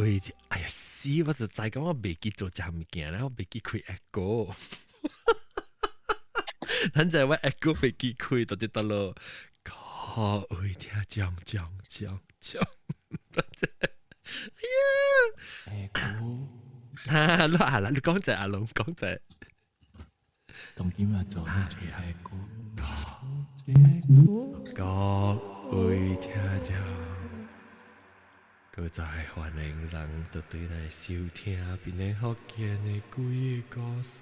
位，哎呀死！我就知講我袂記做這物件啦，我袂記開 echo。咱就我 echo 袂記開，到底得咯？各位聽講講講講，哎呀，echo，哈，你啊啦，你講者阿龍講者，當今日做最 echo，各位聽眾，閣再歡迎人都對來收聽檳城福建的鬼故事。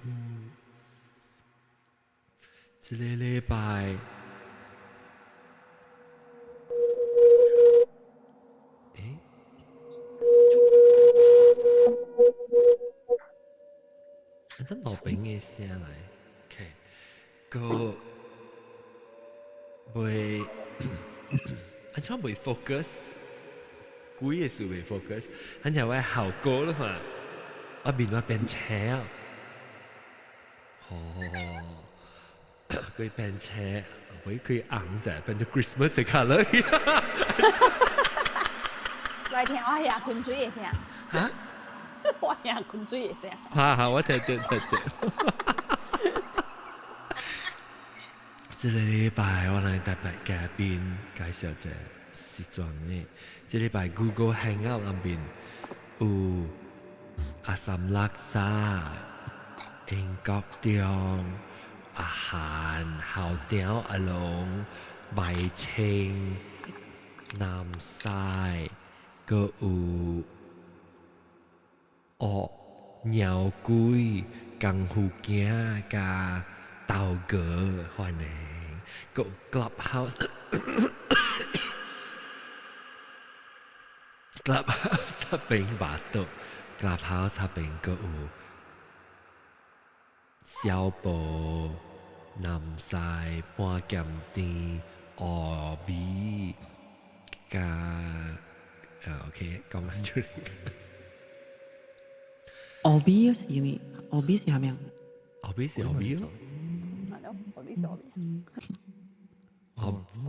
這个禮拜，欸？按怎路邊的聲來？OK，閣袂，按怎袂 focus？鬼的事袂 focus，反正我效果了嘛，我面我變青，哦，佢變青，佢佢紅者變做 Christmas 的 colour。來聽我遐噴水的聲。哈？我遐噴水的聲。哈哈，我聽到聽到。這个禮拜我來特別嘉賓介紹一個時裝的。這禮拜 Google Hangout 內面有阿三拉薩、英國中、阿韓、校長阿龍、麥清、南西，閣有哦鳥鬼、功夫囝佮豆哥，歡迎，閣 Clubhouse。Clubhouse 那邊巴肚，Clubhouse 那邊閣有小寶、南西、半鹹甜、烏米佮啊 OK 講出嚟。烏米是咩？烏米是啥物？烏米是烏米咯。係咯，烏米是烏米。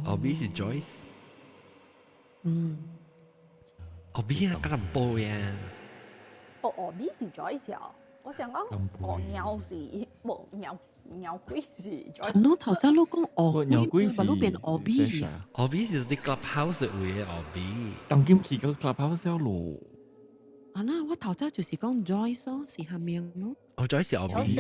烏米是 Joyce。烏米啊，吉隆坡呀。哦，烏米是 Joyce 哦。我想講，烏鳥是無鳥鳥鬼是 Joyce。侬頭先你講烏鬼，咪變烏米啊？烏米是佇 Clubhouse 位的烏米。當今去個 Clubhouse 咯。啊那我頭先就是講 Joyce 咯，是啥名咯？哦，Joyce 是烏米。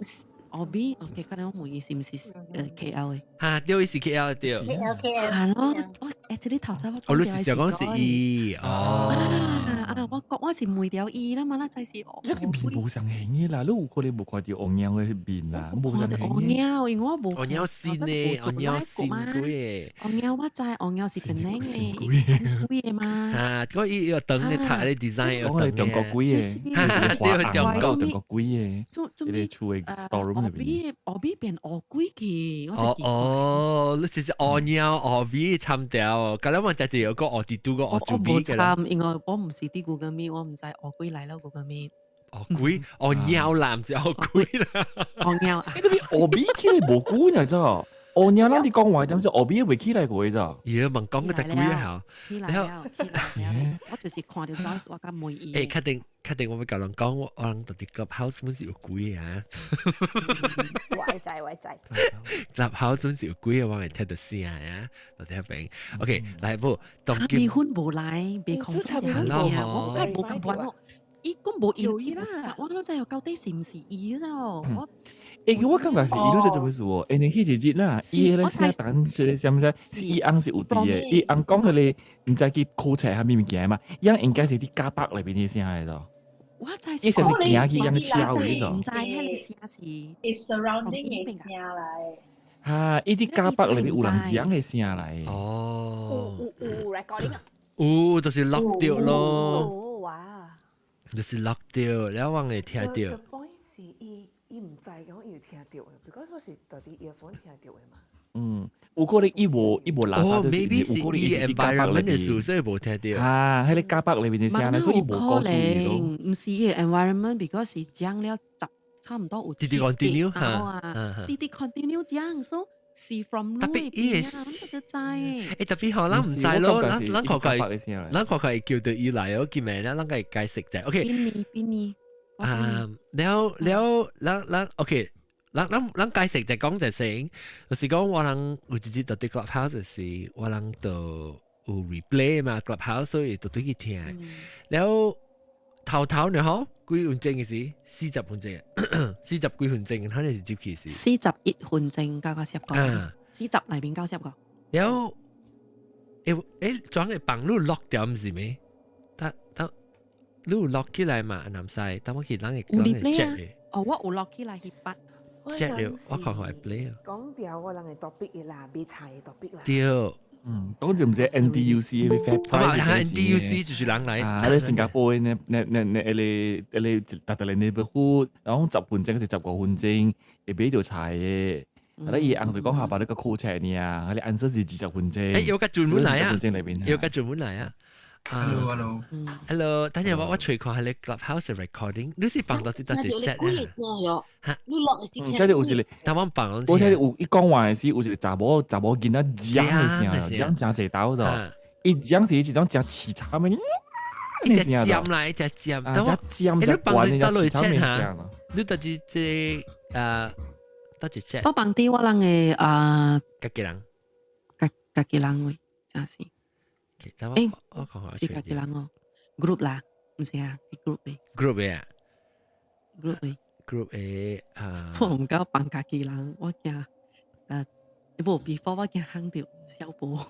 是烏米，OK，剛才我問伊是毋是KL 的？哈，對，伊是 KL 對。 KL KL。係咯，我 actually 頭先我哦，你是想講是伊哦？啊啊！我講我是問著伊啦嘛，那才是。一個面無相形的啦，你有可能無看著烏貓的面啦，無相形。烏貓，因為我無。烏貓新的，烏貓新鬼的。烏貓我知，烏貓是檳城的，鬼的嘛。啊，嗰伊有長的睇的 design 有長中國鬼的，是中國中國鬼的，一個厝的 store room 入邊。烏米變烏鬼去。哦哦，你是是烏貓烏米參掉，咁樣我就有個烏地都個烏豬米嘅啦。因為我唔是佇 Google Meet，我唔知烏鬼來了 Google Meet。烏鬼，烏貓啦，毋是烏鬼啦。烏貓，你這邊烏米起來無久呢，咋？烏貓咱佇講話，點是烏米袂起來過咋？伊問講個隻鬼啊，起來了，起來了。我就是看著 Joyce，我敢問伊。欸，確定確定，我欲共人講，我人佇 Clubhouse 本是有鬼啊。我會知，我會知。 Clubhouse 本是有鬼的，我會聽著聲啊，佇遐邊。OK，來無，當今。米粉無來，袂空食物我梗係無咁玩咯。伊講無伊啦，我攏知影到底是毋是伊咯。我欸，我感覺是伊攏做這回事哦。因為彼一日啦，伊彼个寫單，說啥物是伊翁是有佇的，伊翁講彼个毋知去考冊啥物物件嘛，伊翁應該是佇加北內邊的聲來咯。我知伊是是行去樣車位咯。毋知彼個聲是。伊 surrounding 的聲來。哈，伊佇加北內邊有人講的聲來。哦。有有有 recording 啊？有，就是錄著咯。哦哇！就是錄著，了我會聽著。 The point 是伊伊毋知講伊有聽著的，because 我是佇 earphone 聽著的嘛。嗯，有可能伊無伊無垃圾，哦，maybe 是伊 environment 的事，所以無聽著。啊，彼個加北內邊的聲咧，所以伊無講注意咯。毋是伊 environment，because 是講了十差唔多有直直 continue 啊，直直 continue 講，所以是 from 特別伊個，我都知。欸，特別可能毋知咯，咱咱看佢，咱看佢叫到伊來哦，見面啦，咱個解釋者，OK。邊年邊年？啊，了了，咱咱 OK，咱咱咱解釋就講就先，就是講我人有一日到佇 Clubhouse 時，我人就有 replay 嘛，Clubhouse 所以就對去聽。了頭頭呢嗬，幾分鐘嘅時，40分鐘，40幾分鐘，肯定是接去時。41分鐘加個十個，40內面九十個。了，欸欸，裝嘅房你 lock 掉毋是咩？得得，你有 lock 起來嘛？南西，等我去咱會咱會 check 嘅。哦，我有 lock 起來去捌。 check 了，我看看會 play 啊。講掉我人嘅 topic 嘅啦，買菜嘅 topic 啦。對。嗯，講就毋知 NTUC 嘅 fair price。啊，NTUC 就是人來。啊，你新加坡嘅那那那那個那個特特個 neighborhood，然後10分鐘是15分鐘，會買著菜嘅。啊，你伊翁就講下把你個課程呢啊，你 answer 是20分鐘。欸，有個專門來啊， 20分鐘裏邊。有個專門來啊。 Hello，hello。 Hello，等陣我隨看下你 Clubhouse recording，你是放到是到是 chat 啊？嚇，你落是聽。這有一個，他們放。我聽有伊講話時有一個查某囡仔講的聲，講誠濟兜咗。伊講是一種誠淒慘的，一隻尖來，一隻尖，啊，隻尖隻懸的，隻淒慘的聲。你到底這啊，到底 chat？我放佇我人的啊，家己人，家己人位，真是。欸，是家己人哦，group 啦，毋是啊，group 的。 group 的，group 的，group 的啊。我毋敢放家己人，我驚無 before 我驚烘著小波。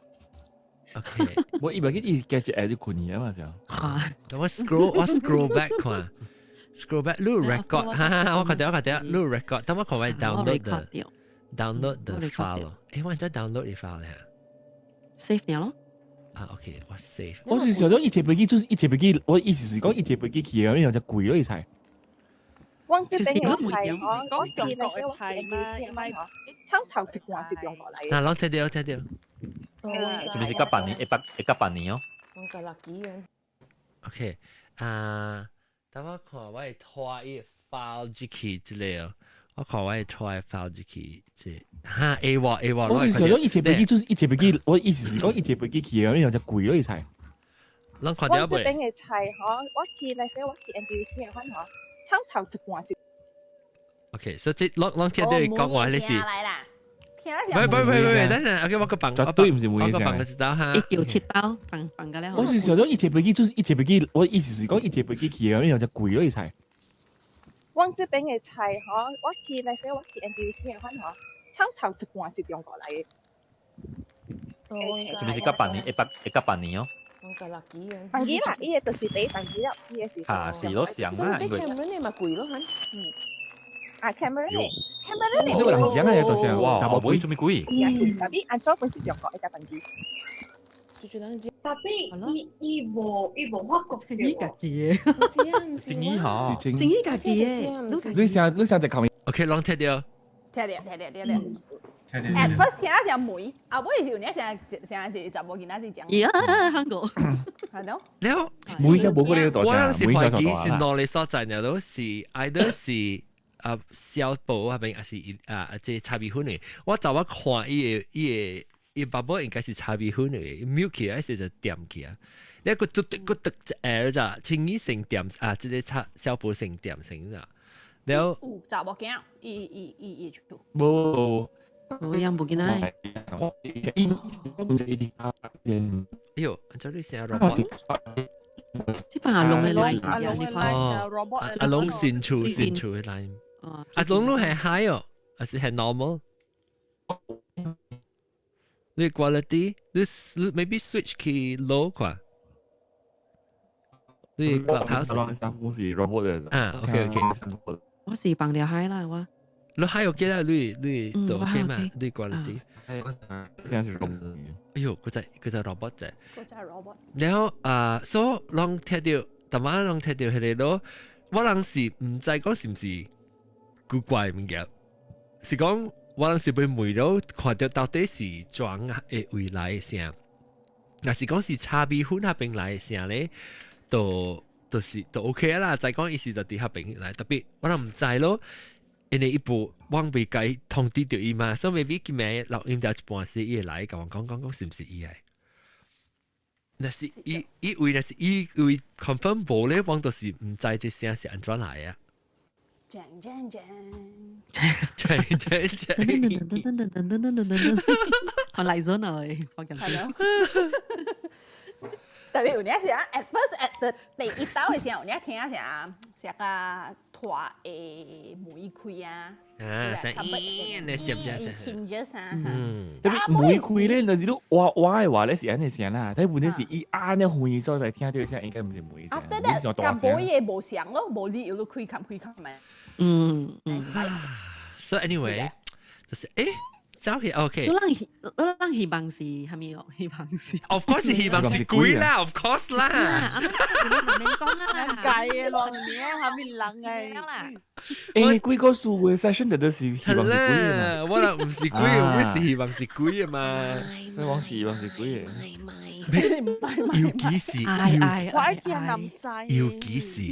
OK，我以為佢伊加一下就困去啊嘛就。啊，我 scroll 我 scroll back 看，scroll back，你 record，哈哈，我看到我看到，你 record，等我看我 download the download the file，欸，我怎 download the file 咧？save 了咯。啊，OK，我 save。我是想講伊坐飛機就是伊坐飛機，我意思是講伊坐飛機去的，因為只貴咯伊菜。我這邊嘅菜，我中國嘅菜嘛，因為炒炒一半是中國來嘅。嗱，攏聽到聽到。是不是98年？198年哦？我十六幾啊。 OK，啊，等我看我會拖伊 file 入去之類哦。我看我會拖伊 file 入去，這哈 A 喎 A 喎。我是想講伊坐飛機就是伊坐飛機，我意思是講伊坐飛機去的，因為只貴咯伊菜。攏看到我這邊嘅菜嗬，我去來說我去 NTUC 嘅款嗬，炒炒一半是。 OK，所以這攏攏聽到伊講話，你是。聽唔唔唔唔，等陣，OK，我個放，絕對毋是每我個放個知道哈。197刀放放個咧。我是想講伊坐飛機就是伊坐飛機，我意思是講伊坐飛機去的，因為只貴咯伊菜。我這邊嘅菜嗬，我去來說我去 NTUC 嘅款嗬，炒炒一半是中國來嘅。是不是98年？198年哦？我十六幾啊。當然啦，伊個就是第一當機了，伊個是。啊，是咯，上啦，因為。Cameron 嘛貴咯，嚇。嗯。啊，Cameron 嘅，Cameron 呢個人講嘅就是哇，查某妹做咩鬼？是啊，特別按怎本是中國一個當機。特別伊伊無伊無法國正義家己的，毋是啊，毋是。正義吼，正義家己的。你想你想就靠 OK，攏聽到。聽到聽到聽到。At first 聽到是梅，後尾是有影成成是查某囡仔是講。呀，香港。係咯。了，每隻冇嗰啲大我聲，每隻是懷疑是兩個所在，了都是 either 是啊小寶嗰邊，還是啊這炒米粉的。我早我看伊個伊個伊爸爸應該是炒米粉的，mute 起來時就點起啊。你個嘟個嘟一咋，青衣成點啊，這個炒小寶成點成咋。了有查某囝，伊伊伊伊出。無。我樣無見來。哎呦，按照你聲 robot。這份阿龍的 line，阿龍的 line，阿龍新厝新厝的 line。阿龍都係 high 哦，還是係 normal？你 quality，你 maybe switch 去 low 啩？你 Clubhouse。我是 robot 的。啊，OK OK。我是放掉 high 啦，我。你 high OK 啦，你你都 OK 嘛？你 quality。現在是 robot。哎呦，嗰隻嗰隻 robot 啫。嗰隻 robot。然後啊，所以攏聽到，逐晚攏聽到彼個咯，我人是毋知講是毋是古怪物件，是講我人是被問到看到到底是裝的未來的聲，若是講是炒米粉彼邊來的聲咧，就就是就 OK 啦。再講伊是就佇彼邊來，特別我人毋知咯。因為伊無我未共通知著伊嘛，所以 maybe 今暝錄音就一半時，伊會來共我講講講是毋是伊來。若是伊伊位，若是伊位 confirm 無咧，我就是毋知這聲是按怎來啊。鏘鏘鏘，鏘鏘鏘，噔噔噔噔噔噔噔噔噔噔，同嚟咗嚟，放緊。係咯。特別有影時啊，at first at the 第一道的時候，有影聽啥啥個拖的門開啊，啊，聲咦，你接唔接？ hinges 啊，特別門開咧，若是你挖挖的話咧是按呢聲啦，但問題是伊按呢遠所在聽著聲，應該毋是門聲。 After that，咁冇嘢無聲咯，無理由你開冚開冚咪。So anyway，就是誒。走去 OK。所以咱希，咱希望是啥物哦？希望是。 Of course 是希望是鬼啦，Of course 啦。啊，免講啊，計嘅咯，你啊，啥物人啦？誒，幾個數嘅 session 就都是希望是鬼嘛。我人毋是鬼，我是希望是鬼啊嘛。我望是希望是鬼嘅。尤其是，我愛聽南西。尤其是，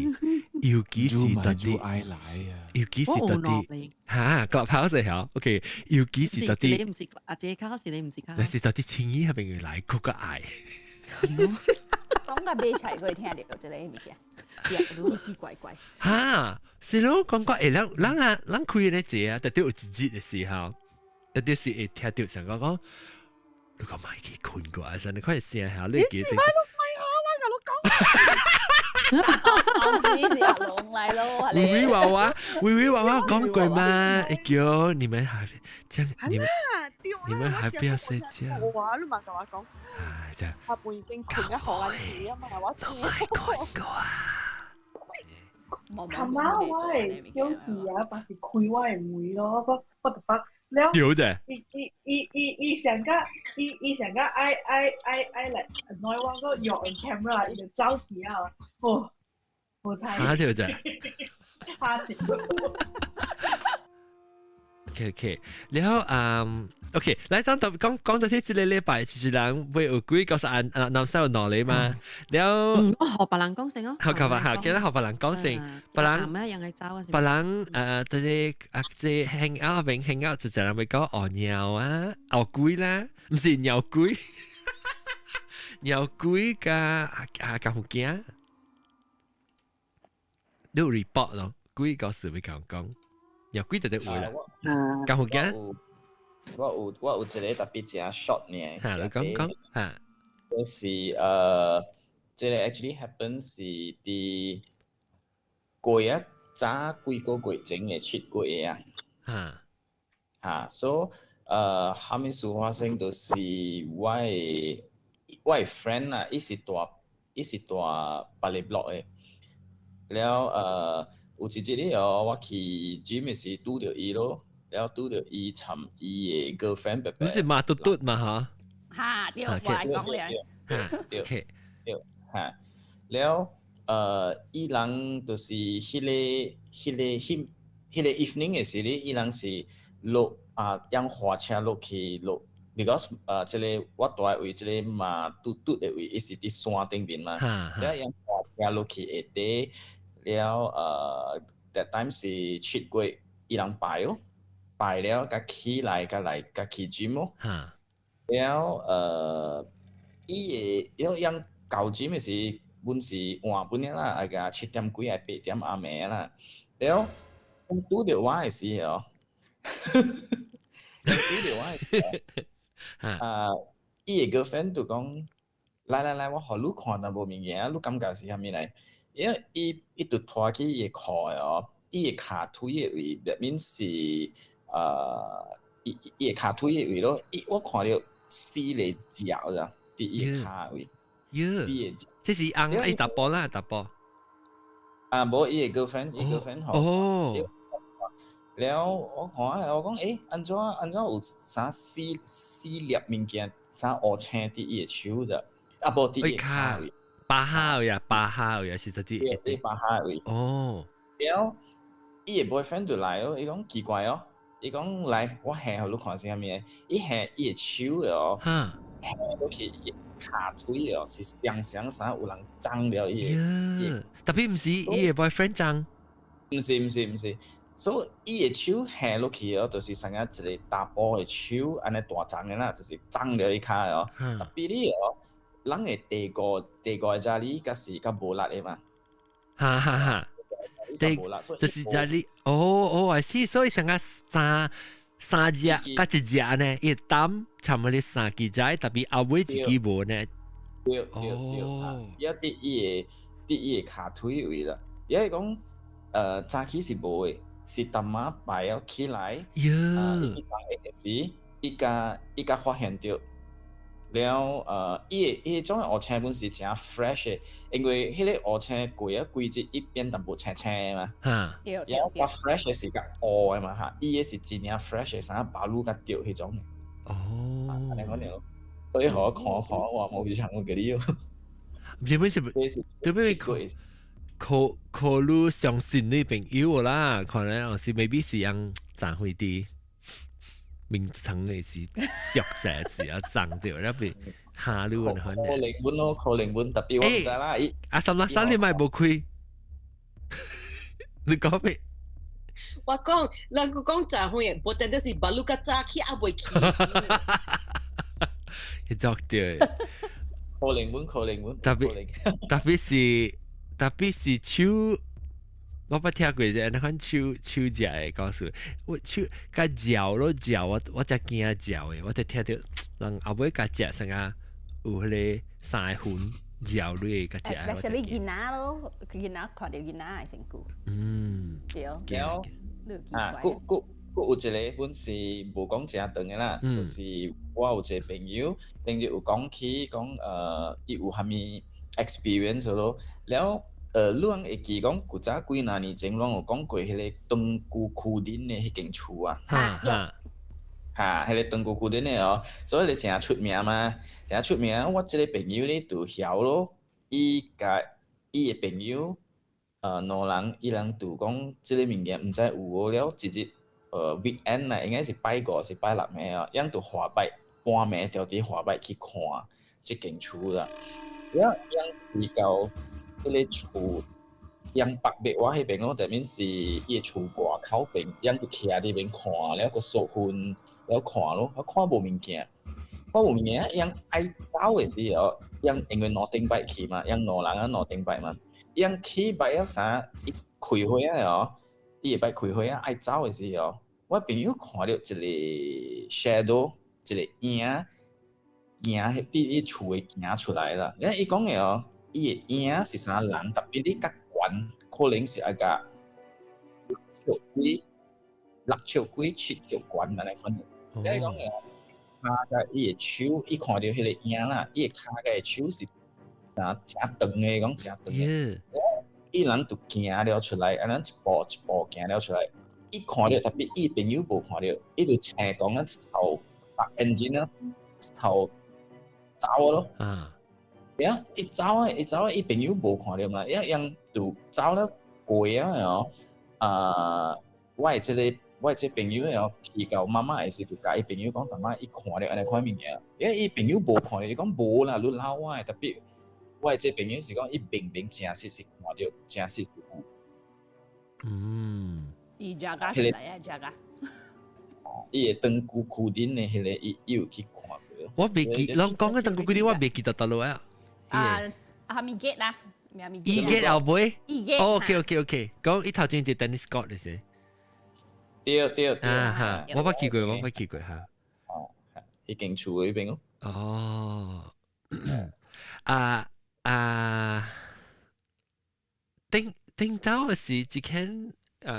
尤其是特啲，愛來啊！尤其是特啲，嚇，Clubhouse 係 OK，尤其是特啲，你毋是阿姐卡，是你毋是卡。那是特啲青衣係邊來，嗰個愛。講甲買菜過聽著這个物件，奇奇怪怪。哈，是咯，講講會咱咱啊，咱開咧這啊，特別有一日的時候，特別是會聽著想講講，你講莫去睏過啊，你看聲下你記得。你咪好，我共你講。是阿龍來咯，微微娃娃，微微娃娃講過嗎？會叫你們還這樣，你們還不要睡覺？我你嘛共我講。唉，這樣。我本已經睏一好晏子啊嘛，我都莫睏過啊。阿媽，我的小弟啊，嘛是開我的門咯，我我就捌了。對啫。伊伊伊伊伊上個伊伊上個愛愛愛愛來 annoy 我個用 camera，伊就走去啊，哦，無彩。嚇對啫。嚇對。 OK OK，然後嗯，OK，來講到講講到這個禮拜，其實人會有幾個是按啊南西有兩個嘛，然後我學別人講先哦，好，學別好，記得學別人講先，別人咩人係走啊？別人這個啊這 hang out 邊 hang out 就一人會講哦尿啊，哦鬼啦，毋是尿鬼，尿鬼佮啊啊監護囝，你有 report 咯，鬼個事會講講。尿鬼就得有啦，監護囝。我有一個特別誠 short 呢，嚇，你講講嚇，就是這個 actually happen 是佇過啊早幾個月前的7月啊，嚇嚇，所以啥物事發生就是我的 friend 啊，伊是住別个 block 的，了有一日哦，我去 gym 的時拄著伊咯。了拄著伊參伊的 girlfriend 白白。你是馬嘟嘟嘛嚇？嚇，對，我來講咧。對，對，嚇。了，伊人就是彼個 evening 的時咧，伊人是落啊，用火車落去落，because 這个我住的位，這个馬嘟嘟的位，伊是佇山頂面嘛，了用火車落去下底，了that time 是7月，伊人拜哦。拜了，佮起來，佮來，佮去 gym 咯。了，伊會了用到 gym 的時，阮是晚本啦，啊個7點幾啊8點暗暝啦。了，拄著我的時候，拄著我的時候，啊，伊的 girlfriend 就講，來來來，我予你看淡薄物件，你感覺是啥物來？因為伊就拖去伊的褲的哦，伊的跤腿的位，that means 是。伊的跤腿的位咯，伊我看著四个腳咋，佇伊的跤位，四个腳。這是翁伊查埔啦，查埔。啊，無伊的 girlfriend，伊 girlfriend 吼。哦。了，我看下，我講，欸，按怎有啥四四粒物件，啥烏青佇伊的手咋？啊，無佇伊的跤位。巴哈位啊，巴哈位啊，是這啲。對，巴哈位。哦。了，伊的 boyfriend 就來哦，伊講奇怪哦。伊講來，我下予你看是啥物？伊下伊的手的哦，下落去伊跤腿的哦，是雙雙啥有人髒了伊的。特別毋是伊的 boyfriend 髒。毋是毋是毋是，所以伊的手下落去哦，就是像一個查埔的手，按呢大張的啦，就是張著伊跤的哦。特別你哦，人的第五個遮裡，較是較無力的嘛。哈哈哈。對，就是遮裡，哦哦，I see，所以成個三隻佮一隻呢，伊擔差不多三支隻，特別後尾一支無呢。對對對，伊佇伊的跤腿位啦，伊係講，早起是無的，是淡仔擺了起來，伊昨時，伊共發現著，了伊的種烏青本是誠 fresh 的，因為彼個烏青過啊幾日，伊變淡薄青青的嘛，對對。了較 fresh 的是較烏的嘛哈，伊的是真正 fresh 的，啥巴魯較著彼種的。哦，按呢款爾，所以予我看看，我無非常我記你哦。原本是，對不對？可你相信你朋友啦，可能是 maybe 是用賺回啲名稱的是熟者是啊，賺掉，那邊下你可能。可能本咯，可能本特別我毋知啦。阿三啦，三你咪無開，你講咩？我講，人個講賺回，無定就是巴魯較早起猶未起。佢作對。可能本，可能本。特別是手，我捌聽過者，那款手食的故事，我手共嚼咯嚼，我才驚嚼的，我才聽著人後尾共食成啊有彼個三個魂嚼落去共食。 Especially 囡仔咯，囡仔看著囡仔會身軀。對。了啊，閣有一個本是無講誠長的啦，就是我有一個朋友，頂日有講起講伊有啥物 experience 咯，了你攏會記講古早幾若年前，攏有講過彼個長久區頂的彼間厝啊？哈哈，哈，彼個長久區頂的哦，所以咧誠出名嘛，誠出名。我這個朋友咧就曉咯，伊共伊的朋友，兩人，伊人就講這個物件毋知有無了，一日weekend 啦，應該是拜五是拜六暝哦，𪜶就滑 bike 半暝就佇滑 bike 去看這間厝啦。了，𪜶去到彼個厝，𪜶北壁我彼邊咯，這邊是伊的厝外口邊，𪜶就徛佇邊看，了閣縮分，了看咯，我看無物件，看無物件，𪜶愛走的時候，𪜶因為兩頂擺去嘛，𪜶兩人啊兩頂擺嘛，𪜶起擺啊啥，伊開花啊哦，伊會擺開花啊，愛走的時候，我朋友看著一個 shadow，一個影，行佇伊厝的行出來啦。了伊講的哦，伊的影是啥人？特別你較懸，可能是愛共六尺幾、六尺幾、7尺懸按呢款。了伊講的哦，跤佮伊的手，伊看著彼個影啦，伊的跤佮手是誠誠長的，講誠長的。伊人就行了出來，按呢一步一步行了出來。伊看著，特別伊朋友無看著，伊就青講啊，一頭發 engine 啊，一頭走咯。呀，伊走啊，伊走啊，伊朋友無看著嘛，伊樣就走了過啊哦。啊，我的這個朋友哦，去到媽媽的時，就共伊朋友講，淡仔伊看著按呢款物件，因為伊朋友無看著，伊講無啦，你老我的，特別我的這個朋友是講，伊明明誠實是看著，誠實是有。伊 jaga 起來啊，jaga。伊會長久區頂的彼個，伊有去看過。我袂記，攏講個長久區頂，我袂記得佗落啊。啊，啥物 gate 啦？啥物 gate？伊 gate 後尾。伊 gate。 OK，講伊頭前一 tennis court 的是。對對對。啊哈，我捌去過，我捌去過哈。哦，彼間厝彼邊咯。哦。啊啊，頂頂早的是一間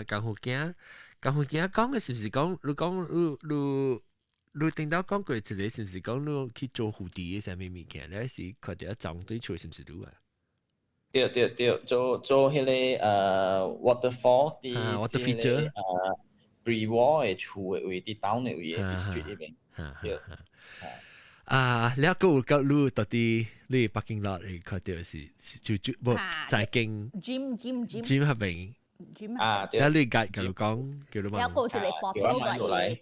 江湖囝，江湖囝講的是毋是講你講你頂到講過一個是毋是講你去做護地的啥物物件？你是看著裝對厝是毋是你啊？對對對，做彼個waterfall 佇 water feature pre-war 的厝的位，佇 town 的位的 district 彼邊。對。啊，了閣有個你到底你 parking lot 會看著是就無在經 gym gym gym gym 彼邊。 gym 啊，對。了你家叫你講，叫你問。了閣有一個 portal 佇伊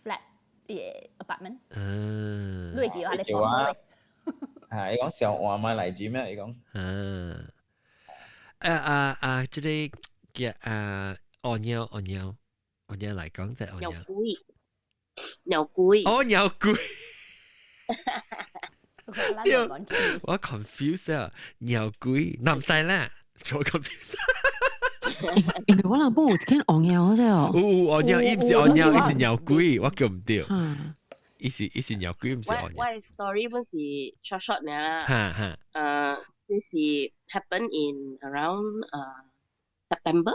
flat 伊 apartment。嗯。你會記我咧 portal 咧？啊，伊講小換買來 gym 啊，伊講。嗯。啊啊啊！這個叫啊，哦貓哦貓哦貓來講就哦鳥鬼，鳥鬼。哦鳥鬼。我 confuse 啊，鳥鬼，南西啦，做 confuse。因為我人本有一間戇鳥啫哦。有有戇鳥，伊毋是戇鳥，伊是鳥鬼，我叫毋對。伊是鳥鬼，毋是戇鳥。我 story 本是 short short 爾啦。哈哈。這是 happen in around September。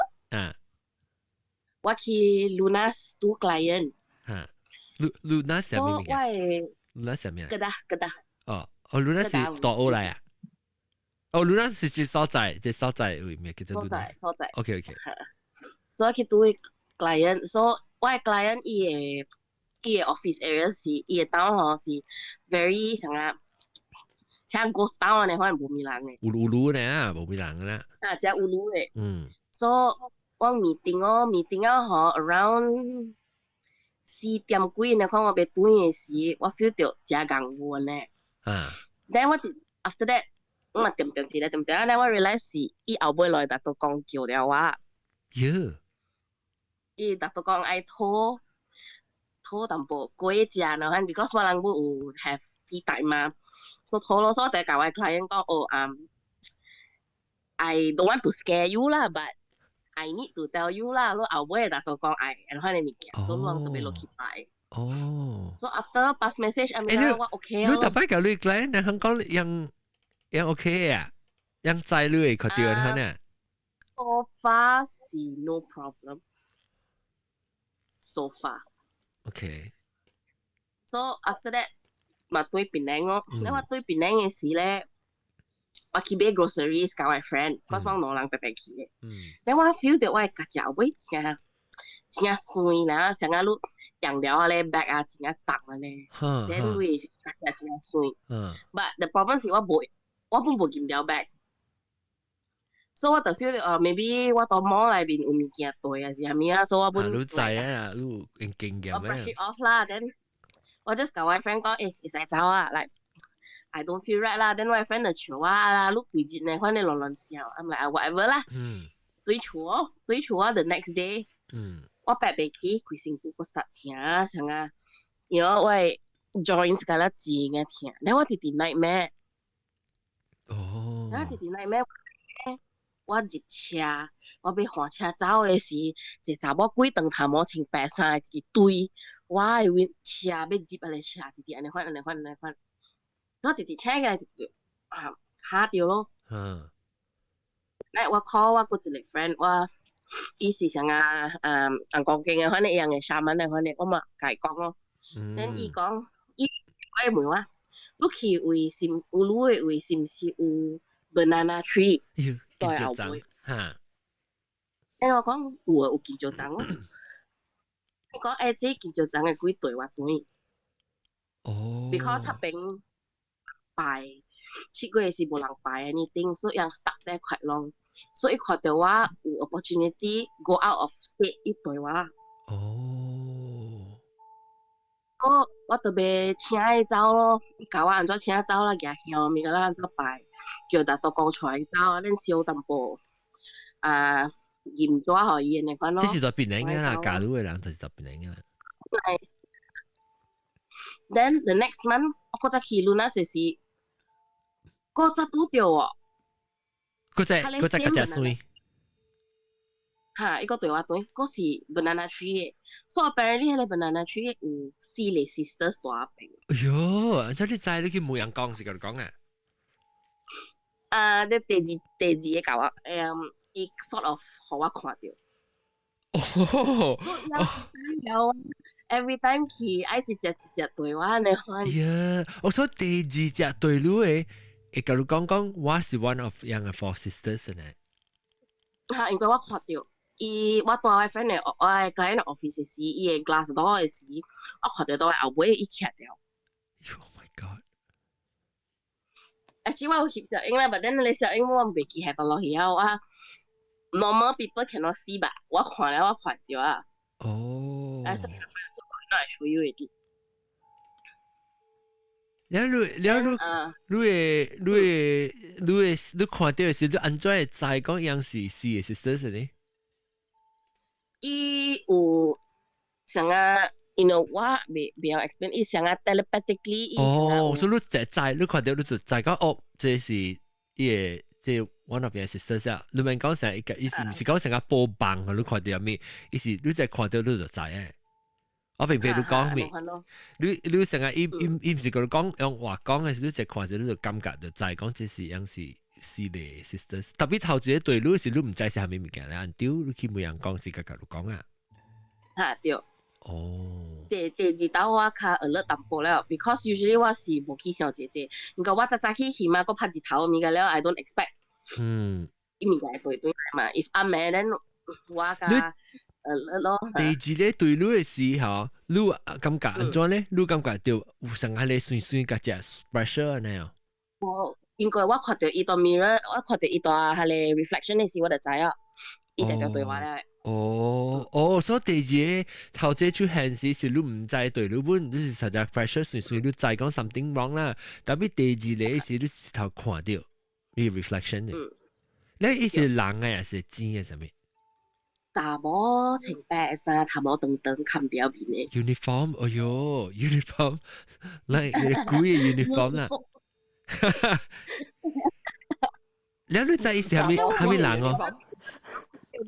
我去 Lunas 拄 client。哈。Lunas 啥物物件？Lunas 啥物啊？吉打吉打。哦哦，Lunas 是大澳來啊？哦，Lunas 是一所在，一所在位名叫做 Lunas。所在。 OK OK。所以去拄 client，所以我的 client 伊的 office area 是伊的 town 吼是 very 啥啊，像 ghost town 按呢款無物人的。有有路呢，無物人啦。啊，真有路的。所以我 meeting 哦，meeting 啊吼，around 4點幾呢，看我欲轉的時，我 feel 到真硬運呢。Then 我 after that 我嘛點點起來點點，啊，我 realize 是伊後尾來達到講叫了我。喲。伊達到講愛討討淡薄粿食，然後 because 我人本有 have tea time 嘛，所以討咯，所以就共我 client 講哦，I don't want to scare you 啦，but I need to tell you 啦，你後尾達到講愛，然後你物件，所以我特別落去拜。So after pass message，阿咪我 OK 啊。你特別共你 client 你肯講樣樣 OK 啊？樣知你會看到他呢？ So far 是 no problem。So far。 OK。 So after that 嘛對檳城哦，你我對檳城的時咧，我去買 groceries 共我 friend，我講兩人白白去的。你我 feel 到我的腳後尾真真酸啦，像啊你用了啊咧 bag 啊真重啊咧，then 會腳真酸。But the problem 是我無，我本無襟了 bag。所以我就 feel 到哦，maybe 我到 mall 內面有物件帶啊是啥物啊，所以我本你知啊，你有經驗我 brush it off 啦，then 我 just 共我 friend 講，會使走啊，like I don't feel right 啦，then 我 friend 就笑我啦，你規日呢，反正亂亂笑，I'm like whatever 啦。對厝哦，對厝我 the next day，我爬袂起，規身軀閣 start 疼，啥啊，然後我 joints 甲了真個疼，然後我直直 nightmare。我直直 nightmare。我入車，我欲換車走的時，一個查某鬼長頭毛穿白衫一堆，我的位車欲入彼個車，直直按呢款按呢款按呢款，所以直直車起來直直啊嚇著咯。來我 call 我閣一個 friend，我伊是啥啊？紅光景的，反正一樣的 shaman 的，反正我嘛共伊講咯。then 伊講，伊我問我，你去位是有你的位是毋是有 banana tree？對後尾。欸，我講有啊，有金蕉欉咯。我講這金蕉欉的鬼對我轉。Because 彼邊拜7月是無人拜 anything，所以人 stuck there quite long。所以看到我有 opportunity go out of state，伊對我。我特別請伊走咯，伊教我按怎請走啦，舉香物啦，按怎拜，叫大都講出來走，恁燒淡薄啊銀紙予伊按呢款咯。這是在檳城啦，假如的人就是在檳城啦。 Nice. Then the next month，我閣再去 Luna 時時，閣再拄著哦。閣再閣再閣只酸。哈，伊閣對我轉，閣是 banana tree 的，所以 apparently 彼個 banana tree 有四個 sisters 佇彼邊。哎喲，這你知你去問人講是共你講啊？啊，你第二個共我，伊 sort of 予我看著。所以有 every time 去愛一隻一隻對我按呢款。呀，我說第二隻對你的，會共你講講，我是 one of 樣的 four sisters 呢。哈，因為我看著伊，我蹛我 friend 的，我的 client office 時，伊的 glass door 的時，我看著到後尾伊徛著。 Oh my god！ Actually 我有翕相影啦，but then 那個相影我袂記係到落去啊，我 normal people cannot see 吧？我看了我看著啊。I said, I show you 一啲。了你了你你會你會你會你看到的時，你按怎會知講樣是四個 sisters 呢？伊有成啊，我未曉 explain，伊成啊 telepathically。哦，所以你就知，你看到你就知講哦，這是伊個這 one of your sisters 啊。你免講成伊個，伊是毋是講成個播放啊？你看到咩？伊是你就看到你就知誒。我明白你講咩？你成日伊毋是講講用話講嘅時，你就看著你就感覺就知講這是樣是是個 sisters。特別頭一個對你是你毋知是啥物物件咧，丟你去問人講是家家你講啊。嚇對。哦。第二道我較 alert 淡薄了，because usually 我是無去想這這，毋過我早早起起碼閣拍日頭物件了，I don't expect。伊物件會對對來嘛，if 暗暝咧，我較 alert 咯。第二個對你的時候，你感覺按怎咧？你感覺到有啥個酸酸甲隻 pressure 按呢？我應該我看到伊蹛 mirror，我看到伊蹛彼个 reflection 的時，我就知啊，伊直直對我咧。哦哦，所以第二個頭一出現時是你毋知對你本，你是實在 pressure 酸酸，你知講 something wrong 啦。特別第二個是你頭看到伊 reflection 的。你伊是人的還是精的啥物？查某穿白衫，頭毛長長，冚掉面的。 uniform，哎喲，uniform，來個鬼的 uniform 啦。了你知伊是蝦米蝦米人哦？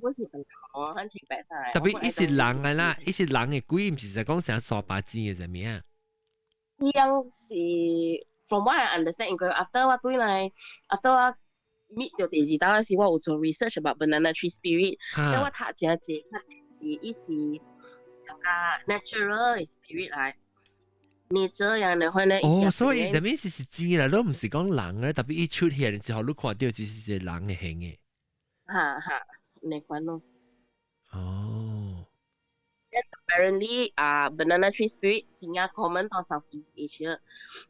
本是長頭，反穿白衫。特別伊是人的啦，伊是人的鬼，毋是就講成沙巴精的啥物啊？伊樣是，from what I understand，應該 after 我對來，after 我 meet 到第二道時，我有做 research about banana tree spirit，因為我讀真濟，較濟伊是較 natural spirit 來，nature 樣的款咧。哦，所以特別是精啦，都毋是講人咧，特別伊出現之後，你看到只是一個人的形的。哈哈，那款咯。哦。 Apparently 啊，banana tree spirit 真正 common 到 Southeast Asia。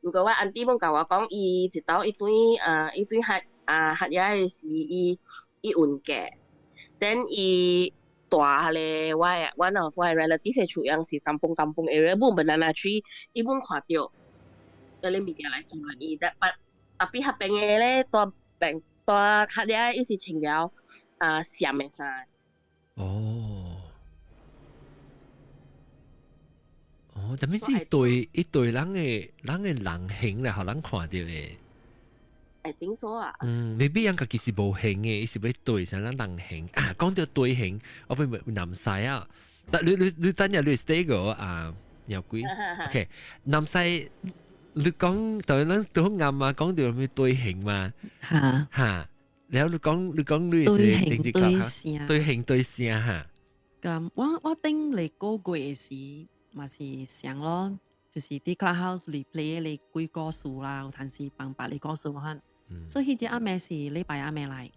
毋過我 auntie 本共我講，伊一道伊對啊，伊對客啊客嘢的時，伊運過，then 伊蹛彼个我的 one of 我的 relative 的厝樣是 kampung kampung area 本 banana tree，伊本看到，嗰個物件來做伊，但特別彼邊的咧，蹛邊蹛客嘢伊是穿了啊閃的衫。哦。哦，特別是一對一對人的人形來，予人看著的。 I think so 啊。嗯，未必人家己是無形的，伊是欲對啥人人形啊？講到對形，我會南西啊。但你等下你 stay 個啊，鳥鬼。OK，南西你講對咱都啱啊，講到咩對形嘛？嚇嚇，然後你講你對形對聲，對形對聲嚇。咁我頂嚟個月時嘛是想咯，就是佇 Clubhouse 裡 play 的鬼故事啦，有陣時放別個故事款。所以彼隻暗暝是禮拜暗暝來，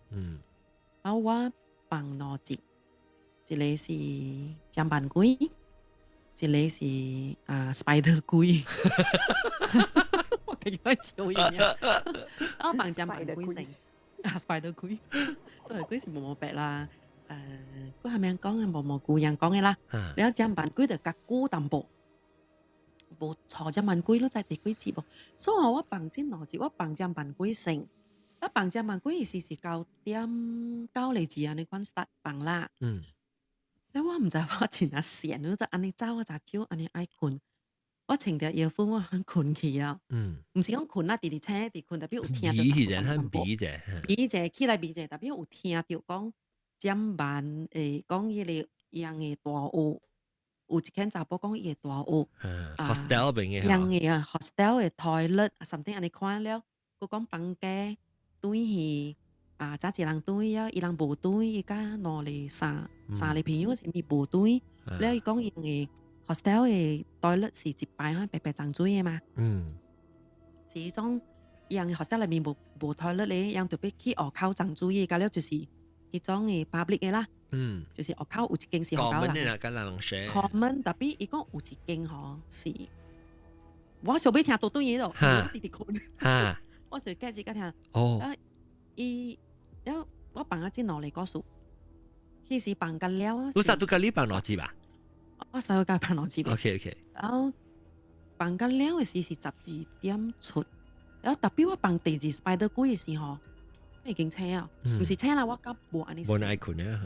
然後我放兩隻，一個是砧板鬼，一個是啊 spider 鬼。我感覺笑伊啊！我放砧板鬼先，啊 spider 鬼，spider 鬼是毛毛白啦。佢係咪講嘅毛毛菇樣講嘅啦？你有砧板鬼就較久淡薄，無錯砧板鬼，你知第幾集無？所以我放這兩集，我放砧板鬼先。我放砧板鬼時是9點9個字按呢款 start 放啦。但我毋知我真正閒，你就按呢走我就少按呢愛睏。我穿著腰褲我很睏去啊。毋是講睏啦，直直醒直睏，特別有聽著。鼻是很鼻者。鼻者起來鼻者，特別有聽著講砧板誒，講彼個樣的大學，有一間查埔講伊的大學。 hostel 邊嘅。樣的啊，hostel 的 toilet something 按呢款了，閣講房間對去啊，早一人對啊，伊人無對，伊佮兩個三個朋友是毋無對，了伊講伊的 hostel 的 toilet 是一排彼白白髒水的嘛。是彼種伊人 hostel 內面無 toilet 咧，人就欲去外口髒水的，甲了就是彼種的 public 的啦。就是外口有一間是予人。common 人 share。 common，特別伊講有一間吼是，我想欲聽倒轉伊咯，我直直睏。我想隔日甲聽。啊，伊了我放啊這兩個故事，彼時放甲了。你啥都佮你放兩集吧？我三個佮放兩集。 OK。然後放甲了的時是12點出，然後特別我放第二 spider 鬼的時候，已經醒啊，毋是醒啦，我較無按呢。無愛睏啊。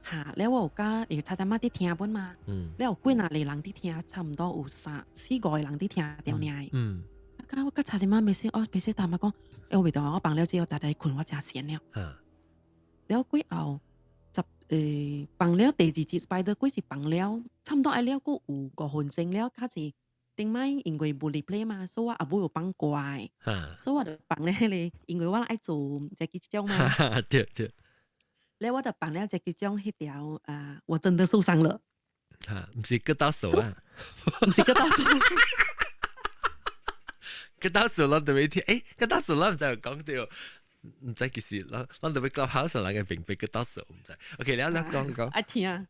嚇，了我有佮因為差點仔佇聽本嘛，了有幾若個人佇聽，差毋多有三四五個人佇聽著爾。啊，我佮差點仔沒事，我沒事，淡仔講，欸，我袂當，我放了之後，逐日睏，我誠閒了。了過後，十放了第二集 Spider 鬼是放了，差毋多愛了，閣有5分鐘了，較是頂擺因為無 replay 嘛，所以我後尾有放歌的，所以我就放咧彼个，因為我愛做這幾種嘛。對對。了我就放了這幾種彼條啊，我真的受傷了。嚇，毋是割到手啊？毋是割到手。割到手，咱就欲聽，欸，割到手，咱毋知有講著，毋知幾時，咱咱就欲 Clubhouse 人個並非割到手，毋知。OK，了了講講。愛聽。啊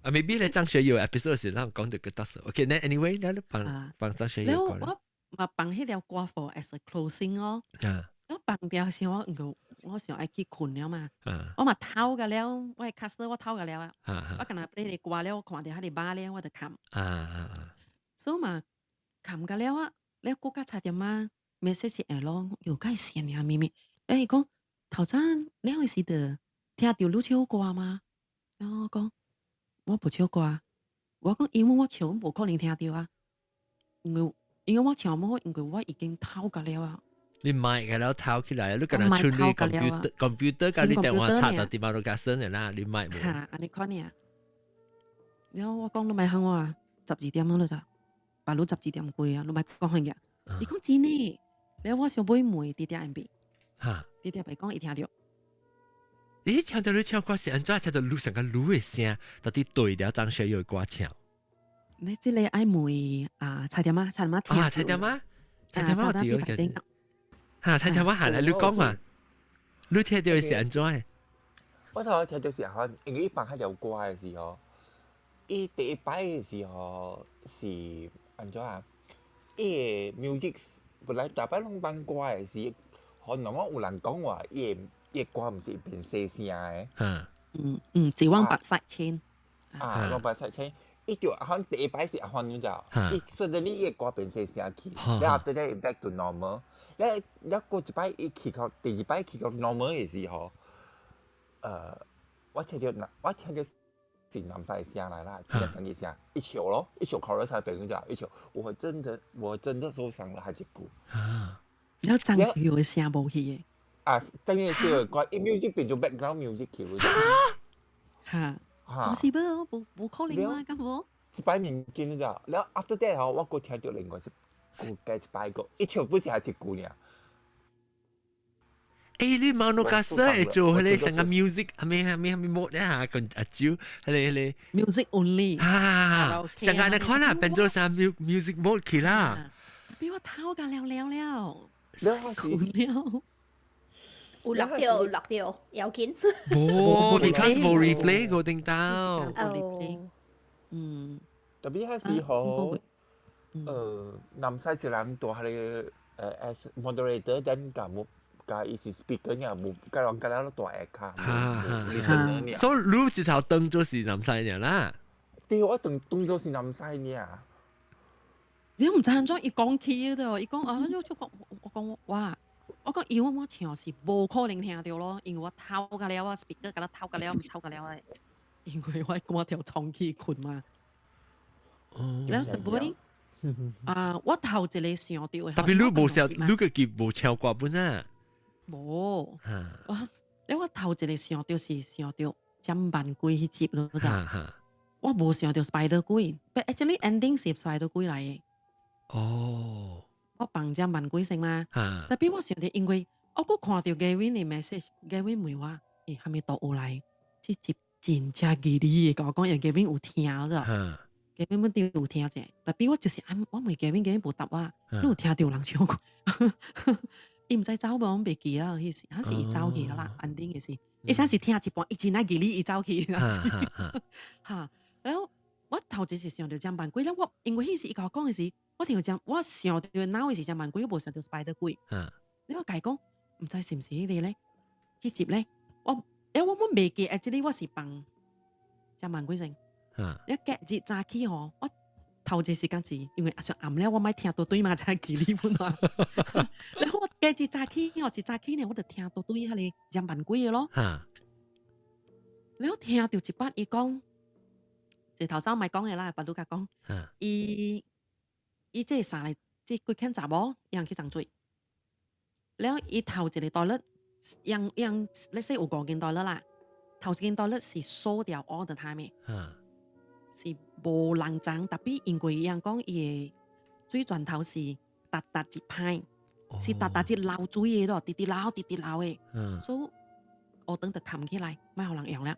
，maybe 咧張學友 episode 時，咱講著割到手。OK，那 anyway，了你放放張學友歌。了我嘛放彼條歌 for as a closing 哦。我放掉時，我毋我想愛去睏了嘛。我嘛透個了，我的 cursor 我透個了啊。我敢若咧個歌了，我看著彼个 bar 了，我就撳。所以嘛，撳個了啊。了閣較差點仔 message 會咯，又該線啊咪咪。欸，伊講頭早了的時就聽著你唱歌嗎？然後我講我無唱歌，我講因為我唱無可能聽著啊，因為我唱無，因為我已經透個了啊。你麥個了透起來，你敢若像你 computer 佮你電話插到電話都加聲的啦，你麥無？哈，按呢款爾。然後我講你莫喊我12點了就。把路12點過啊，你莫講遐個。伊講真的，了我想欲問佇遐面，佇遐咪講伊聽著。你聽著你唱歌是按怎聽著你上個你的聲，到底對了張學友的歌唱？你這个愛問啊，蔡點仔，蔡點仔聽。啊，蔡點仔，蔡點仔我對，哈，蔡點仔下來你講嘛，你聽著是按怎？我頭聽著是吼，因為伊放彼條歌的時候，伊第一擺的時候是。按怎啊？伊的 music 本來逐擺攏放歌的時，可能講有人講話，伊的歌毋是變細聲的。嗯嗯，是往白 side chain。啊，往白 side chain，伊就可能第一擺是按款你知影？伊 suddenly 伊的歌變細聲去，然後 after that back to normal。了了過一擺伊去到第二擺去到 normal 的時候，我聽著是南西的聲來啦，聽聲音聲，一唱咯，一唱 chorus 才變咗，一唱我真的受傷了，還一句。了張學友的聲無去的。啊，張學友的歌，伊 music 變做 background music 去了。哈，哈，是無無可能嘛，敢無？一擺物件你知？了 after that 吼，我閣聽著另外一句加一擺個，一唱不是還一句爾。欸，你 Maonocaster 會做彼个啥個 music，啥物啥物啥物 mode 咧嚇，跟阿蕉，彼个 music only，啊，上個你看啦，變做啥 music mode 去啦。比我頭甲了了了，了了。有錄著，有錄著，要緊。無，because 無 replay 個頂到。嗯。特別彼時候，南西一人蹛彼个as moderator，等甲無。佮伊是 speaker 爾，無佮人佮了蹛下跤。所以你一頭當做是南西爾啦。對，我當做是南西爾。你毋知按怎伊講起的，伊講啊，咱就講我講哇，我講因為我唱是無可能聽著咯，因為我透甲了，我 speaker 共我透甲了，透甲了的，因為我關條窗去睏嘛。了是尾啊，我頭一个想著的。特別你無唱，你家己無唱歌本啊？無，我，咧我頭一个想著是想著針萬鬼彼集咯，知？我無想著 Spider 鬼，but actually ending 是 Spider 鬼來的。我放針萬鬼先嘛，特別我想著，因為我閣看著 Gavin 的 message，Gavin 問我，欸，啥物都有來，這集真正義理的，共我講，因為 Gavin 有聽咗，Gavin 本地有聽者，特別我就是按我問 Gavin，Gavin 無答我，你有聽著人唱歌？伊毋知走無，我袂記啊，彼時，彼是伊走去啦，ending 的時，伊啥是聽一半，伊真愛記你，伊走去，哈，然後我頭一時想著針萬鬼了，我因為彼時伊共我講的時，我聽著我想著腦的是針萬鬼，我無想著 Spider 鬼。你我共伊講，毋知是毋是彼个咧？彼集咧，我欸我阮袂記，actually 我是放針萬鬼先。一隔日早起吼，我頭一時間是因為上暗了，我莫聽多對嘛，才記你本嘛。然後我隔日早起吼，一早起呢，我就聽到對彼个針萬鬼的咯。了聽到一擺，伊講，就頭先咪講嘅啦，白拄甲講，伊伊這三個這幾間查某，伊人去沖水，了伊頭一个 toilet，用用，let's say 有五間 toilet 啦，頭一間 toilet 是鎖掉 all the time 嘅，是無人沖，tapi 因為伊人講伊的水泉頭是沓沓一歹，是沓沓一流水的咯，直直流，直直流的，所以學堂就冚起來，莫予人用了，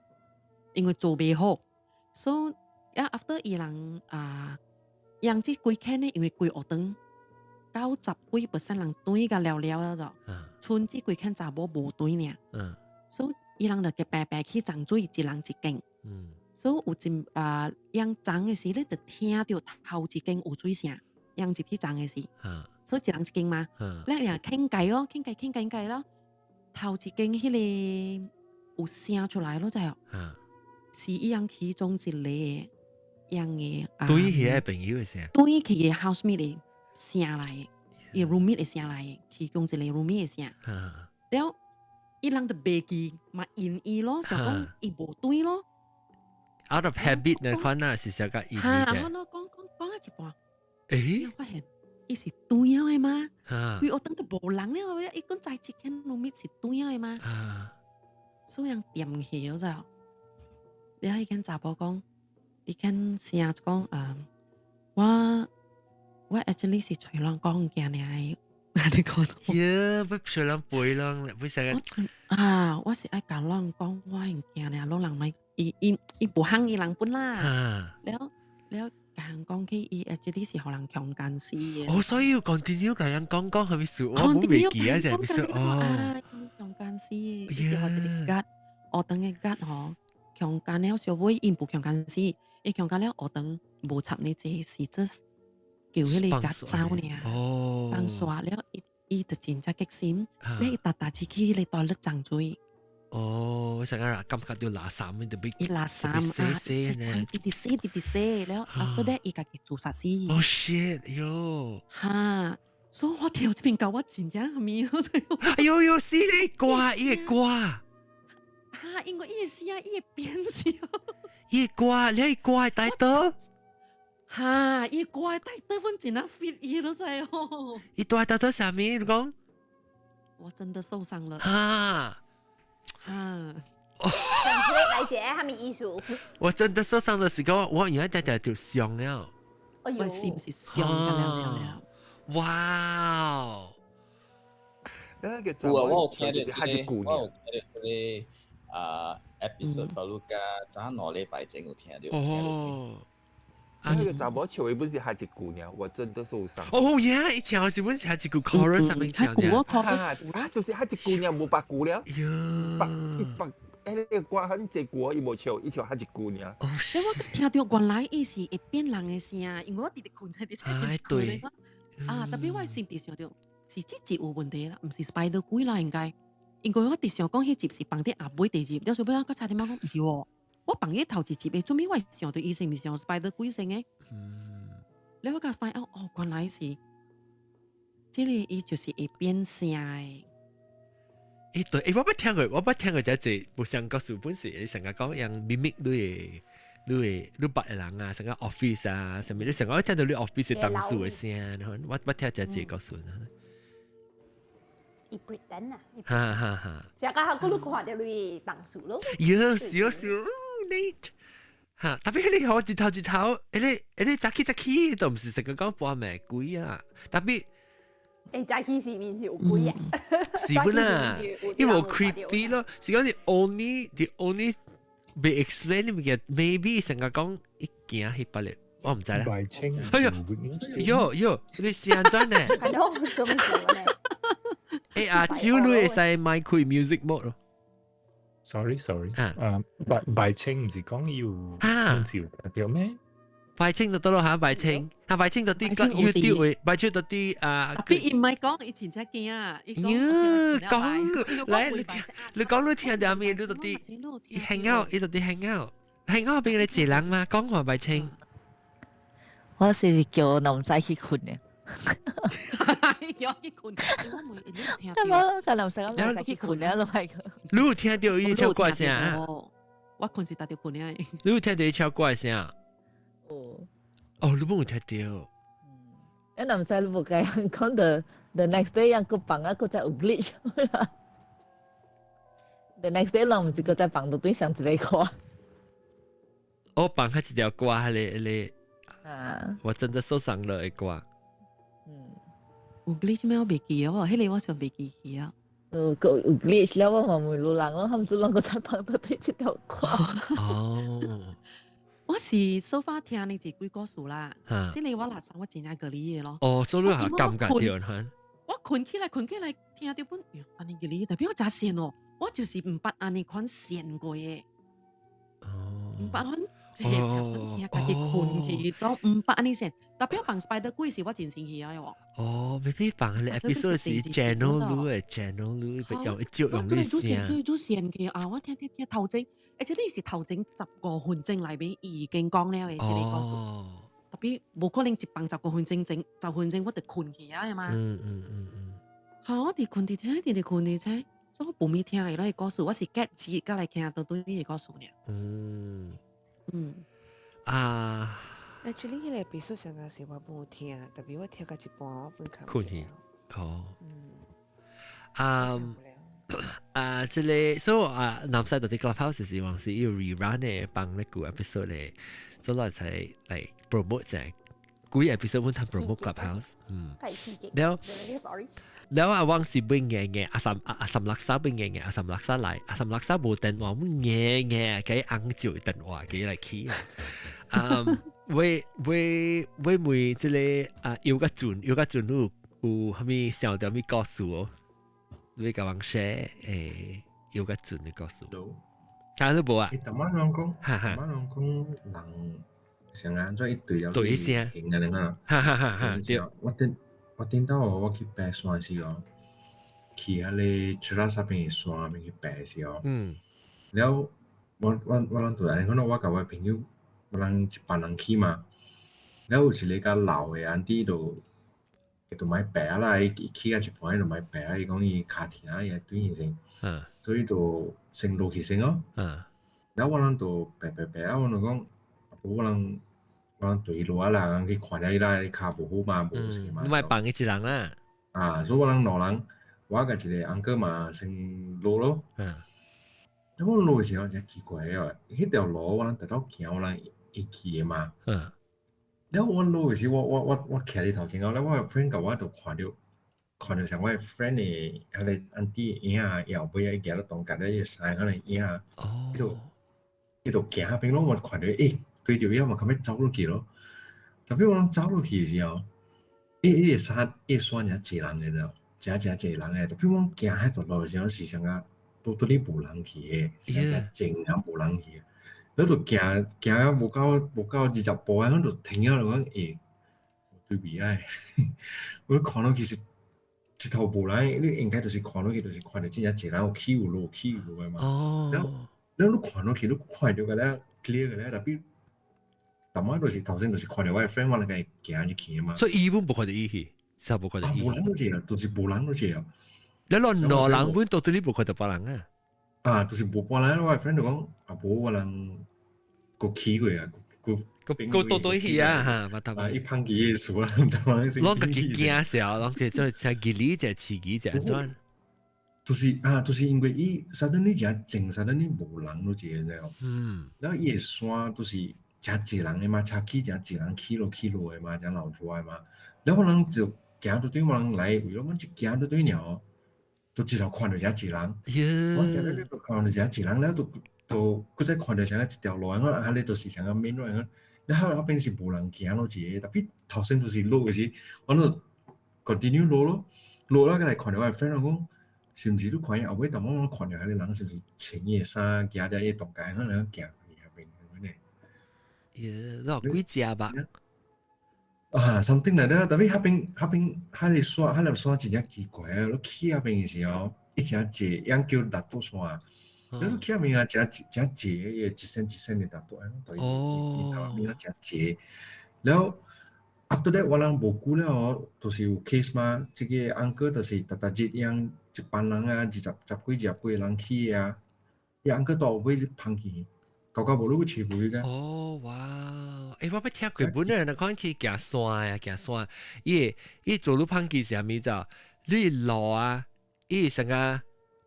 因為做袂好，所以啊 after 伊人啊，用這幾間呢，因為規學堂90幾% 人轉甲了了了就，賰這幾間查某無轉爾，所以伊人就夾白白去沖水，一人一間。所以有一啊，用沖的時，你就聽著頭一間有水聲，用入去沖的時，所以一人一間嘛，兩人傾偈咯，傾偈傾傾偈咯，頭一間彼个有聲出來咯，就是伊人其中一個用的啊，對起來朋友的聲，對起的 housemate 的聲來的，伊 roommate 的聲來的，其中一個 roommate 的聲，了伊人就袂記嘛應伊咯，想講伊無對咯。 Out of habit 呢款啊，是小個意哈，我講講講了一半，誒，發現伊是對的嗎？規學堂都無人了，伊講在一間 roommate 是對的嗎？所以人掂起了就，了伊間查甫講，伊間聲就講啊，我我 actually 是隨人講物件爾，你講。耶，欲隨人背人，欲成個。啊，我是愛共人講我物件爾，攏人莫。伊伊伊無喊伊人本啦，了了共人講起伊 actually 是予人強姦死的。哦，所以要 continue 共人講講係咪事？我冇袂記啊，就係咪事？哦，強姦死的，伊是予一个 guard，學堂的 guard 吼，強姦了小尾伊無強姦死，伊強姦了學堂無插呢這是 just 叫彼個 guard 走爾，放煞了伊伊就真正激心，你伊逐逐次去彼個 toilet 沖水。哦，成日感覺到垃圾咁就俾伊垃圾啊，直直洗直直洗，了 after that 伊家己自殺死。哦 shit，喲！哈，所以我聽這邊講我真正啥物，哎呦呦，死你歌，伊個歌。哈，因為伊會死啊，伊會變死。伊個歌，你個歌帶刀。哈，伊歌帶刀本真啊 fit 伊都知哦。伊帶刀做啥物？你講？我真的受傷了。哈。哈，來者係咪意思？我真的受傷的時候，我原來只只就傷了。哎呦，是唔是傷了了了？哇！那個有啊，我有聽著這個，我有聽著這個啊 episode，包括早2禮拜前有聽著。哦。啊，那個查某唱的本是下一句爾，我真的受傷。哦耶！伊唱的是本是下一句 chorus 上面唱嘅。啊，就是下一句爾，無別句了。別一別，彼個歌很濟句，伊無唱，伊唱下一句爾。欸，我聽著原來伊是會變人的聲，因為我直直睏在佇這對。啊，tapi 我心直想著是這集有問題啦，毋是 Spider 鬼啦，應該。因為我直想講彼集是放佇後尾第二集，了小尾仔閣差點仔講毋是喎。我放伊頭一集的，做咩我會想著伊是毋是像 Spider 鬼聲的？了我才發現哦，原來是這個伊就是會變聲的。欸對，欸我捌聽過，我捌聽過這隻無相故事本是成日講用 mimic 你的你的你捌的人啊，成個 office 啊，啥物你成個聽到你 office 的同事的聲，我捌聽這隻故事。伊 pretend 啊，哈哈哈！成個下個你看著你同事咯。有有 Nate，哈，tapi 你好一頭一頭，彼個彼個早起早起都毋是成個講半暝鬼啊，tapi。欸，早起是面是有鬼啊？是本啊，因為 creepy 咯，是講是 only the only 被 explain 物件，maybe 成個講一驚彼百日，我毋知啦。哎呦，喲喲，你是按怎呢？係咯，做咩事呢？欸阿蕉你會使麥開 music mode 咯。 Sorry sorry，啊，白白清毋是講要照表咩？白清就得咯嚇，白清嚇白清就啲個 YouTube 會，白清就啲啊。別伊唔係講，伊真正驚啊！喲，講來你聽，你講你聽到咩？你就啲 hang out，伊就啲 hang out，hang out 俾你一人嘛？講話白清。我是叫男仔去睏的。叫我去睏，我冇聽到。我就男仔咁去睏咧，都係。你有聽到伊唱歌聲？我困是逐條困嘅。你有聽到伊唱歌聲？哦。哦，你冇有聽到？誒，若毋使你無共人講 the next day 人閣放啊，閣再有 glitch。The next day 人毋是閣再放到對上一个歌。哦，放開一條歌，彼个啊，我真的受傷了的歌。有 glitch 咩？我袂記哦，彼个我就袂記去啊。有閣有 glitch 了，我嘛問路人，我含住人閣再放到對這條歌。哦。我是 so far 聽你一幾故事啦，這个我垃圾我真正過你的咯。哦，所以你係感覺到哈？我困起來，困起來聽到本，按呢個你，代表我真善哦，我就是毋捌按呢款善過的。哦。毋捌款這條聽家己困去，總毋捌按呢善。代表放 Spider 鬼是我真生氣啊！喲。哦，maybe 放彼个 episode 是 channel 路的 channel 路，用照用你聲。做做善嘅啊！我聽聽聽頭前，而且你是頭前15分鐘內面已經講了的這個故事。特別無可能一放十五分鐘前，十分鐘我就困去啊嘛。嚇！我佇困佇這，佇佇困佇這，所以我無咪聽伊那個故事，我是隔節才來聽到對面的故事爾。啊。 Actually，彼个 episode 上個是我無聽，特別我聽到一半，我本看。困去。哦。啊啊！這个所以啊，南西到底 Clubhouse 是往時要 rerun 的，放那個 episode 咧，做來才來 promote 者，幾 episode 本他 promote Clubhouse，嗯。太刺激。了。了啊，往時變硬硬，阿三阿阿三垃圾變硬硬，阿三垃圾來，阿三垃圾無電話，硬硬，給紅照電話給來起啊。啊，會會會問這個啊，有個陣有個陣有有啥物想到啥物故事哦？你共人 share 有個陣的故事。看你無啊？欸，逐擺人講，逐擺人講人像按怎一對了對聲，停啊，啊，哈哈哈哈對。我頂到我去爬山時哦，去彼个赤拉山邊的山邊去爬時哦，了我人就按呢可能我共我朋友，我人一班人去嘛，了有一个較老的 auntie 就伊就莫爬啦，伊伊去到一半伊就莫爬，伊講伊跤疼，伊對伊先，所以就先落去先咯。了我人就爬爬爬，我就講，無我人我人對伊落啊啦，人去看了伊啦，伊跤無好嘛，無事嘛。你莫放伊一人啦。啊，所以我人兩人，我共一個 uncle 嘛先落咯。了我落的時候真奇怪哦，彼條路我人直到行，我人會記的嘛。了我落的時，我我我我徛佇頭前哦，了我的 friend 共我就看著，看著像我的 friend 的彼个 auntie 影，伊後尾啊，伊行到中間咧，伊個衫可能影，伊就伊就行彼邊咯，我看著，欸，對著伊嘛較欲走落去咯。特別我人走落去的時候，伊伊個山伊個山誠濟人的知無？誠誠濟人的，特別我行彼條路的時候是啥個？都拄哩無人去的，是誠靜啊，無人去的。你就行行啊，無夠20步啊，我就停了，就講欸，對面啊，我看落去是一頭無人，你應該就是看落去就是看著真正濟人有起有落起有落的嘛。了了你看落去，你看著個了 clear 個了，特別逐擺就是頭先就是看著我的 friend，我來共伊行入去的嘛。所以伊本無看著伊去，實無看著伊。無人都是啊，就是無人都是啊。你落兩人本到底你無看著別人啊？啊，就是無半人，我的 friend 就講啊，無我人閣起過啊，閣閣倒對去啊，哈，嘛頭。啊，伊放棄的事啊，毋知影攏家己驚時候，攏是做像吉利者、刺激者按怎？就是啊，就是因為伊 suddenly 誠靜，suddenly 無人都一個，知無？然後伊的山就是誠濟人的嘛，車起誠濟人起落起落的嘛，誠鬧熱的嘛。然後我人就行到對，我人來為了阮一行到對爾，就一頭看到誠濟人。我行到就看到誠濟人了，就就閣再看到像一條路，我啊，彼就是像個 main road，然後後邊是無人行咯一個，特別頭先就是落的時，我就 continue 落咯，落了閣來看到我的 friend 講，是毋是你看伊後尾淡薄我看到彼個人是毋是穿伊的衫，行佇伊中間，可能行去遐邊咁呢？耶，那幾隻吧？啊，something like that，特別彼邊彼邊彼个山，彼粒山真正奇怪啊！你去彼邊的時候，伊誠濟，樣叫六度山。你去彼邊啊，誠誠濟，一身一身的大肚，哦，伊面誠濟。然後 after that 我人無久了哦，就是有 case 嘛，這个 uncle 就是逐逐日樣一班人啊，二十十幾二十幾個人去啊，伊 uncle 到尾就芳去。舊舊無你去飼肥嘅。哦，哇！欸，我捌聽過本來人講去行山啊，行山，伊伊做你胖記是啥物就，你路啊，伊成個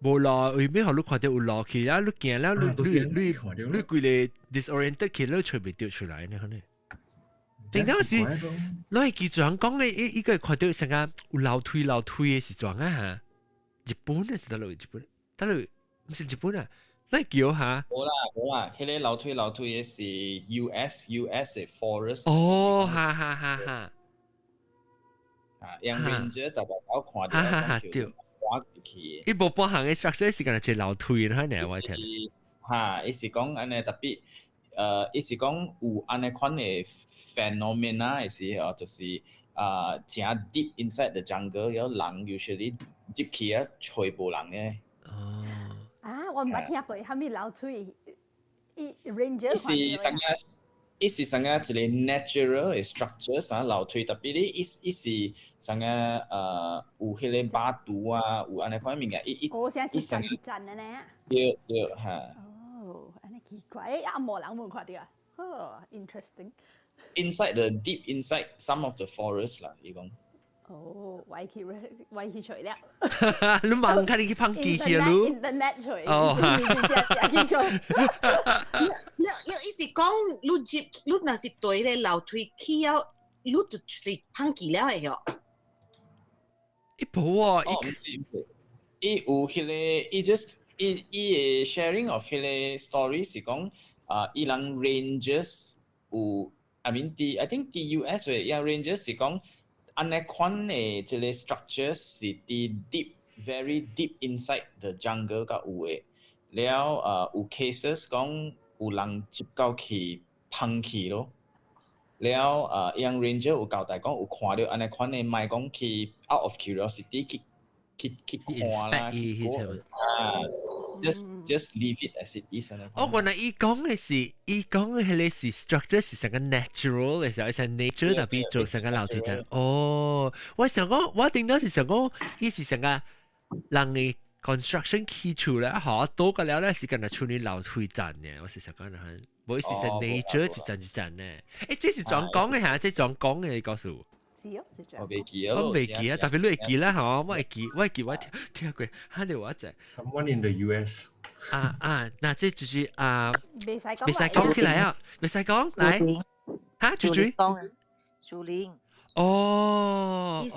無路，為咩予你看著有路去啊？你行了，你你你你規个 disoriented 去，你揣袂著出來呢？可能。定當時，你會記住人講咧，伊伊個看著成個有樓梯樓梯的是怎啊？哈？日本的是佗落？日本，佗落？毋是日本啊？你叫哈？無啦無啦，彼个樓梯樓梯的是 US 的 forest。哦，哈哈哈哈！啊，用 ranger 逐逐有看著，哈哈哈對。去。伊無半項的 structure 是干焦一个樓梯，哈爾我聽。哈，伊是講按呢特別，伊是講有按呢款的 phenomena 的時候，就是啊，誠 deep inside the jungle，有人 usually 入去啊，揣無人的。哦。啊，我毋捌聽過，啥物樓梯，伊 ranger 伊是啥個？伊是啥個一個 natural 的 structure 啥樓梯，特別你伊伊是啥個有彼个巴肚啊，有按呢款物件，伊伊哦，啥一層一層的呢？對對哈。哦，按呢奇怪，啊無人無看著啊，好 interesting。 Inside the deep inside some of the forest 啦，伊講。哦，我去我去揣了。你問看你去放機去咯？Internet 揣。哦，去揣。你你伊是講你入你若是對咧樓梯去了，你就是放棄了的喲。伊無哦，毋是毋是，伊有彼个，伊 just 伊伊的 sharing of 彼個 story 是講啊，伊人 rangers 有，I mean 佇 I think 佇 US 的，伊 rangers 是講。按呢款的這個 structure 是佇 deep very deep inside the jungle 較有的，了有 cases 講有人入到去芳去咯，了伊人 ranger 有交代講有看著按呢款的，莫講去 out of curiosity 去去去看啦，去啊，just leave it as it is。哦，原來伊講的是，伊講的彼个是 structure 是成個 natural 的時候，是 nature 特別做成個樓梯層。哦，我想講，我頂多是想講，伊是成個人的 construction 起厝咧，嚇多個了咧是干焦處理樓梯層嘅，我是想講係，無是成 nature 一層一層嘅。欸，這是怎講的嚇？這怎講的？你告訴我。我袂記啊，我袂記啊，特別你會記啦，嗬，我會記，我會記，我聽聽過，哈你我知。 Someone in the US。啊啊，嗱，這就是啊，袂使講，袂使講起來啊，袂使講，來，哈，豬豬，樹林。哦，伊是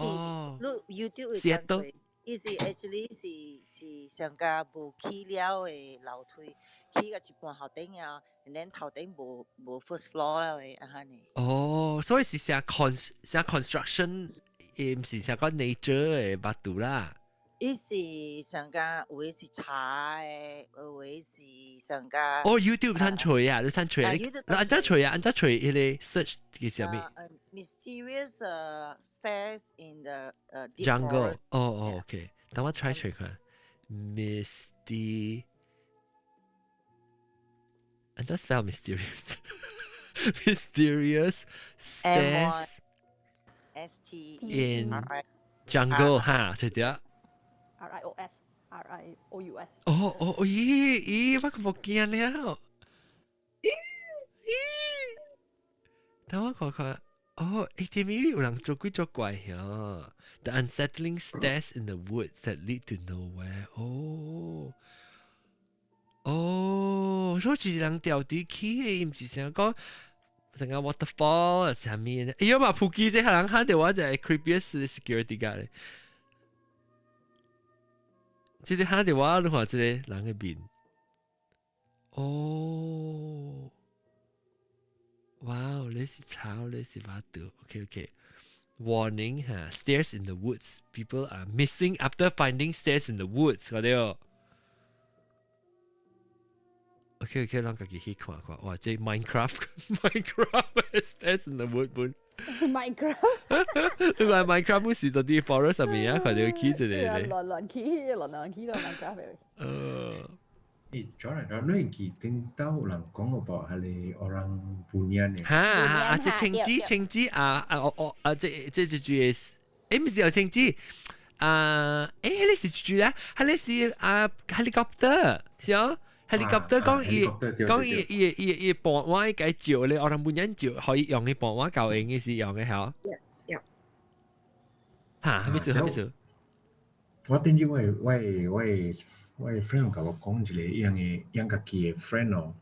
你 YouTube 會看過，伊是 actually 是是上加無起了的樓梯，起到一半頭頂啊，然後頭頂無無 first floor 了的按呢。哦，所以是寫 con 寫 construction，伊毋是寫講 nature 的巴肚啦。伊是上加有的是柴的，有的是上加。哦，YouTube 通揣啊，你通揣，你按怎揣啊？按怎揣彼个 search 個啥物？Mysterious stairs in the jungle。哦哦，OK，等我 try 揣看。Misty，I just spell mysterious. Mysterious stairs S T in jungle 哈，就對。 R I O S R I O U S。哦哦哦，咦咦，我個無驚了。咦，等我看看。哦，欸，這邊有人做幾做怪呀？The unsettling stairs in the woods that lead to nowhere。哦，哦，所以是人掉地去的，伊毋是想講成個 waterfall 啥物？哎呀嘛，普吉這人看著我就係 creepiest security guard。這個看著我，你看這個人的面。哦。哇哦，你是草，你是巴肚。OK OK。Warning 哈，stairs in the woods. People are missing after finding stairs in the woods. 嗰啲哦。OK OK，咱家己去看看。哇，這 Minecraft Minecraft stairs in the wood 本。 Minecraft。你話 Minecraft 本是到啲 forest 上面啊，看著起一個咧。亂亂起，亂亂起到 Minecraft。欸，Jordan，你會記聽到有人講過係 orang bunian 的？哈啊！這青子青子啊啊哦哦啊！這這這這是，欸，毋是有青子啊？欸，彼個是住啊？彼個是啊，helicopter 是哦？ helicopter 講伊講伊伊伊伊傍晚該照咧，orang bunian 照可以用嘅傍晚教應嘅是用嘅嚇。嚇，係咪事？係咪事？我頂住我的 friend 共我講一個伊樣的伊家己的 friend 哦，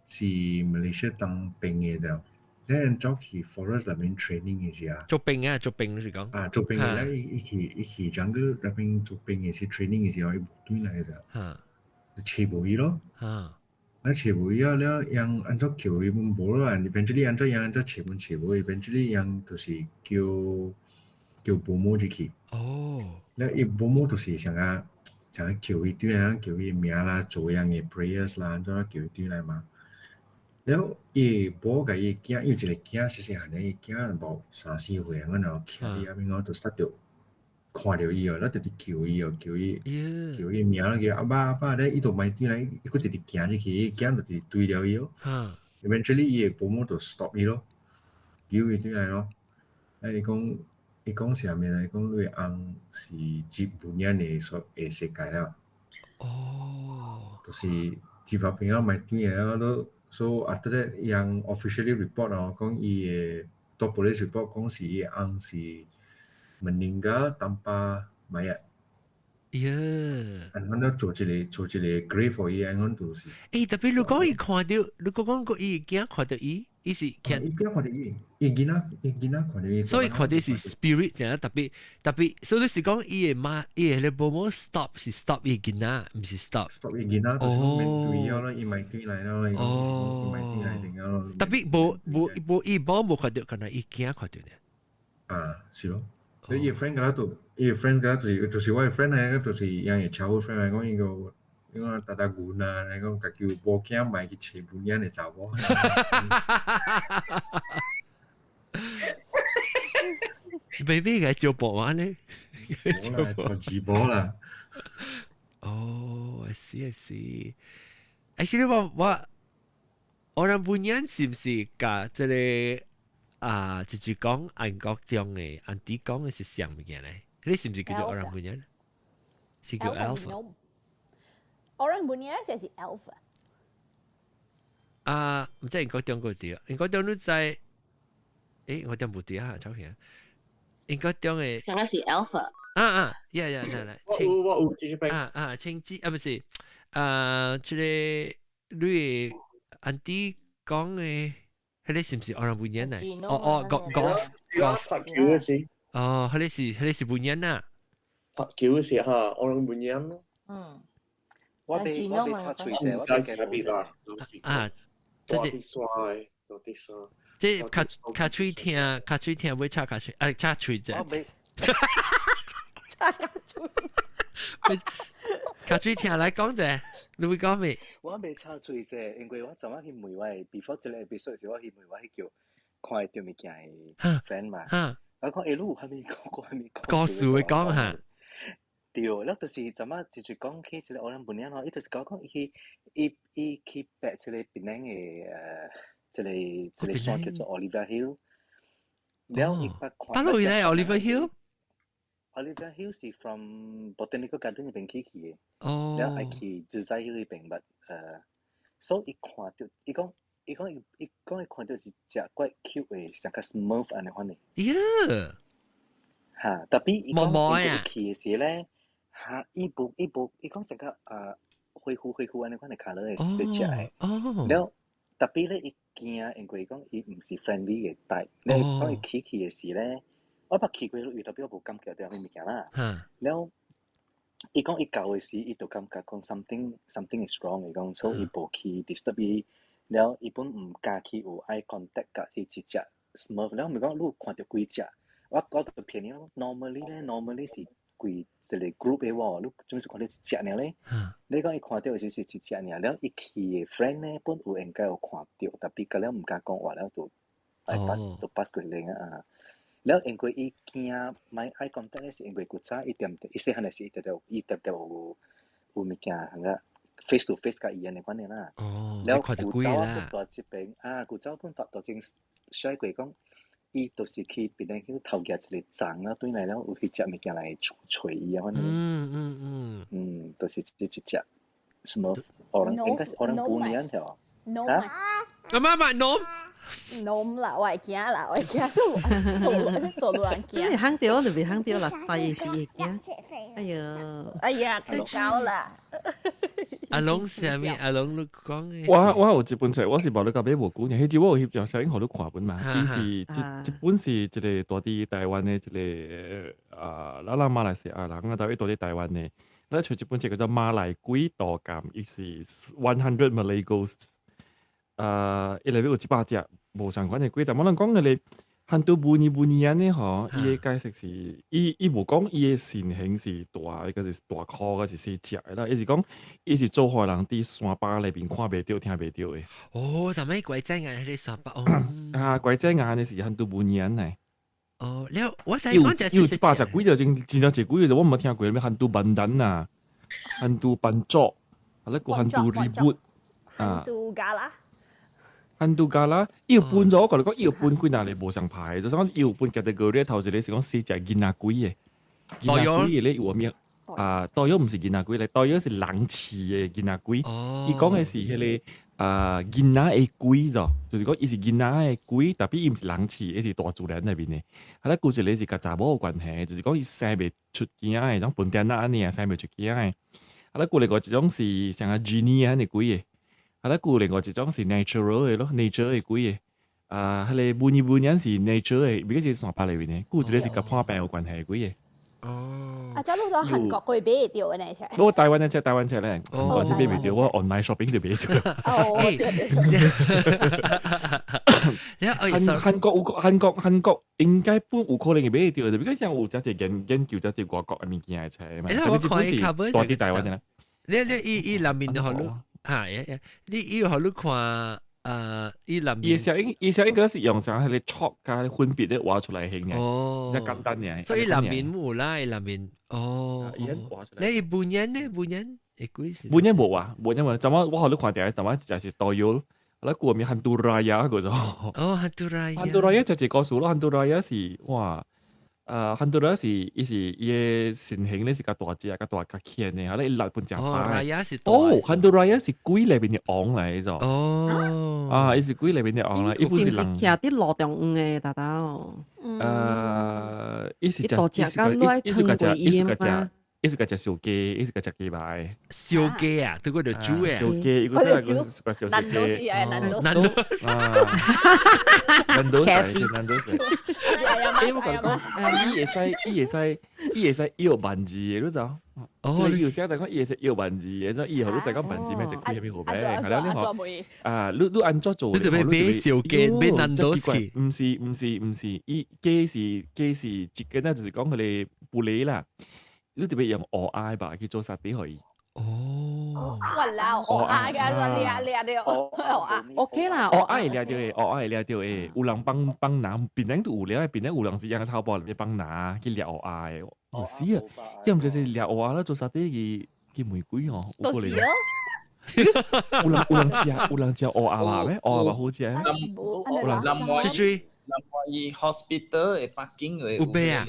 是馬來西亞當兵的就，咱走去 forest 內面 training 的時啊，做兵啊，做兵是講。啊，做兵的，咱伊去伊去 jungle 那邊做兵的時 training 的時候，伊無轉來就，就揣無伊咯。那揣無伊啊了，樣按怎叫伊們無啦，eventually 按怎樣按怎揣們揣無，eventually 樣就是叫叫保姆入去。了伊保姆就是想啊，想啊叫伊轉來，叫伊名啦，做樣的 prayers 啦，按怎叫伊轉來嘛。了伊某共伊囝，伊有一個囝細細漢的，伊囝無三四歲，然後徛佇遐邊，我就實著看著伊哦，了直直叫伊哦，叫伊叫伊名，叫阿爸阿爸咧，伊就莫轉來，伊閣直直行入去，伊囝就直對著伊哦。Eventually 伊的保姆就 stop 伊咯，叫伊轉來咯。啊，伊講伊講啥物咧？伊講你的翁是入無影的所的世界了。就是入後邊仔莫轉來啊，都 so after that 伊翁 officially report 哦，講伊的到 police report 講是伊的翁是 meninggal tanpa mayat。按怎做一個做一個 grave for 伊，按怎就是。欸，特別你講伊看到，你講講個伊囝看到伊，伊是見。伊囝看到伊，伊囡仔伊囡仔看到伊。所以看到是 spirit，正特別特別，所以是講伊的媽，伊的某母 stop 是 stop 伊囡仔，毋是 stop。 stop 伊囡仔，就是講免對了咯，伊莫轉來咯，伊講伊莫轉來成了咯。特別無無無伊某無看到，敢若伊囝看到呢。啊，是咯。所以伊 friend 甲咱就，伊 friend 甲咱就是就是我的 friend 來，就是伊的超 friend 來講，伊個伊講逐逐牛啊，來講家己有某囝莫去揣無影的查某。 baby 個招博話咧，冇啦，做直播啦。哦，I see I see。Actually 我我 orang bunian 是毋是共這個啊，就是講韓國中的 auntie 講的是啥物件咧？你是毋是叫做 orang bunian？是叫 elf？ Orang bunian 是是 elf。啊，毋知英國中個對，英國中你知？欸，我中無對啊，走去啊！英國中的上個是 elf。啊啊，呀呀，來來，我有我有繼續啊啊，青子啊，不是，啊，這個你 auntie 講的，彼個是毋是 orang bunian 來？哦哦，golf golf 拍球的時。哦，彼個是彼個是 bunian 啊。拍球的時哈，orang bunian 咯。嗯。我欲插喙者，我欲加補啦。啊，這個山的，做啲山。這較較喙疼，較喙疼，欲插較喙，啊，插喙者。插較喙。較喙疼來講者，你會講咩？我未插喙者，因為我昨晚去問我的，before 這個 episode 時，我去問我彼叫看會著物件的 friend 嘛。我講，欸，你有啥物講過啥物故事會講哈？對，了就是昨晚直直講起這個 orang bunian 吼，伊就是講講伊去伊伊去爬這個檳城的這個這個山叫做 Oliver Hill。了伊捌看。佗位來 Oliver Hill？ Oliver Hill 是 from Botanical Garden 那邊起去的。了愛去 Jervois Hill 那邊，but 所以伊看著，伊講伊講伊伊講伊看著一隻怪 cute 的，像個 Smurf 按呢款的。呀！哈，特別伊講伊去的時咧，哈，伊無伊無伊講成個灰灰灰灰按呢款的 colour 的是細隻的。了特別咧，伊驚，因為講伊毋是 friendly 的 type。咧講伊起去的時咧，我捌去過伊特別我無感覺著啥物物件啦。了，伊講伊到的時，伊就感覺講 something something is wrong，伊講所以伊無去 disturb 伊。了，伊本毋敢去有 eye contact 共彼一隻 Smurf。了，毋講你有看著幾隻？我我就騙你，normally 咧，normally 是規一個 group 的喎，你做咩是看著一隻爾咧？你講伊看著的時是一隻爾，了伊去的 friend 咧，本有應該有看著，特別佮了毋敢講話了，就愛 pass 就 pass 過來啊。了因為伊驚莫 eye contact 咧，是因為古早伊恬恬伊細漢的時，伊恬恬伊恬恬有有物件通個 face to face 共伊按呢款的啦。了古早本蹛這邊啊，古早本蹛大前寫過講。伊就是去別人去頭夾一個欉啊，轉來了有彼隻物件來揣伊啊，反正。就是這一隻什麼 orang 應該是 orang bunian 係 No 啊？阿媽媽 no ，no 啦，我會驚啦，我會驚做做做人真係驚。喊到就袂喊到啦，知是會驚。哎呀，哎呀，太高啦！阿龍啥物？阿龍你講嘅。我有一本冊，我是無你甲買無久呢。彼隻我有翕張相，予你看本嘛。伊是這這本是一個住佇台灣的一個啊，咱咱馬來西亞人啊，但伊住佇台灣的。咱出一本冊叫做《馬來鬼圖鑑》，伊是 100 Malay Ghosts。啊，伊內面有100隻無相仝的鬼，但我人講的咧，hantu buni-bunian 的吼，伊的解釋是，伊無講伊的身形是大，抑是大箍，抑是細隻的啦。伊是講，伊是做予人佇山巴內面看袂著、聽袂著的。哦，但係鬼仔眼喺你山巴哦。啊，鬼仔眼的是 hantu bunian 來。哦，了我知伊有講伊有100隻鬼就真真正濟鬼，就我毋捌聽過咩 hantu bandan 啊，hantu pancok，啊咧個 hantu ribut 啊。 Hantu galah。 Hantu galah，伊有分咗，我共你講，伊有分幾若個無相牌，就是講伊有分 category，頭一個是講四隻囡仔鬼的，囡仔鬼的咧有咩？啊，多樣毋是囡仔鬼咧，多樣是人飼的囡仔鬼。伊講的是彼個啊囡仔的鬼咗，就是講伊是囡仔的鬼，tapi 伊毋是人飼，伊是大自然內面的。啊，咧有一個是佮查某有關係，就是講伊生袂出囝的，種笨蛋仔按呢啊，生袂出囝的。啊，咧有另外一種是像個 genie 按呢鬼的。啊，咧有另外一種是 natural 的咯，nature 的鬼的。啊，彼個 buni-bunian 是 nature 的，彼個是山巴內面的。有一個是佮破病有關係的鬼的。哦。啊，這路到韓國會買會著的呢？我台灣的車，台灣車咧，我這買袂著，我 online shopping 就買著。哦，對對對。韓國應該本有可能會買會著，比如像有遮濟研究遮濟外國的物件的冊嘛。我看伊卡本住佇台灣的啦。你伊內面予你哈呀呀，你伊予你看啊，伊內面。伊的聲音，伊的聲音是用啥彼個 chalk 佮粉筆咧畫出來型的。哦。真簡單爾。所以內面有啦，伊內面哦。你 bunian 呢？Bunian 會鬼是？ Bunian 無啊，bunian 無。怎麼我予你看著，怎麼一隻是 toyol，啊，個名 Hantu Raya 個做。哦，Hantu Raya。 Hantu Raya 就一個故事咯，Hantu Raya 是哇，Hantu Raya 是伊是伊的身形咧是較大隻、較大、較顯的，啊，咧伊力本誠哦大。 ，Raya 是大。哦，Hantu Raya 是鬼內面的王來的。哦。啊，伊是鬼內面的王來，伊不是人。徛佇路中央的，大豆。伊是食，伊是個，伊是個食，伊是個食，伊是個食燒雞，伊是個食雞排。燒雞啊，對個就煮的。燒雞，伊個是個是個燒雞。難道是難道是？難道是？欸，我共你講，伊會使，伊會使，伊會使搖萬字的，你知無？哦，伊有寫但講伊會使搖萬字的，所以伊予你知講萬字咩一開啥物號碼，係啦，你吼啊，你按怎做？你就欲買燒雞，買 Nando's 去？毋是毋是毋是，伊雞是雞是一個呢，就是講彼个布雷啦，你特別用烏鴉吧去做沙爹予伊。哦，哇老烏鴉嘅，掠掠著烏鴉，OK 啦，烏鴉會掠著的，烏鴉會掠著的，有人幫幫拿，檳城都有掠，檳城有人是養草包入去幫拿去掠烏鴉的，哦是啊，要毋就是掠烏鴉啦做沙爹去去玫瑰哦，有可能。有人食烏鴉肉咩？烏鴉肉好食。有人出去。南伊 hospital 的北京的有買啊？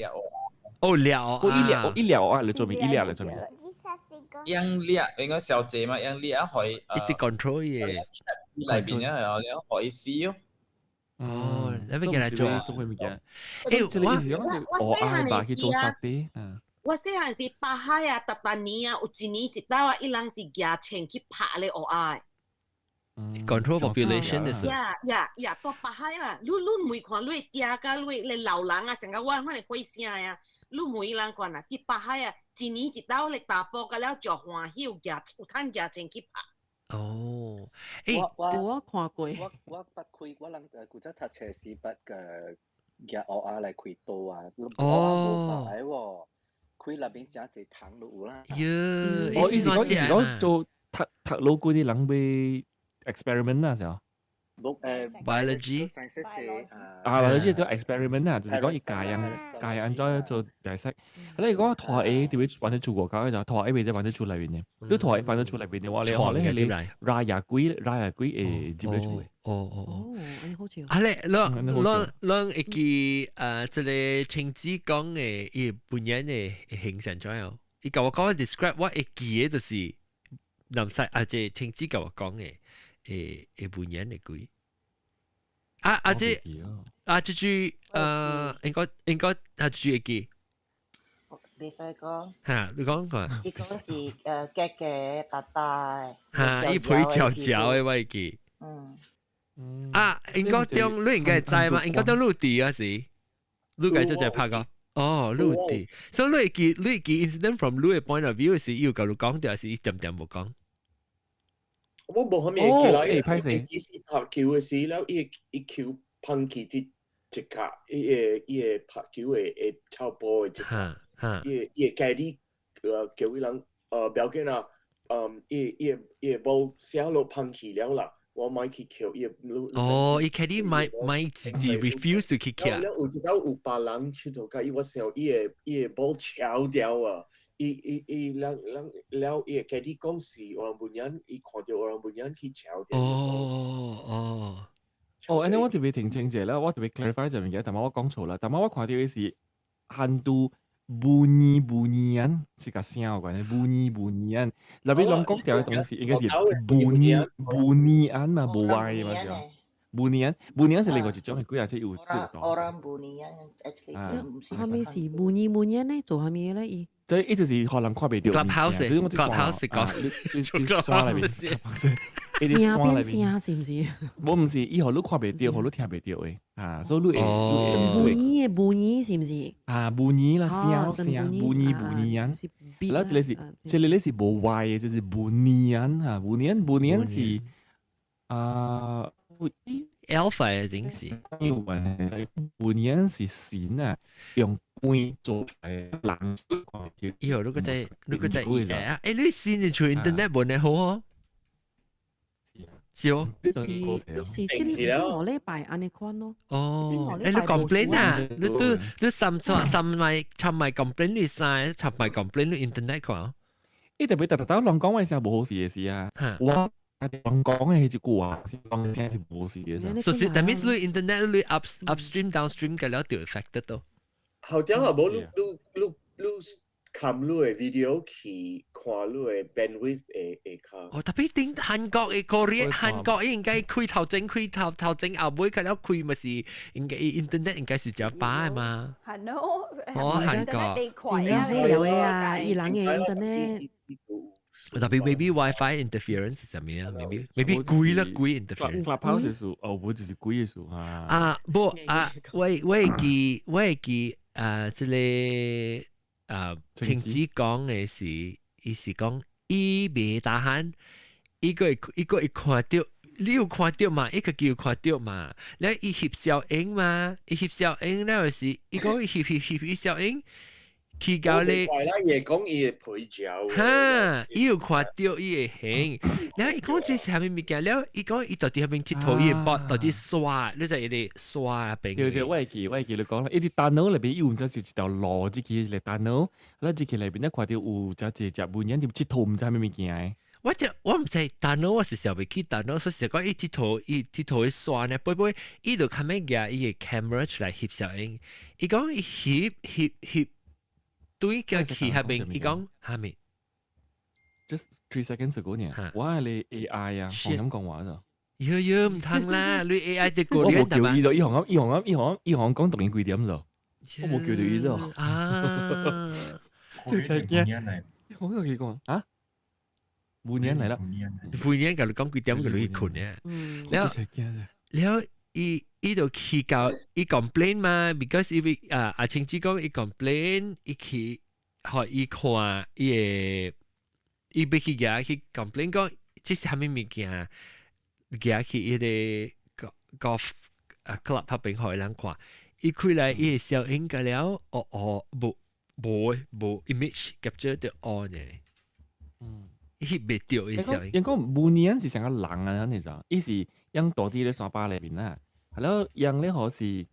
哦，掠烏我一掠一掠烏鴉來做面，一掠來做面。養掠應該小姐嘛，養掠可以。伊是 control 嘅。內邊啊，係啊，可以死哦。哦，你欲共來做做咩物件？欸，我細漢的時啊，我細漢時巴海啊，逐逐年啊，有一年一道啊，伊人是舉槍去拍咧烏鴉。 Control population 的時候。 Yeah yeah yeah！蹛巴海啦，你問看，你會食甲你咧老人啊，像甲我款的火聲啊，你問伊人看啦，佇巴海啊，一年一道咧查埔甲了誠歡喜，有舉有趁舉槍去拍。哦，欸，我看過。我捌開，我人古早讀冊時捌個舉烏鴉來開刀啊，哦，無白喎，開內面誠濟蟲都有啦。喲，哦，伊是講做讀讀老古啲人欲 experiment 啊，是哦。 biology 啊，biology 做 experiment 啊，就是講伊教人教人按怎做解釋。你講拖 A 特別放佇出外國就拖 A 袂使放佇厝內面的，你拖 A 放佇厝內面的話咧，你係拉牙鬼拉牙鬼會入來厝的。哦哦哦，好似。啊咧，咱會記這个青子講的伊本人的形象怎樣？伊共我講 describe，我會記的就是南西啊，這聽子共我講嘅，會文言的鬼。啊啊這啊這句應該啊這句會記。袂使講。嚇，你講看。伊講是格格大大。嚇，伊皮條條的我會記。啊，應該中你應該知嘛？應該中陸地啊是，你該做隻拍個。哦，陸地，所以你會記 incident from 你的 point of view 是有共你講，定是伊點點無講？我無啥物會記啦，因為伊是拍球的時，了伊伊球碰去這一卡，伊個拍球的會抄波的一卡，伊個家己叫伊人不要緊啦，伊個波寫落碰去了啦，我莫去扣伊個。哦，伊家己莫莫自己 refuse to 去扣。了有一道有別人佚佗佮伊，我想伊個波敲掉啊！伊伊伊人人了伊會家己講是orang 本人，伊看著 orang 本人去敲掉。哦哦。哦，按呢我特別澄清者啦，我特別 clarify 一物件，但我講錯啦。但我看著的是 hantu bunyi bunyian 是佮聲有關係，bunyi bunyian。內邊攏講掉的東西應該是 bunyi bunian 嘛，無 Y 嘛是。bunian bunian 是另外一種的鬼，而且有這個 Orang bunian actually 唔是。啥物是 bunyi bunyian 呢？做啥物咧？伊？這伊就是予人看袂著。 Clubhouse Clubhouse 講，山內面，聲變聲是毋是？無毋是，伊予你看袂著，予你聽袂著的，啊，所以你會。是 bunyi 的 bunyi 是毋是？啊，bunyi 啦，聲聲 bunyi bunyian。然後這個是，這個咧是無 Y 的，就是 bunian 啊，bunian bunian 是啊。 Alpha 真是。有關係，bunian 是神啊，用龜做出來的人。喲，你個在啊？欸，你先是出 internet 無呢好哦？是哦。是是，這這五禮拜按呢款咯。哦，欸，你 complain 啊？你都你三錯三咪尋咪 complain 你晒，尋咪 complain 你 internet 看。伊特別特特特人講話聲無好事的事啊，我。人講的彼一句話，是講聲是無事的。所以，但係你 internet 你 upstream downstream 嘅了就 affected 到。後點啊，無你你你你看你的 video 去看你的 bandwidth 會較。哦，特別頂韓國的 Korea，韓國應該開頭前開頭頭前後尾佢了開咪是應該 internet 應該是誠飽的嘛。係咯。哦，韓國。真好料的啊，伊人的 internet。特別 maybe WiFi interference 是啥物啊？Maybe 鬼啦鬼 interference。 Clubhouse 是哦，無就是鬼的事啊。啊，無啊，我會記啊，這個啊，聽子講的是，伊是講伊袂 tahan，伊個會看著，你有看著嘛？伊個叫看著嘛？了伊翕小影嘛？伊翕小影了是，伊講伊翕翕翕伊小影。去到咧，怪啦，伊會講伊會陪照。哈，伊有看著伊會形，了伊講這是啥物物件？了伊講伊到佇彼邊𨑨迌，伊會搏到佇刷，你知伊咧刷邊。對對，我會記你講啦，伊佇電腦內邊伊有陣是一條路，這個是電腦，了這個內邊咧看著有誠濟隻文件，就𨑨迌毋知啥物物件的。我就我毋知電腦，我是想袂起電腦，所以是講伊𨑨迌伊𨑨迌去刷呢，背背伊就較尾舉伊個 camera 出來翕相影，伊講伊翕翕翕。對個去彼邊，伊講蝦米？Just 3 seconds ago 呢，我係你 AI 啊，紅咁講話咋？喲喲毋通啦，你 AI 這個我無叫伊就伊紅咁，伊紅咁，伊紅伊紅講突然幾點咗，我無叫到伊咗。啊，就真驚，我有幾講啊？五年嚟啦，5年共你講幾點佢去睏啊？了了，伊就去到伊 complain 嘛，because 伊啊阿青子講伊 complain，伊去予伊看伊會伊欲去舉去 complain 講這是啥物物件，舉去伊個 golf 啊 club 彼邊予人看，伊開來伊個小影個了，哦哦，無無無 image capture 著 on 呢，伊翕袂著伊小影。因講 bunian 是成個人啊，你知？伊是養大佇咧山巴內面啊。係咯，養咧好是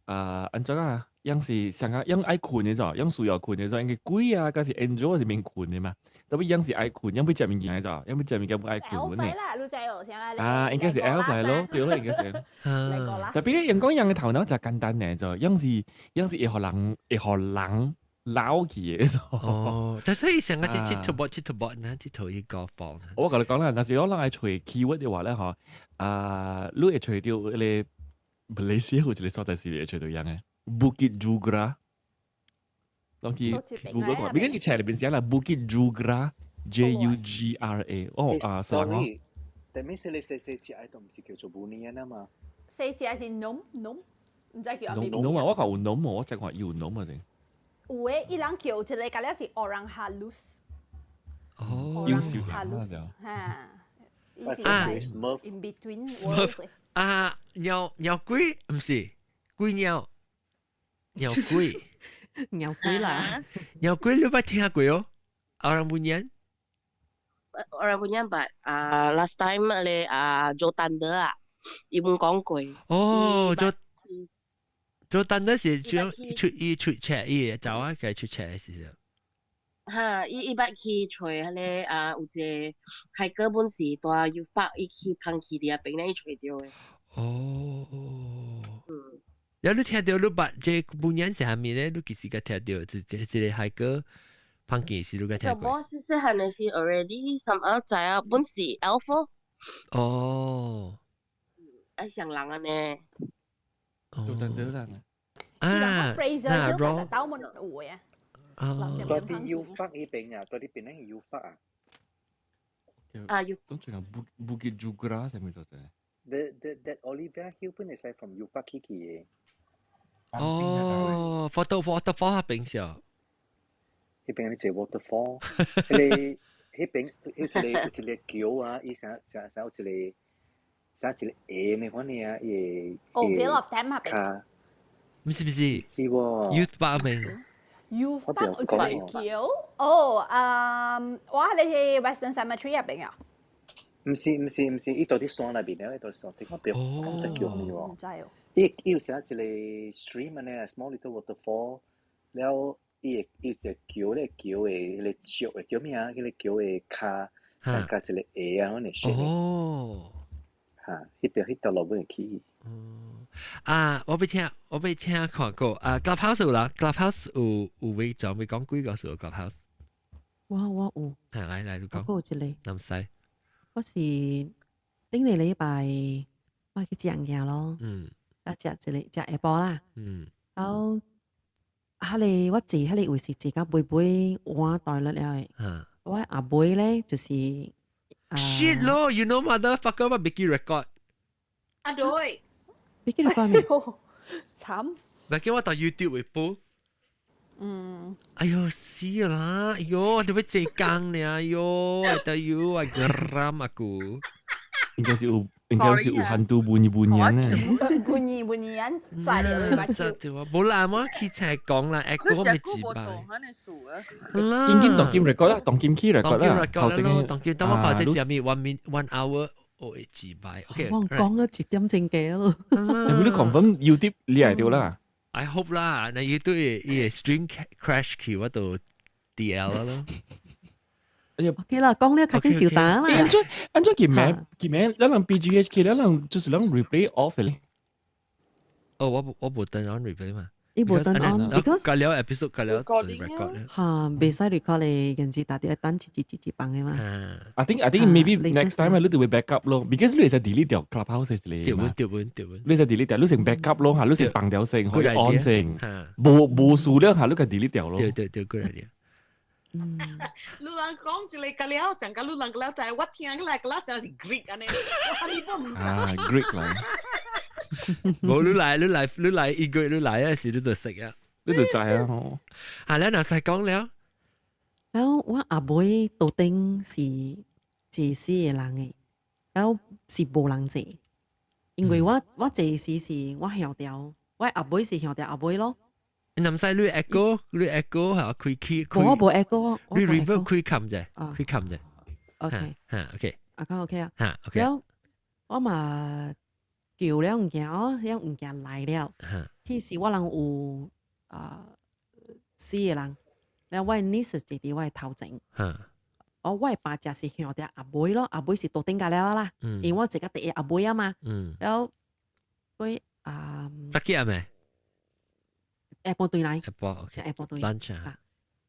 啊，按怎啊？養是成個養愛睏的咋，養需要睏的咋，應該鬼啊，抑是 angel 是免睏的嘛。特別養是愛睏，養欲食物件的咋，養欲食物件欲愛睏的。啦，你知哦，啥啊，應該是 elf 來咯，對咯，應該是。特別咧，人講養的頭腦就簡單呢，就養是養是會予人會予人。撈起嘅。哦，但所以成個這這頭這頭呢，這頭一個房。我共你講啦，若是我人愛揣 keyword 的話咧，嗬，啊，你會揣著彼個馬來西亞有一個所在是會揣著樣的，Bukit Jugra。攏去 Google 看，別個冊裡邊寫啦，Bukit Jugra，J U G R A。哦，啊，sorry，但係你細細隻都毋是叫做 Bunian 啊嘛？細隻是農農，毋知叫啥物。農啊，我講有農無，我只看有農啊先。有誒，伊人叫一個，甲了是 Orang Halus。哦優秀人啊，哈，啊，in between 啊，鳥鳥鬼毋是鬼鳥，鳥鬼，鳥鬼啦，鳥鬼你捌聽過哦？Orang Bunian。 Orang Bunian but 啊，last time 咧啊做單的啊，伊冇講過。哦，做做單的是出出伊出車伊走啊，佢出車時候。哈，伊伊捌去揣彼个啊，有一個海哥本是蹛有北，伊去芳去佇遐邊咧，伊揣著的。哦。有你聽著你捌這 Bunian 是啥物咧？你幾時個聽著？這這這個海哥芳去時你個聽過？我細細漢的時 already 什麼知啊，本是 alpha。哦。愛上人按呢。做單對啦。啊，那 raw 兜門有嘅。啊，蹛佇 U 北彼邊啊，蹛佇邊個 U 北啊？啊，U。當最近 Bukit Jugra 啥物所在？ The that Olivia Hill 本會使 from 油北去去的。哦，photo waterfall 彼邊是。彼邊你坐 waterfall，彼個彼邊有一個有一個橋啊，伊啥啥啥有一個啥一個鞋呢款的啊，伊哦，Vale of Temp 彼邊。毋是毋是。是喎。 Youth Park 邊。 Youth Park 有一個橋，哦，嗯，我你是 Western Cemetery 入邊啊？毋是毋是毋是，伊蹛佇山內邊咧，伊蹛山頂，我袂講只叫咩喎？毋知哦。伊伊有寫一個 stream 按呢，small little waterfall，了伊會伊有一個橋咧，橋的彼個石的叫咩啊？彼個橋的跤，上加一個鞋啊，阮會寫。哦。哈，彼邊彼條路會去。啊！我欲聽，我欲聽看過啊！Clubhouse 有啦，Clubhouse 有有位仲未講幾個數 Clubhouse。我我有。係來來，你講。我有一個。唔使。我是頂個禮拜我去食物件咯。啊，食一個食下晡啦。然後，彼個我坐彼個位是坐到尾尾換台了了的。我阿妹咧就是。 Shit 咯，you know motherfucker，我袂記 record。啊對。袂記 record 咩？慘。袂記我到 YouTube 會播。哎喲死啦！哎喲，我哋要坐工呢！哎喲，I tell you，我 geram aku。應該是有，應該是有hantu bunyi bunyian 呢。 bunyi bunyian 在了，對啊，無啦，我去才講啦，echo 咪幾擺。緊緊當金 record 啦，當金 key record 啦，頭前當金，當我看這是啥物 one minute one hour 哦，幾擺？OK，我講咗一點鐘幾咯。你咪你 confirm YouTube 你嚟掉啦？I hope 啦，那 YouTube 伊 stream crash 去我就 DL 咯。哎呀，OK 啦，講了較緊小打啦。按怎按怎記名記名，咱人 BGHK，咱人就是咱 replay off 咧。哦，我我無 turn on replay 嘛。伊無 turn on，because 隔了 episode 隔了 record 咧。嚇，袂使 record 咧，跟住大家等一一一一放的嘛。 I think maybe next time 你就會 backup 咯，because 你會使 delete 掉 Clubhouse 嚟嘛。對本對本對本。你使 delete 掉，你先 backup 咯嚇，你先放掉先，或者 on 先。無無數了嚇，你就 delete 掉咯。對對對，good idea。你人講一個了，上個你人了就係我聽起來個了像是 Greek 按呢，我你都毋知。啊，Greek 嚟。無你來你來你來一個月你來啊時你就識啊，你就知啊。係啦，嗱使講了。然後我阿妹桌頂是坐四個人的，然後是無人坐，因為我我坐時是我向調，我阿妹是向調阿妹咯。你唔使你 echo 你 echo 嚇開開。我無 echo，你 reverb 開冚啫，開冚啫。 OK，嚇 OK。啊，講 OK 啊。嚇 OK。了我嘛叫了物件哦，了物件來了。彼時我人有啊四個人，了我的 niece 坐佇我的頭前。哦，我的爸食是向著阿妹咯，阿妹是桌頂甲了啦，因為我坐甲第一阿妹啊嘛。了佢啊。得記啊未？下晡轉來，下晡 OK，食下晡轉。 lunch 啊，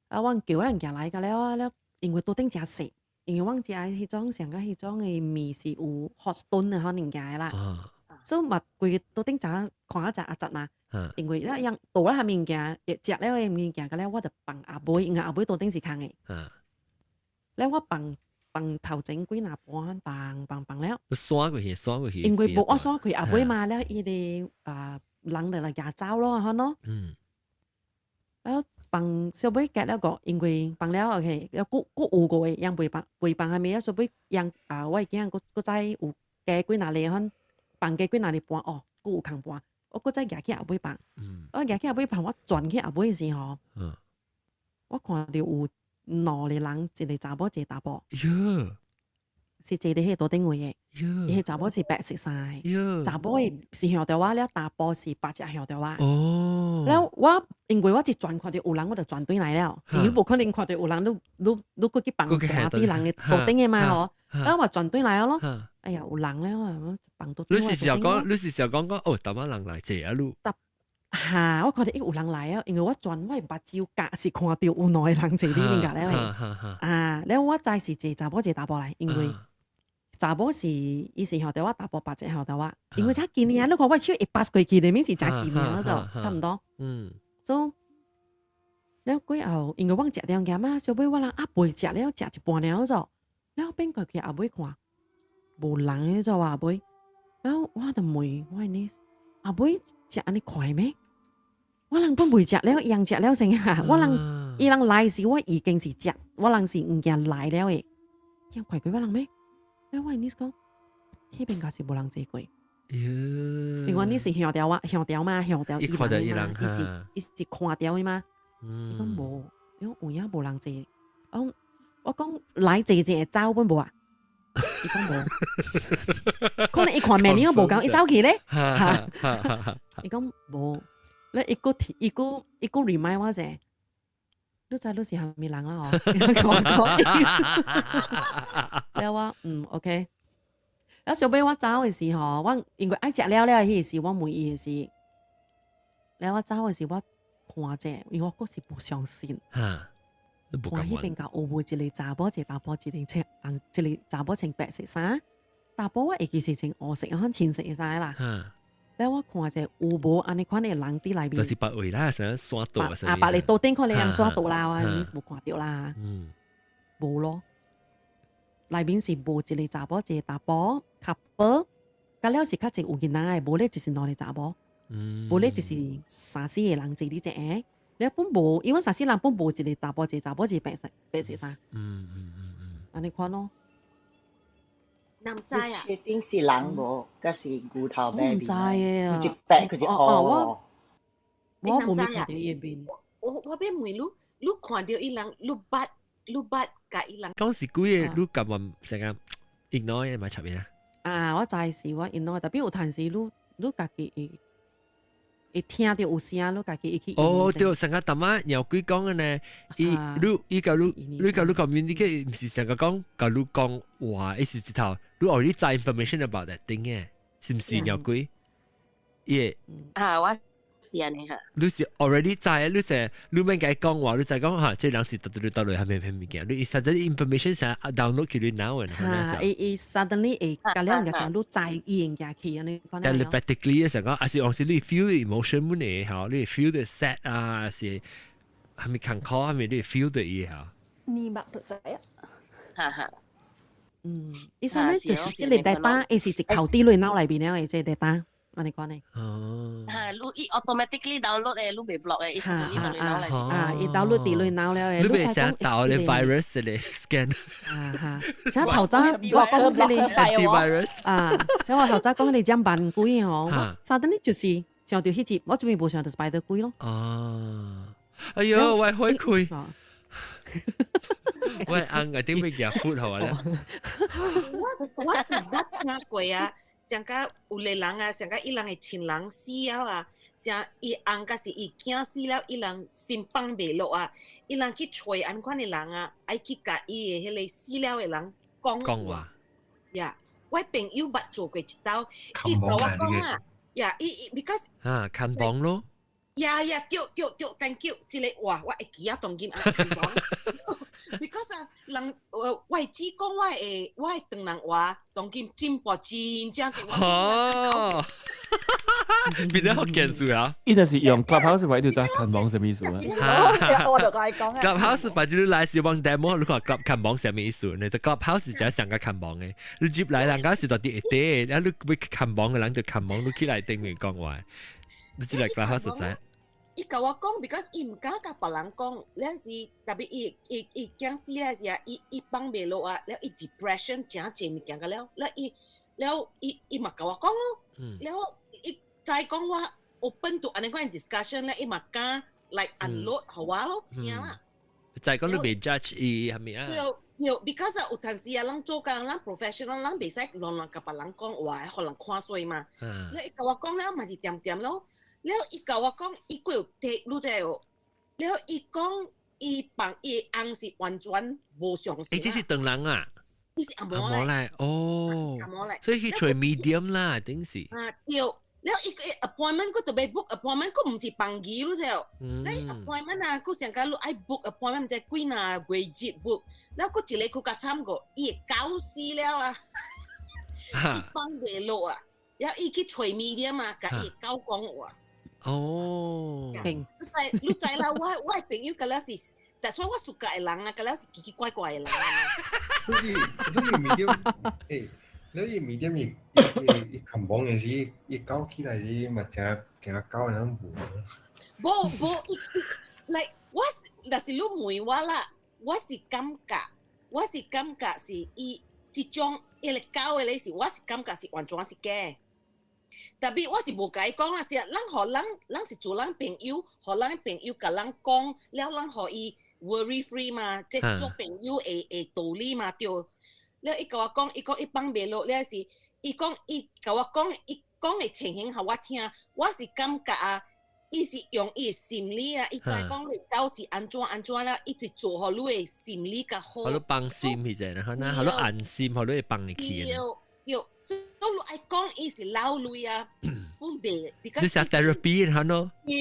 啊，阮叫咱行來個了啊了，因為桌頂誠細，因為阮食的彼種上個彼種的麵是有 hot stone 的款物件的啦，所以嘛規個桌頂誠看啊誠壓雜嘛。因為了樣倒了下物件，食了的物件，個了我就放後尾，因為後尾桌頂是空的。了我放放頭前幾若盤，放放放了。刷過去，刷過去。因為無我刷開後尾嘛，了伊個啊人就來舉走咯，款咯。了放小尾夾了個，因為放了 OK，了閣閣有個樣袂放袂放下面，小尾樣啊，我的囝閣閣再有加幾若個款，放加幾若個盤哦，閣有空盤，我閣再舉去後尾放。我舉去後尾放，我轉去後尾時吼，我看著有兩個人，一個查某，一個查埔。是坐佇彼個桌頂位的。伊彼查某是白色衫的，查某的是向著我，了查埔是腹脊向著我。了我因為我一轉看著有人，我就轉轉來了。因為無可能看著有人，你你你閣去放盤佇人的桌頂的嘛吼。了我轉轉來了咯。哎呀，有人了，放桌你是時候講，你是時候講講，哦，逐擺人來坐啊，你。哈，我看著伊有人來啊，因為我轉我的目睭角是看著有兩個人坐佇面個了的。啊，了我知是一個查某一個查埔來，因為查某是伊是向著我，查埔腹脊向著我，因為遮近啊，你看我手會 pass 過去，裡面是誠近的，就差毋多。所以了過後，因為阮食了物嘛，小尾我人啊袂食了，食一半了就，了變過去後尾看，無人的做後尾，然後我就問我呢，後尾食按呢快咩？我人本袂食了，伊人食了先啊！我人伊人來時，我已經是食，我人是物件來了的，伊快過我人咩？了我 niece 講，彼邊敢是無人坐過。因為你是向著我，向著嘛，向著伊人嘛，伊是伊是看著的嘛。伊講無，伊講有影無人坐。我我講來坐者會走本無啊？伊講無，可能伊看面你無共，伊走去咧。伊講無，咧伊閣提，伊閣伊閣 remind 我者，你知你是蝦米人啦吼？了我嗯 OK。了小尾我走的時吼，我因為愛食了了，彼個時我問伊的時，了我走的時我看者，因為我閣是無相信。看彼邊共有無一個查某，一個查埔，一個穿紅，一個查某穿白色衫，查埔我會記是穿烏色，款深色的衫啦。了我看者有無按呢款的人佇內面？就是別位啦，成山道啊，別個桌頂可能用山道啦，我無看著啦。無咯。內面是無一個查某，一個查埔，couple，甲了是較濟有囡仔的，無咧就是兩個查某，無咧就是三四個人坐佇這個，了本無，因為三四人本無一個查埔，一個查某，一個白色白色衫。按呢款咯。男知啊？確定是人無，抑是牛頭馬面？我毋知啊。一白佢一烏。我無沒看著伊的面。我我欲問你，你看著伊人，你捌你捌共伊人？講是幾個？你甘願成個 ignore 的嘛插邊啊？啊，我知是我 ignore，特別有陣時你你家己會會聽著有聲，你家己會去。哦，對，上個淡仔鳥鬼講的呢，伊你伊共你你共你 communicate，毋是成個講共你講話，伊是一頭你 already 知 information about that thing 嘅，是毋是鳥鬼？伊啊，我是按呢哈。你是 already 知，你是你免共伊講話，你知講哈，這人是佗佗佗落蝦米蝦米物件，你實際 information 成 download 去你腦嘅。哈，伊伊 suddenly 會共了物件，你知伊物件去按呢。 telepathically 成講，還是有時你 feel the emotion 滿嘅，吼，你 feel the sad 啊，還是蝦米坎坷，蝦米你 feel 到伊吼。你目就知啊。哈哈。嗯，伊啥呢？就是這個 data，伊是一頭佇你腦內面了的，這個 data。按呢款呢？哦。哈，你伊 automatically download 的，你袂 block 的，伊是佇你腦內。啊，伊 download 佇你腦了的。你袂想導咧 virus 咧 scan？啊哈，像頭早我講彼個 antivirus 啊，像我頭早講彼個殭萬鬼吼，我 suddenly 就是想著彼集，我這邊無想著 spider 鬼咯。哦，哎喲，我開開。我翁一定欲夾 food 好啊！我我是捌聽過啊。像甲有個人啊，像甲伊人的親人死了啊，像伊翁抑是伊囝死了，伊人心放袂落啊，伊人去揣按款的人啊，愛去共伊的彼個死了的人講講話。呀，我朋友捌做過一道，伊共我講啊，呀，伊伊 because 啊，牽幫咯。Yeah yeah，對對對，thank you，這個話我會記啊，當今啊，because 啊，人我只講我的唐人話，當今進步真正濟。哦，變咗福建字啊！伊就是用 Clubhouse 話，伊就知牽亡啥物意思啊。我就共伊講啊。 Clubhouse 反正你來是幫 demo，你看 Club 牽亡啥物意思？你就 Clubhouse 是寫上個牽亡的，你入來人家是到佇下底，啊你欲牽亡的人就牽亡，你起來頂面講話，你入來 Clubhouse 就知。伊共我講，because 伊毋敢共別人講，了是特別伊驚死了是啊，伊放袂落啊，了伊 depression 誠濟物件個了，了伊嘛共我講咯，了伊知講我 open to 按呢款 discussion 咧，伊嘛敢 like unload 予我咯，聽啦。就係講你袂 judge 伊係咪啊？對對，because 啊有陣時啊，咱做工，咱 professional，咱袂使亂亂共別人講話，予人看衰嘛。了伊共我講了嘛是恬恬咯。了伊共我講，伊閣有提，你知無？了伊講，伊放伊翁是完全無相信。欸，這是唐人啊？伊是紅毛來。哦。紅毛來。所以去揣 medium 啦，頂是。啊對，了伊個 appointment 閣特別 book appointment，閣毋是放期，你知無？你 appointment 啊，閣上較你愛 book appointment，毋知幾若月日 book，了閣一個閣較慘過，伊會搞死了啊！伊放袂落啊，了伊去揣 medium 啊，共伊狗講話。哦，你知啦，我朋友佮了是，但所以我 suka 的人啊，佮了是奇奇怪怪的人。所以 medium，欸，你 medium 伊牽亡的時，伊搞起來時嘛誠驚狗的人無。無無，伊 like 我是，若是你問我啦，我是感覺是伊這種伊個狗的咧是，我是感覺是完全是假。特別我是無共伊講啦，是啊，咱予咱咱是做咱朋友，予咱朋友共咱講，了咱予伊 worry free 嘛，這是做朋友的道理嘛，對。了伊共我講，伊講伊放袂落，了是伊講伊共我講，伊講的情形予我聽，我是感覺啊，伊是用伊的心理啊，伊知講你狗是按怎按怎啦，伊就做予你的心理較好。予你放心彼隻，然後呢，予你安心，予你會放入去。對對，所以你愛講伊是老類啊，本袂。你是 therapy 然後喏？對，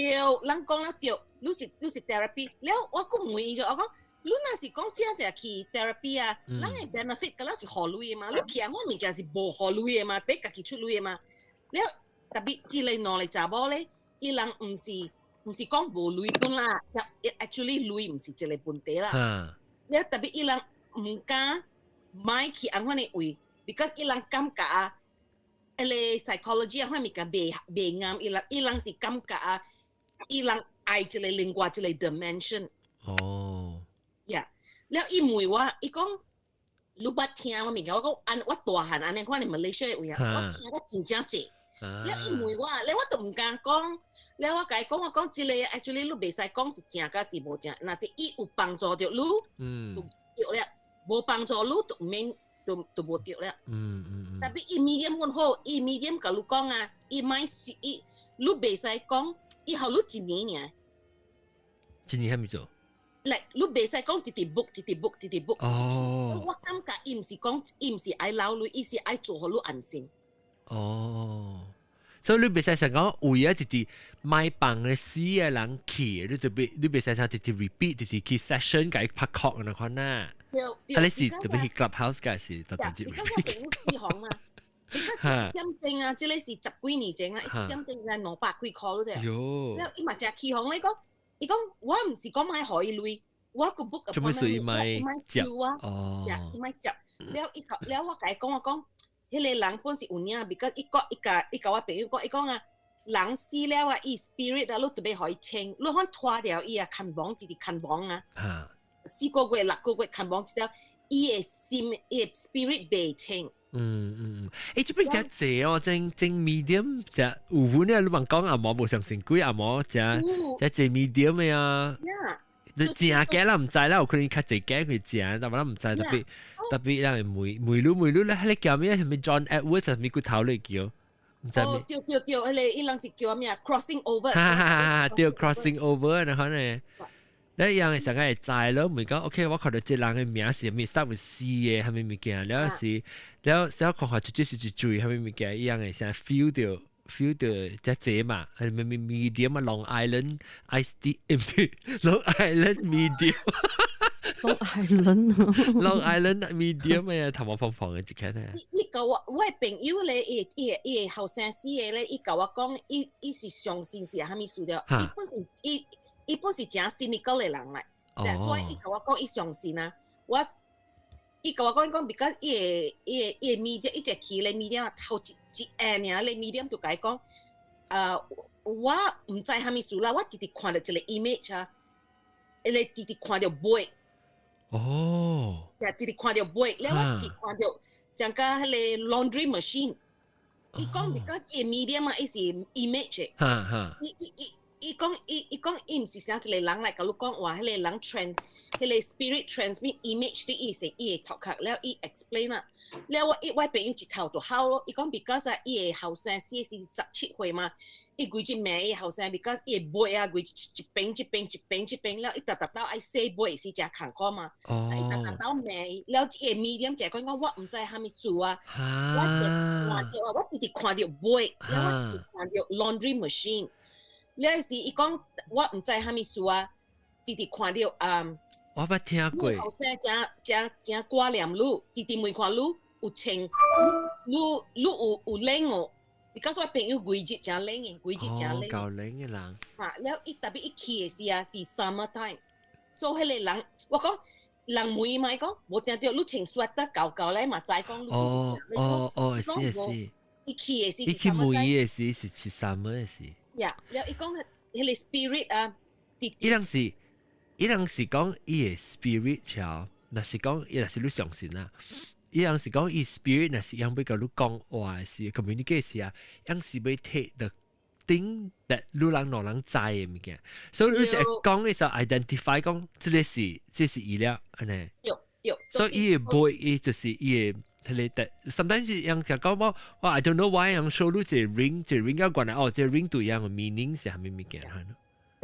人講了對，你是 therapy，了我閣問伊就我講，你若是講真正去 therapy 啊，咱的 benefit 敢若是予鐳的嘛？你去啊，我物件是無予鐳的嘛，別家己出鐳的嘛。了特別這個兩个查某咧，伊人毋是講無鐳本啦，actually 鐳毋是一個問題啦。了特別伊人毋敢買去按款的位，because 伊人感覺啊，彼个 psychology 啊，款物件袂啱，伊人是感覺啊，伊人愛一個另外一個 dimension。呀，了伊問我，伊講你捌聽我物件？我講按我大漢按呢款的 Malaysia 的位啊，我聽得真正濟。了伊問我，了我都毋敢講。了我共伊講，我講這個 actually 你袂使講是正抑是無正，若是伊有幫助著你，就對了；無幫助你就毋免，就無對了。特別伊 medium 阮好，伊 medium 共你講啊，伊莫伊，你袂使講，伊予你一年爾。一年還沒做？來，你袂使講直直 book，直直 book，直直 book。我感覺伊毋是講，伊毋是愛留你，伊是愛做予你安心。哦，所以你袂使想講為啊直直買房的死的人去，你特別你袂使想直直 repeat，直直去 session 共伊拍 call 那款啊。對。啊，你是特別去 clubhouse 嘅是特別直 repeat。你講嘛？你一點鐘啊，這個是十幾年前啊，一點鐘才200幾箍啫。喲。了伊嘛誠起哄咧講，伊講我毋是講莫予伊鐳，我閣 book 做咩事伊莫接啊？哦。伊莫接。了伊了我共伊講我講。彼個人本是有影，because 伊講伊共我朋友講，伊講啊，人死了啊，伊 spirit 啊，你特別予伊清，你看拖掉伊啊，牽亡直直牽亡啊，4個月6個月牽亡一條，伊的心伊的 spirit 袂清。嗯嗯嗯，欸，這邊誠濟哦，正正 medium 只有阮咧，你問講紅毛無相信鬼紅毛，誠誠濟 medium 的啊。你正假啦，毋知啦，有可能較濟假佢正，但我毋知特別特別人會問問你問你咧，彼個叫咩？啥物 John Edwards 啥物骨頭咧叫？毋知哦，對對對，彼個伊人是叫咩啊？Crossing over。哈哈哈！對，crossing over 然後呢，你樣會上個會知咯，毋講 OK，我看到這人的名是啥物 start with C 的，啥物物件，了是了，小看看這是一水啥物物件，伊樣會先 feel 著。feel 到只濟嘛，係咪咪 medium 啊？Long Island Ice Tea 唔是 Long Island medium。 Long Island Long Island medium 啊，頭毛方方嘅一間啊。伊共我我朋友咧，伊伊伊後生死嘅咧，伊共我講，伊是相信是啥物事了？伊本是誠 cynical 嘅人來，所以伊共我講伊相信啊。我伊共我講伊講，because 伊個 medium 伊一去咧 medium 頭一一下爾咧 medium 就共伊講，我毋知啥物事啦，我直直看著一個 image 啊，伊個直直看著尾。直直看著尾，了我直直看著像個彼個 laundry machine。伊講 because 伊 medium 啊，伊是 image。伊伊伊伊講伊伊講伊毋是啥一個人來共你講話，彼個人 trans，彼個 spirit transmit image 對伊是伊的頭殼，了伊 explain 啦。了我伊我朋友一頭就哭咯，伊講 because 啊，伊的後生死是17歲嘛，伊規日罵伊後生，because 伊的尾啊，規一邊一邊一邊一邊，了伊逐逐斗愛洗尾是誠艱苦嘛。伊逐逐斗罵伊，了伊的 medium 就講講我毋知啥物事啊，我一看著啊，我直直看著尾，了我直直看著 laundry machine。了時伊講我毋知啥物事啊，直直看著啊。我捌聽過。後生誠誠誠掛念你，直直問看你有穿，你你有有冷哦？because 我朋友規日誠冷的，規日誠冷。夠冷的人。哈，了伊特別伊去的時啊是 summer time，所以彼個人我講人問伊嘛，伊講無定著你穿 sweater 厚厚咧嘛，知講你。哦哦哦，是是。伊去的時。伊去問伊的時是是 summer 的時。呀，了伊講彼個 spirit 啊，伊人是講伊的 spirit 條，若是講伊若是你相信啦。伊人是講伊 spirit 若是樣欲共你講話是 communicate 時啊，樣是欲 take the thing that 你人兩人知的物件，所以你就講的時候 identify 講這個是這是伊了，按呢。對對。所以伊的背伊就是伊的。彼個 sometimes 人就講我，我 I don't know why 人 show 你一個 ring，一個 ring 個關係哦，這個 ring 對樣的 meaning 是啥物物件？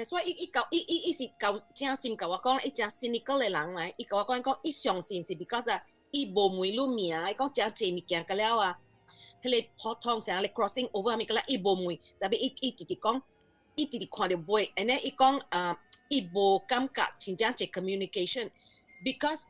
所以伊伊舊伊伊伊是舊誠心共我講，伊誠 cynical 的人來，伊共我講講，伊相信是 because 啊，伊無問你名，伊講誠濟物件個了啊，彼個普通啥咧 crossing over 物個了，伊無問，特別伊伊直直講，伊直直看著尾，and then 伊講啊，伊無感覺真正一 communication，because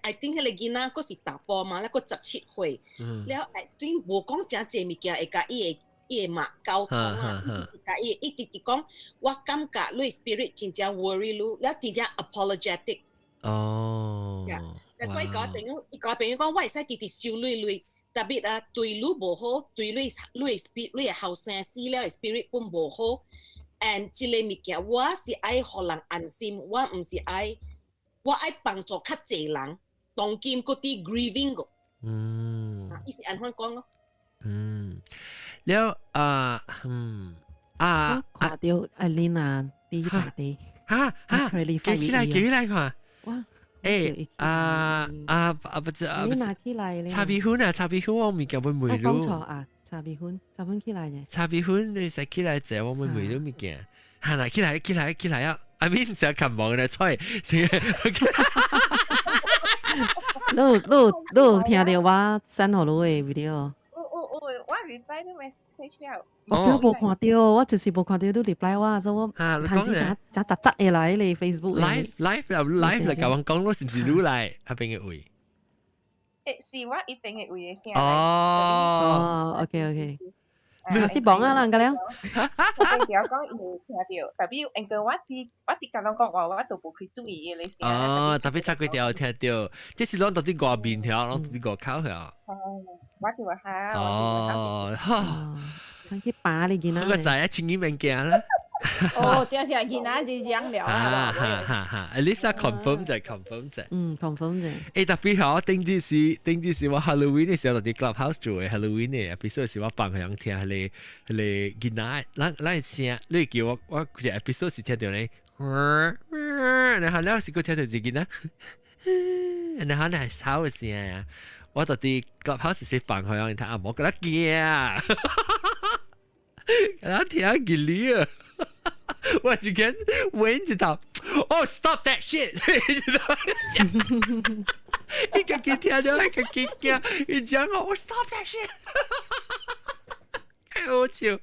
I think 彼個囡仔閣是查埔嘛，咧閣17歲，了 I think 無講誠濟物件會共伊的。伊會嘛溝通啊，伊直直共伊，伊直直講，我感覺你 spirit 真正 worry 你，了真正 apologetic。所以共我朋友，伊共我朋友講，我會使直直收你鐳，特別啊對你無好，對你你 spirit 你的後生死了的 spirit 本無好。and 這個物件，我是愛予人安心，我毋是愛，我愛幫助較濟人，當今閣佇 grieving 個。伊是按怎講咯？嗯，了啊，嗯啊，看著艾琳娜佇大地，哈哈，記起來記起來看。哇！欸啊啊啊！不知啊，你拿起來咧？茶米粉啊，茶米粉我物件會問你。講錯啊！茶米粉，茶粉起來呢？茶米粉你使起來坐，我會問你物件。哈啦，起來起來起來啊！阿敏成日看望咧出，你有你有你有聽著我 send 予你的 video？有有有，我 reply 你 message 了。我無看著，我就是無看著你 reply 我，所以我還是誠誠雜雜的來你 Facebook。 live live live 來共阮講，我是毋是你來彼邊的位？欸，是我彼邊的位的聲。哦，哦，OK OK。你是講啊，人個了。我條講伊有聽著，特別因為我佇甲人講話，我都無去注意伊個聲。哦，特別插幾條聽著，這是攏佇外面條，攏佇外口條。哦，我佇外口。哦，哈。去拔你囡仔。我知啊，清伊物件啦。哦，這是囡仔是講了啊！哈哈哈！at least confirm 者，confirm 者。嗯，confirm 者。欸，特別好，頂日是我 Halloween 的時候，佇 Clubhouse 做的 Halloween 的，episode 是我放予人聽，彼個彼個囡仔，咱咱聲，你叫我我一個 episode 是聽著咧，然後了是閣聽著一個囡仔，然後咧係吵的聲啊！我佇 Clubhouse 是放予人聽，啊，無覺得驚，然後聽吉利啊！我就見問一頭，哦，stop that shit！伊家己聽著，伊家己驚，伊講我 stop that shit！好笑。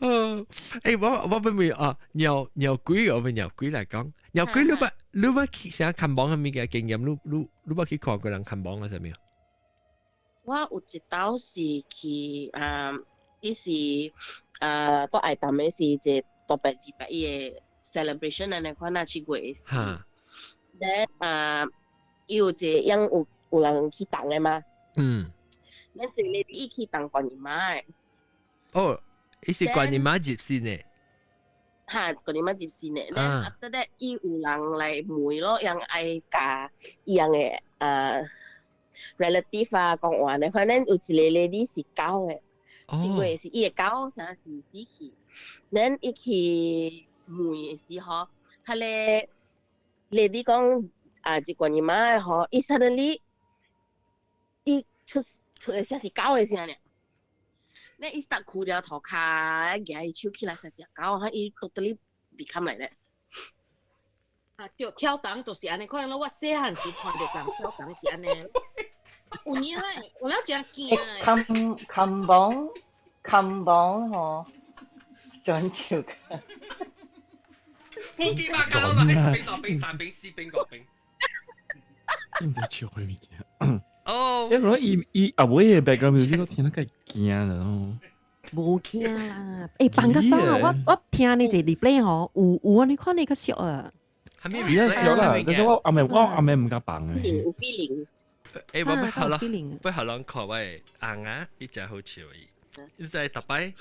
哦，欸，我俾問啊，鳥鳥鬼我問鳥鬼來講，鳥鬼你捌去啥看網啥物嘅經驗？你捌去看過人看網啊？啥物？我有一道是去啊，伊是啊，都愛淡的是一個特別二百伊的 celebration 按呢款啊，七月的時。Then 啊，伊有一個樣有人去動的嘛？嗯。咱一個伊去動觀音媽的。哦。伊是觀音媽入先的，哈，觀音媽入先的。Then after that，伊有人來問咯，人愛共伊人的relative 啊講話呢，反正有一個 lady 是狗的，是過是伊的狗啥是死去。Then 伊去問的時候，彼個 lady 講啊，是觀音媽的吼，伊 suddenly 伊出的聲是狗的聲爾。你伊 start 哭了塗跤，舉伊手起來成隻狗，哈伊 totally become 來咧。啊，對，跳動就是按呢，可能我細漢時看著人跳動是按呢。有影欸，有了真驚欸。冚冚榜冚榜吼，準照㗎。普吉馬加落來，一邊兩邊三邊四邊五邊。你毋知笑啥物件？哦，因為伊伊阿妹的 background music 我聽得較驚啦。無驚啦，欸，放較爽啊！我聽你一個 replay 吼，有按呢看你較俗啊。是啊，俗啦，但是我阿妹毋敢放的。有 feeling。欸，我欲好啦，欲予人看我的翁仔，伊誠好笑伊，伊在逐擺。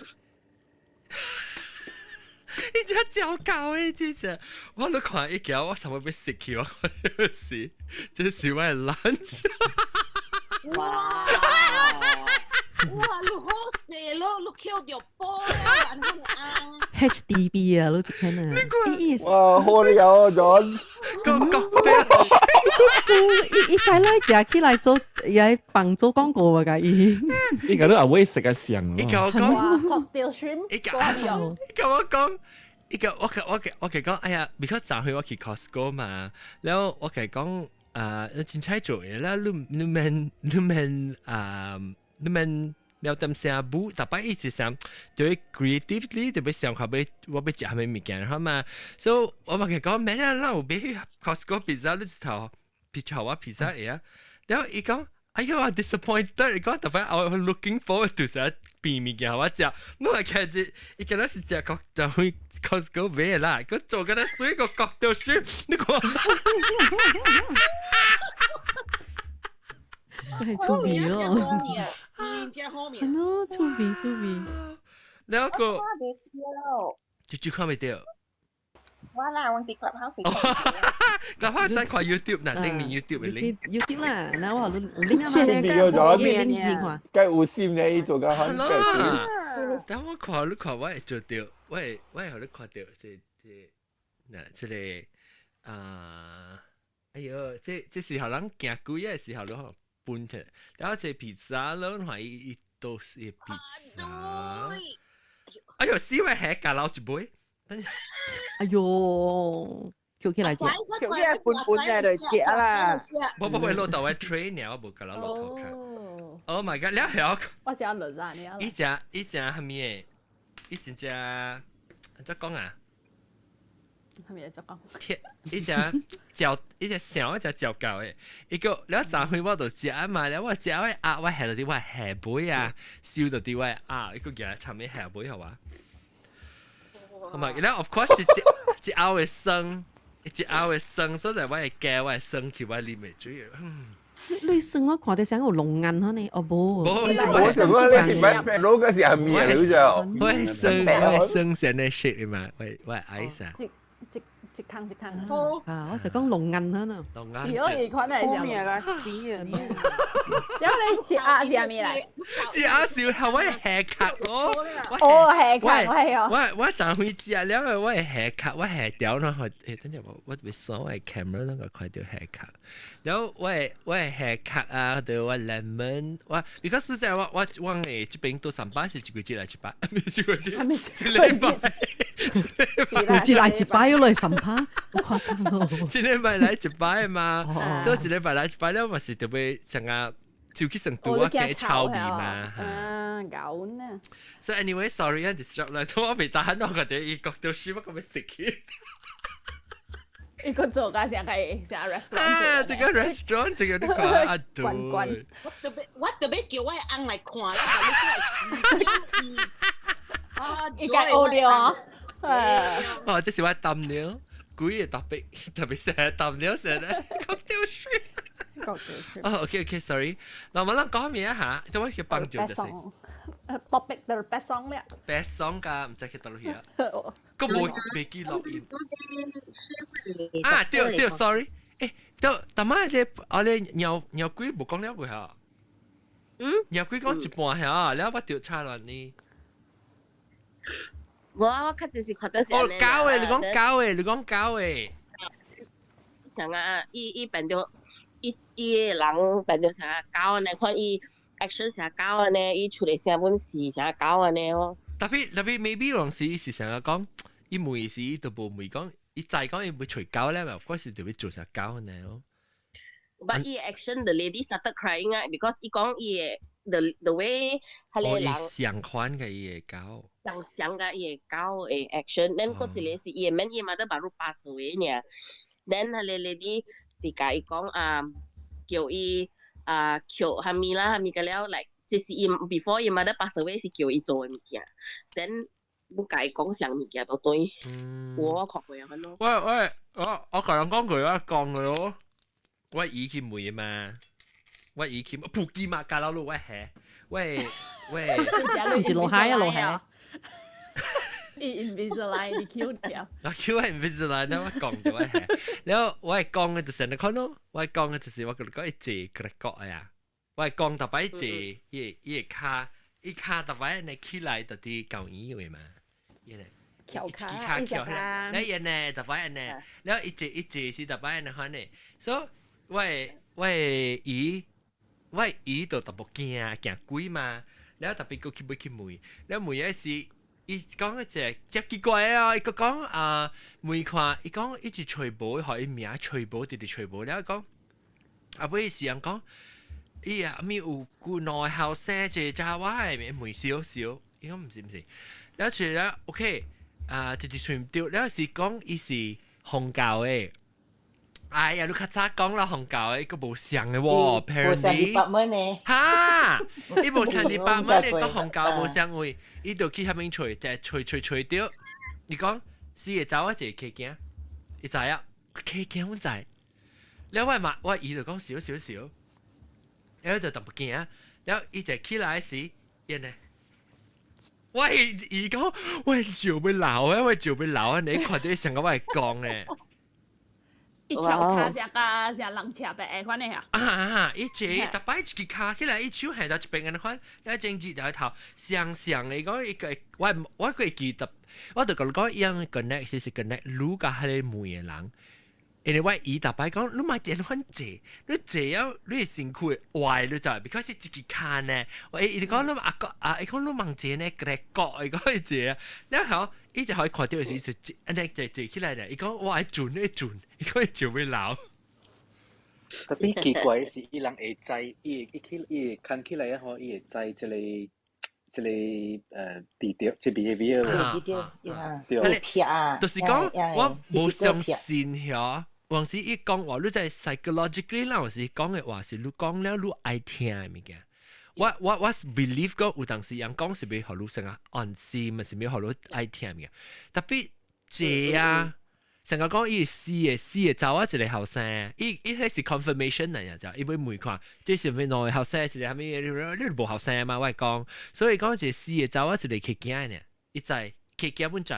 伊真糟糕的，真正，我都看伊叫我差不多欲死去，我是，這是我的 lunch。哇！哇，你好勢咯，你抾著寶啦，按呢翁。 HDB 啊，你這看啊。哇，好你有啊，John。講講做伊伊再來行起來做，也幫做廣告啊，共伊。伊共你阿妹食個相。伊共我講。 Cocktail shrimp。伊共伊共我講，伊共我共講，哎呀，because 昨昏我去 Costco 嘛，然後我共講啊，你凊彩做嘢啦，你免啊，你免了點聲舞，逐擺一直想對 creatively 特別想較欲我欲食啥物物件，好嘛？所以我嘛共講，免啊，咱有買 Costco pizza，你一頭披薩我披薩會啊，然後伊講。哎呦，我 disappointed！伊講逐擺我 looking forward to 啥變物件我食，我係看住伊敢若是食個就去 Costco 買啦，佢做敢若水個 cocktail shrimp，你看。係趣味咯，真好味。係咯，趣味趣味。然後個看袂著，就看袂著。我啦，我佇 Clubhouse。 Clubhouse 使看 YouTube 嗱，頂面 YouTube 嘅 link。 YouTube 啦，嗱我有 link 啊嘛，先變咗 link 梗有心咧，做個很係等我看，你看我會做著，我會予你看著，這嗱，這個啊，哎喲，這時候人行鬼的時候，你可搬出來，然後這披薩，你看伊都是披薩。哎喲，死我下架撈一杯。哎喲，抾起來食，抾起來分分來就食啦。無無無，落到我 tray 爾，我無共伊落塗跤。Oh my god！了後，我食落啥爾？伊食伊食啥物的？伊真正按怎講啊？啥物按怎講？鐵，伊食嚼，伊食想食嚼夠的。伊個了昨昏我就食嘛，了我食我鴨，我下到佇我下尾啊，燒到佇我鴨，伊個舉來插佇下尾好無？同埋，然後 of course 是一一拗的酸，一拗的酸，所以我會加我的酸去我啉的水。你酸我看著像有龍眼可能，哦無。無，我想講你是 marshmallow 嗰時係咩嚟就？我酸我酸成的 shake 嘛，我 ice 啊。一一一空一空。啊，我是講龍眼可能。龍眼。是我伊款的是。好命啦，死啊！然後你一鴨是啥物來？一鴨是係我下殼咯。哦，下殼，我係哦。我昨昏食了，我下殼，我下條咯。欸，等陣我欲掃我 camera 那個看著下殼。然後我下殼啊，對我 lemon，我 because 實在我這邊都上班是一個月來一擺，一個月一禮拜，一來一擺又來三拍，好誇張哦！一禮拜來一擺嘛，所以一禮拜來一擺了嘛是特別像啊。就去成都啊，幾臭味嘛。啊，搞呢。 So anyway, sorry 啊，disrupt 啦，我未打我個啲伊國到書乜咁樣食去。伊個做家成個成 restaurant 啊，這個 restaurant 這個你看啊，對。關關。我特別叫我的翁來看啦，你啊，伊該學了啊。哦，這是我 thumbnail，幾個特別特別成 thumbnail 成咧，國到書。國到書。哦，OK OK，sorry。嗱，我諗講咩啊嚇？我去幫助就是。 Topic the best song 咧。 Best song 㗎，唔知去倒落去啊。個冇未記錄音。啊，對對，sorry。誒，對，但係這我哋鳥鳥鬼無講了未嚇？嗯。鳥鬼講一半嚇，了我調查亂呢。我較就是看到是。哦，狗的，你講狗的，你講狗的。像啊，伊伊變做伊伊个人變做啥狗按呢，看伊 action 啥狗按呢，伊出來聲本是啥狗按呢哦。特別特別 maybe 有時是成日講，伊問時伊都無問講，伊知講伊會隨狗咧，嗰時就會做啥狗按呢咯。 But 伊 action the lady started crying 啊，because 伊講伊個 the way 彼個人相款嘅伊個狗。相像嘅伊個狗的 action，then 嗰一個是伊個免伊 mother baru pass away 呢，then 彼個 lady 就共伊講啊，叫伊啊叫蝦米啦，蝦米個了，like 這是伊 before 伊 mother pass away 是叫伊做的物件，then 要共伊講啥物件都對，我看過啊，咯。喂喂，我共人講句啊，講佢咯，我以前問嘛，我以前普吉嘛，加老路我係，喂喂，唔是落海啊落海。伊 Invisalign 你 Q 掉。我 Q Invisalign 我講到我係，然後我係講嘅就是你看咯，我係講嘅就是我跟你講一隻個角呀，我係講特擺一隻，伊伊個跤，伊跤特擺你起來就佇舊醫院嘛，伊咧。翹跤，翹起來，你伊呢特擺呢，然後一隻一隻是特擺呢款呢，所以我的姨就特別驚驚鬼嘛，然後特別閣去欲去問，然後問的是。伊講一隻真奇怪啊！伊閣講啊，問看，伊講一直揣無，予伊名揣無，直直揣無。了講，啊尾是人講，伊啊咪有幾兩個後生一個查某的問少少，伊講毋是毋是。了揣了 OK，啊直直揣毋著，了是講伊是紅教的。哎呀，你較早講啦，紅教的閣無相的喎，apparently。哈，伊無相 department 的，閣紅教無相位，伊就去遐邊揣，就揣揣揣著。伊講四個查某一個客囝，伊知影客囝阮知。了我嘛，我伊就講少少少，了就特別驚。了伊就起來時，伊呢？我伊講我就欲流啊，我就欲流啊！你看到成個我會講咧。伊翹跤成個成人車白款的啊！啊啊！伊坐逐擺一支跤起來，伊手係到一邊按款，了前日就頭相像的講伊個，我會記得，我就共你講，伊樣 connect 是 connect 愈佮彼個問的人，因為我伊逐擺講，你莫這款坐，你坐了你的身軀會歪，你知，because 是一支跤呢。我伊就講你阿哥啊，伊講你茫坐呢，個角，伊講伊坐，了後伊就可以看到是是按呢坐坐起來咧，伊講我愛轉咧轉，伊講伊就欲流。特別奇怪的是，伊人會知，伊會伊起伊會看起來啊吼，伊會知這個地點，這 behavior 對，對，啊，就是講我無相信遐，有時伊講話，你在 psychologically 啦，有時講的話是你講了你愛聽的物件。我 believe 講有當時人講是欲予你成啊安心，嘛是欲予你愛聽物件。特別這啊，成個講伊是死的死的查某一個後生，伊伊彼是 confirmation 嚟啊，就伊欲問看，這是毋兩個後生，是啥物？你無後生嘛？我講，所以講一個死的查某一個客囝呢，伊知客囝本知，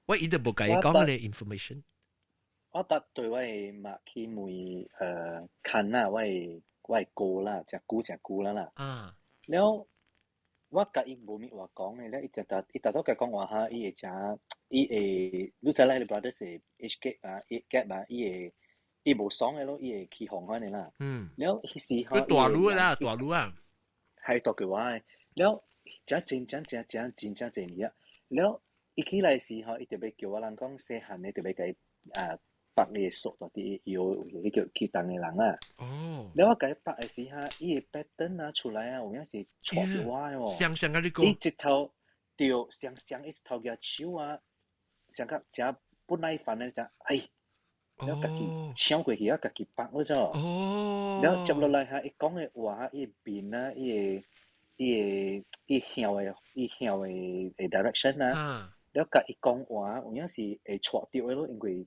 我伊都無共伊講彼個 information。我捌對我的媽去問牽啊，我的哥啦，誠久誠久啦啦。啊。了，我共伊無物話講的，了伊直達伊逐逐共講話哈，伊會誠，伊會，你知啦，彼個 brother 是 age gap 啊，gap 啊，伊會伊無爽的咯，伊會起哄款的啦。了，彼時吼，大女啦，大女啊。係大過我的，了，誠真誠誠誠真正濟年啊。了，伊起來時吼，伊特別叫我人講細漢的，特別共伊啊。拍伊个數佇伊腰位，彼叫去動的人啊。哦。了我共伊拍的時哈，伊的 pattern 啊出來啊，有影是錯著我的喎。像像佮你講。伊一頭對，雙雙伊一頭舉手啊，上較誠不耐煩的誠，哎，了家己搶過去啊，家己拍嗰種。哦。了接落來哈，伊講的話，伊的面啊，伊的伊的伊向的伊向的 direction 啊，了共伊講話，有影是會錯著的咯，因為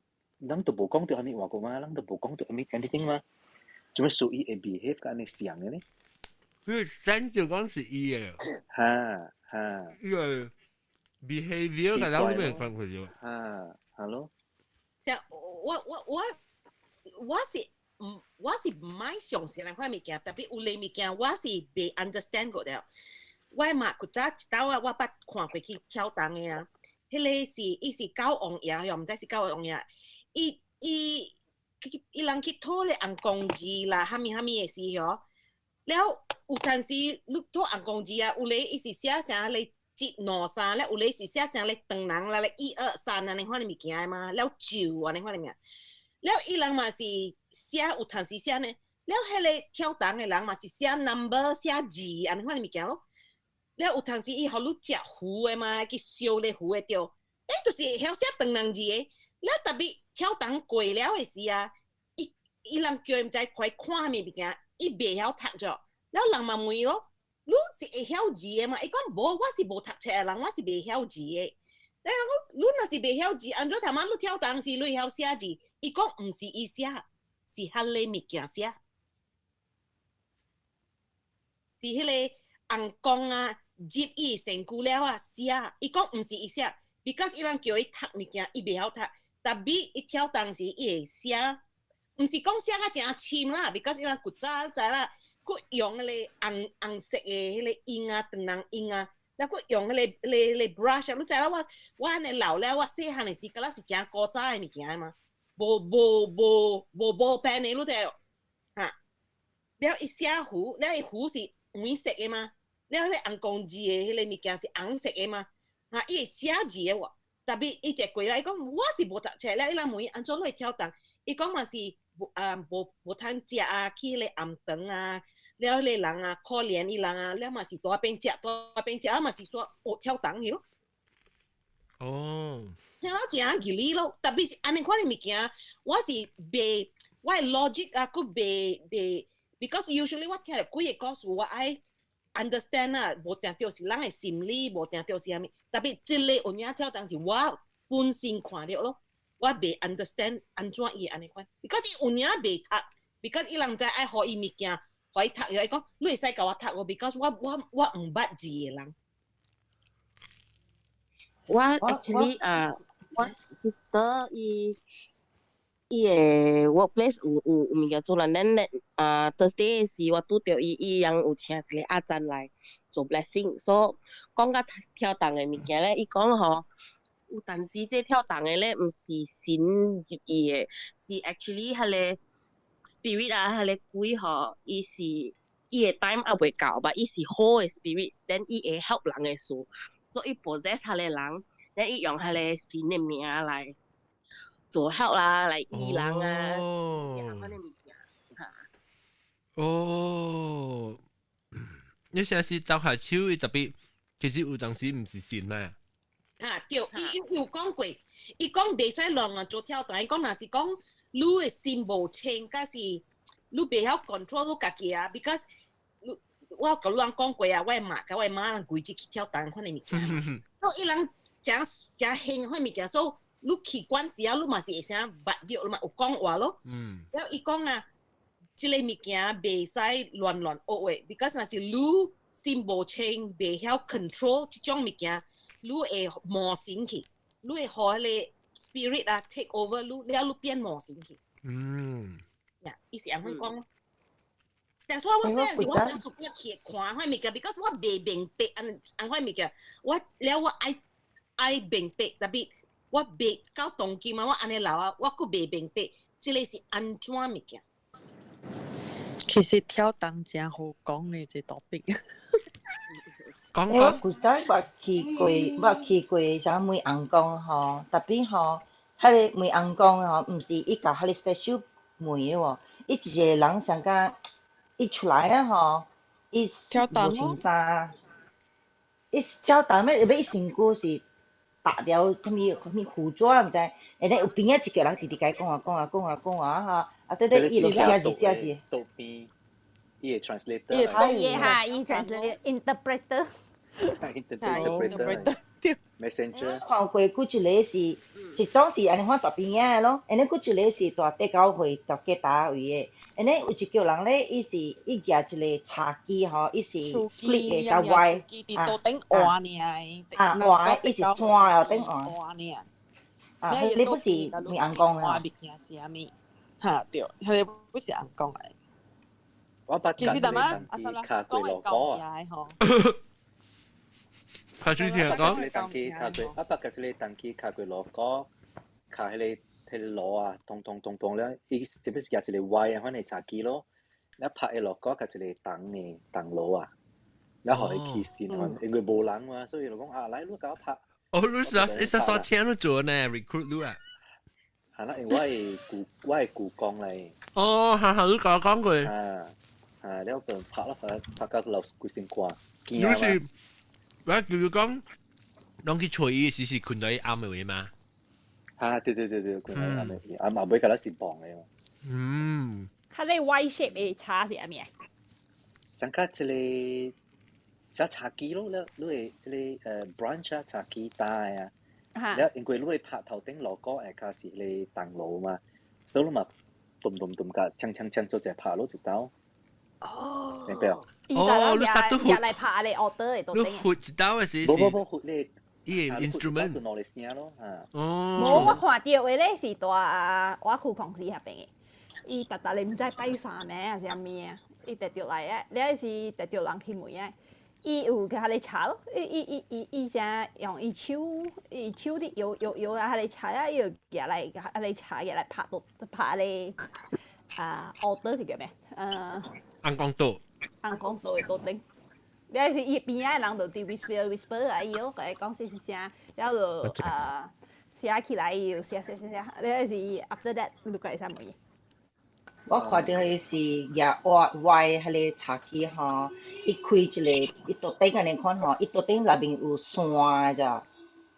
咱都無講著啥物話過嘛，咱都無講著啥物 anything 嘛，做咩事伊會 behave 佮按呢像的呢？佢 sense 就講是伊的。哈哈。伊個 behavior 佮咱都袂分開咗。哈，hello。像我是毋愛相信那款物件，特別有類物件我是袂 understand 過了。我嘛古早一道啊，我捌看過去跳動的啊，彼个是伊是教王爺，又毋知是教王爺，伊伊伊人去討咧紅公字啦，蝦米蝦米的時候，了有陣時你討紅公字啊，有咧伊是寫啥咧一兩三咧，有咧是寫啥咧長人啦咧一二三按呢款的物件嘛，了咒按呢款的物件，了伊人嘛是寫有陣時寫呢，了彼个跳動的人嘛是寫 number 寫字按呢款的物件咯。了有陣時伊予你食符的嘛，去燒咧符的對，就是會曉寫長人字的。了特別跳動過了的時啊，伊伊人叫伊毋知快看啥物物件，伊袂曉讀著。了人嘛問咯，你是會曉字的嘛？伊講無，我是無讀冊的人，我是袂曉字的。了講你若是袂曉字，按怎頭仔你跳動時你會曉寫字？伊講毋是伊寫，是彼个物件寫，是彼个尪公啊。入伊身軀了啊寫，伊講毋是伊寫，because 伊人叫伊讀物件，伊袂曉讀，特別伊跳動時伊會寫，毋是講寫甲誠深啦，because 伊人古早知啦，閣用彼个紅紅色的彼个印啊，長人印啊，了閣用彼个彼个 brush 啊，你知啦，我我按呢老了，我細漢的時，敢若是誠古早的物件嘛，無無無無無變的，你知哈？了伊寫符，了伊符是黃色的嘛？了，彼个紅公字的彼个物件是紅色的嘛？啊，伊會寫字的喎，特別伊一過來，伊講我是無讀冊了，伊人問伊按怎你會跳動？伊講嘛是無啊無無通食啊，去彼個暗頓啊，了彼个人啊可憐伊人啊，了嘛是佇邊食佇邊食，啊嘛是說學跳動去咯。哦，聽了誠吉利咯，特別是按呢款的物件，我是袂我的 logic 啊，閣袂袂，because usually 我聽著幾个故事，我愛 understand 啊，無定著是人的心理，無定著是啥物。特別這个有影跳動是我本身看著咯，我袂 understand 按怎伊會按呢款，because 伊有影袂讀，because 伊人知愛予伊物件，予伊讀，伊講你會使共我讀無？because 我我我毋捌字的人。我 actually 啊，我 sister 伊伊的 workplace 有有有物件做啦，咱咧啊 Thursday 時我拄著伊，伊人有請一個阿贊來做 blessing，所以講甲跳動的物件咧，伊講吼，有當時這跳動的咧，毋是神入伊的，是 actually 彼个 spirit 啊，彼个鬼吼，伊是伊的 time 猶未到吧，伊是好的 spirit，then 伊會 help 人的事，所以 possess 彼個人，then 伊用彼个神的名來做 help 啦，來醫人啊，哦，款的物件。哦，你成時鬥下手，伊特別其實有當時毋是神啊。啊，對，伊伊有講過，伊講袂使亂亂做跳動，伊講若是講你的心無清，敢是你袂曉 control 你家己啊，because 你我有共你人講過啊，我的媽佮我的媽人規日去跳動款的物件，所以伊人誠誠興款物件，所以你去管時啊，你嘛是會啥捌著，你嘛有講話咯。了伊講啊，這个物件袂使亂亂學的，because 若是你心無清，袂曉 control 這種物件，你會魔神去，你會予彼个 spirit 啊 take over 你，了你變魔神去。呀，伊是按款講咯。但是我我細漢時我真屬於去看款物件，because 我袂明白按按款物件，我了我愛愛明白，特別我袂到當今啊，我按呢老啊，我閣袂明白，這个是按怎物件。其實跳動誠好講的這 topic。講我古早捌去過，捌去過啥物尪公吼，特別吼，彼個問尪公吼，毋是伊共彼個 statue 問的喎，伊一個人上甲伊出來啊吼，伊無穿衫，伊跳動咩？欲伊身軀是白了，啥物啥物糊紙毋知，and then 有邊仔一個人直直共伊講啊講啊講啊講啊吼，啊對對，伊就寫字寫字。倒邊，伊個 translator。哦，伊哈，伊 translator interpreter。 interpreter。 messenger。看過幾一個是，一種是按呢款大邊仔的咯，and then 閣一個是蹛地溝會蹛街搭位的，and then 有一叫人咧，伊是伊舉一個茶几吼，伊是 split 的較歪，啊啊歪，伊是山後頂換，啊，彼個不是問尪公啊？物件是啥物？哈對，彼個不是尪公來。我捌其實大媽阿三啦，講係舊嘢吼。較注聽講。一個當機卡過，我捌共一個當機敲過鑼鼓，敲彼個鑼啊，咚咚咚咚了，伊是不是舉一個歪啊，款的茶几咯，了拍的鑼鼓共一個銅的銅鑼啊，了予伊起身款，因為無人嘛，所以就講啊，來你共我拍。哦，你是你是說請你做呢？recruit 你啊？係啦，因為我係故宮嚟。哦，係係，你共我講過。啊啊，了就拍啦，拍拍到流規身汗。你是？我叫佢講，攏去揣伊時是睏佇伊暗的位嘛？啊，對對對對，睏佇暗的位，暗後尾敢若是磅的嘛。嗯。較咧 Y shape 的茶是啥物啊？上較一個小茶几咯，你會這個brunch 啊，茶几大啊。了因為你會拍頭頂鑼鼓下跤是彼個銅鑼嘛，所以你嘛咚咚咚甲鏘鏘鏘做一拍落一刀。哦。明白？哦，你殺都入來拍咧，order 的都你撥一刀的是？無無無撥咧，伊個 instrument。兩個聲咯，啊。哦。無，我看著的咧是蹛我區公司遐邊的，伊逐逐咧毋知拜三暝還是啥物啊，伊特著來的，了是特著人去問的，伊有去遐咧查咯，伊伊伊伊伊啥用伊手伊手佇搖搖搖啊，遐咧查啊，伊就舉來遐咧查舉來拍到拍咧啊，order 是叫咩？尪公桌。尪公桌的桌頂，了是伊邊仔的人就佇 whisper whisper 啊，伊咯共伊講啥啥啥，了就啊寫起來，伊就寫寫寫寫，了是 after that 你會使問伊。我看著彼是舉歪歪彼個茶几吼，伊開一個，伊桌頂按呢款吼，伊桌頂內面有線咋，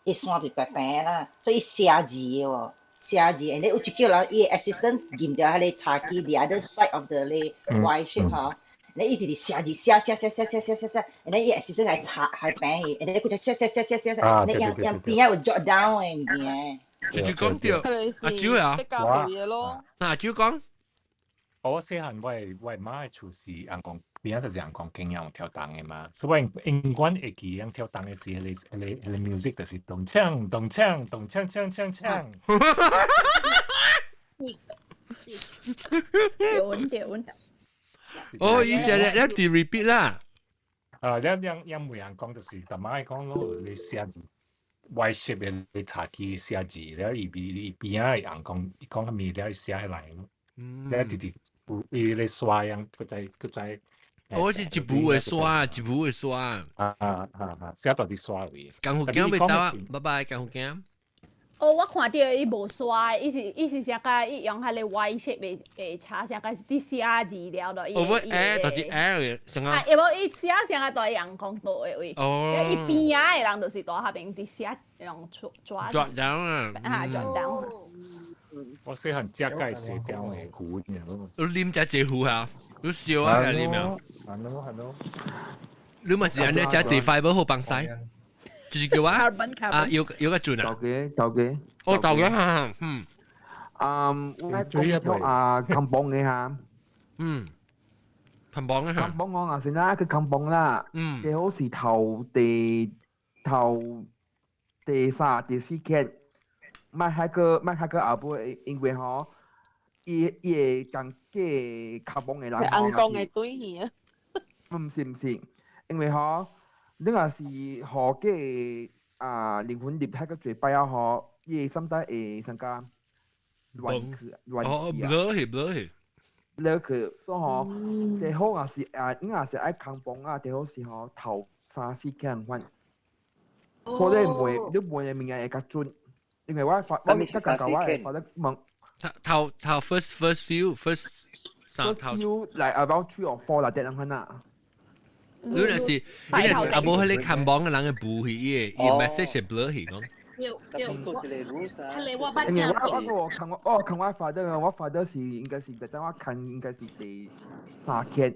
伊線是白白啦，所以寫字的喎，寫字，and then 有一叫人伊的 assistant 撳著彼個茶几 the other side of the 咧 Y shape 吼，你伊直直寫字寫寫寫寫寫寫寫寫，and then 伊 assistant 來插來平伊，and then 閣再寫寫寫寫寫寫，and then 樣樣邊仔有 jot down 的物件。直接講著，阿蕉啊，阿蕉講。我細漢我媽的厝是尪公邊仔就是尪公經有跳銅的嘛，所以我永遠會記尪跳銅的時，彼個 music 就是咚鏘咚鏘咚鏘鏘鏘鏘。對穩對穩。哦，伊只一直 repeat 啦。啊，兩兩兩每人講就是，逐擺講咯，你寫字，Y shape 的茶几寫字，了伊邊伊邊仔的尪公，伊講啥物了，伊寫起來咯。了直直伊咧刷樣，閣再閣再。我是一步會刷，一步會刷。啊啊啊！寫到佇刷位。江湖鏡欲走啊，拜拜，江湖鏡。哦，我看著伊無刷，伊是伊是啥個？伊用彼個 Y shape 的的查啥個是佇寫字了咯。哦，我 A 到底 A 啥個？啊，伊無伊寫啥個蹛尪公桌的位。哦。伊邊仔的人就是蹛彼邊佇寫用抓抓。抓down 啊！啊，抓down。我細漢食蓋寫掉的糊，你啉只濟糊啊？你燒啊？啉啊？係咯係咯。你嘛是按呢食濟 fiber 好幫晒？就是叫我啊，有有個準啊。豆嘅豆嘅。哦，豆嘅哈，嗯。嗯，我講啊，金榜嘅嚇。嗯。金榜嘅嚇。金榜我啊先啦，佢金榜啦。嗯。最好是頭第頭第三、第四間，莫遐個莫遐個後尾，因為吼，伊伊會共過金榜嘅人。尪公嘅對去啊。毋是毋是，因為吼。你若是予過啊靈魂入遐個濟擺啊吼，伊會心態會參加亂去亂去啊。哦，去去。落去，所以吼，最好若是啊，你若是愛空房啊，最好是吼頭三四間款。所以你問你問的物件會較準。因為我發我一個舊我發得問頭頭 first few first 三頭 first few like about 3 or 4 啦，啲人可能。你若是阿無彼個看網的人的無去，伊的 message 會 blur 去講。對對，係我因為我我看我我看我 father，我 father 是應該是等我看應該是第三天。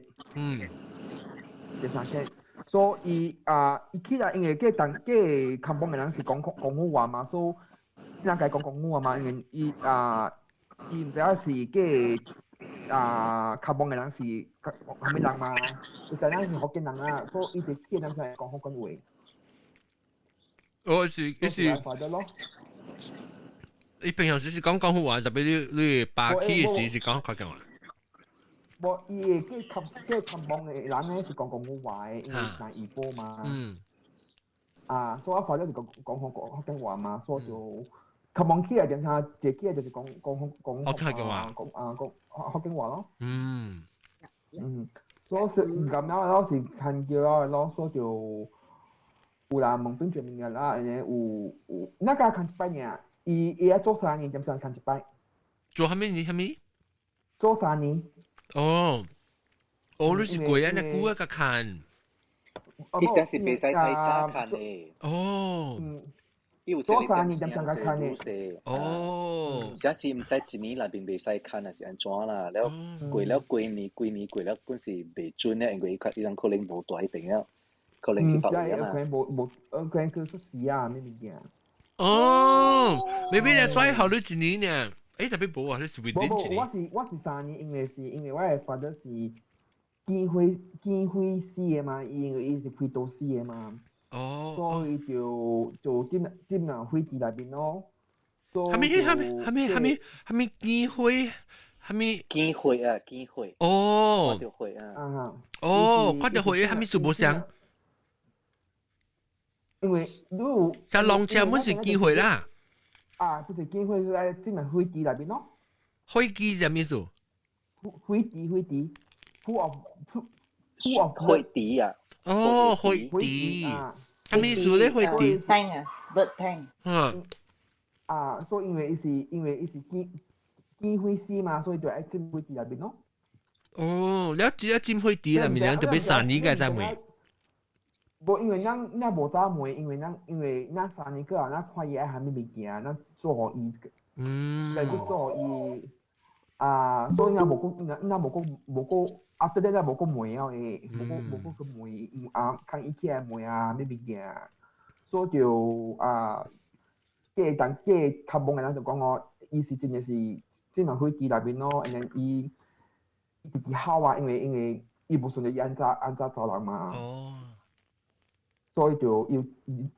第三天，所以啊，伊起來因為個當個看網的人是講廣府話嘛，所以咱該講廣府話嘛，因為伊啊，伊毋知影是個啊，看網的人是啥物人嘛，其實咱是福建人啊，所以伊就起來才講福建話。我是伊是，伊平常時是講廣府話，特別你巴起的時是講福建話。無，伊會較看網的人咧是講廣府話的，因為是怡保嘛。啊，所以我發覺是講講福建話嘛，所以就較網起來點啥，一起來就是講講講福建話，講啊講福建話咯。所以是咁樣咯，是看叫咯，所以就有人問變做物件啦，然後有有，那個看一擺爾，伊伊愛做3年，點先看一擺。做啥物年？啥物？做三年。哦，哦，你是過啊？那久啊個看。伊寫是袂使太早看的。哦。伊有做三年點先看的。哦。寫是毋知一年內面袂使看，還是按怎啦？了過了幾年，幾年過了，本是袂準咧，因為伊伊人可能無蹛彼邊了，可能去別位啊。可能無無，可能去出事啊，咩物件？哦，maybe 你所以後你一年呢？誒，特別無啊，你是 within 一年。我是3年，因為我的 father 是見火死的嘛，伊因為伊是開刀死的嘛。所以就進入火機內面咯。啥物？啥物？啥物？啥物？啥物見火？啥物？見火啊！見火。哦。看著火啊！哦，看著火，啥物事無相？因為你有。像龍車本是見火啦。啊，就是見火來進入火機內面咯。火機是啥物事？火機火機，火哦火火火池啊！哦，火池，啥物事咧？火池。 tank 啊，bird tank。啊，所以因為伊是見火死嘛，所以就愛進火池內面咯。哦，了只要進火池內面，人就欲3年個才問。無，因為咱咱無早問，因為咱3年過後，咱看伊愛啥物物件，咱做予伊，來去做予伊。啊，所以咱無講，咱無講無講，after that 咱無講問了誒，無講去問，啊，看伊起來問啊，啥物物件，所以就啊，個當個較懵的人就講哦，伊是真的是進入火機內面咯，and then 伊伊直直哭啊，因為伊無順著伊按怎按怎走人嘛。所以就伊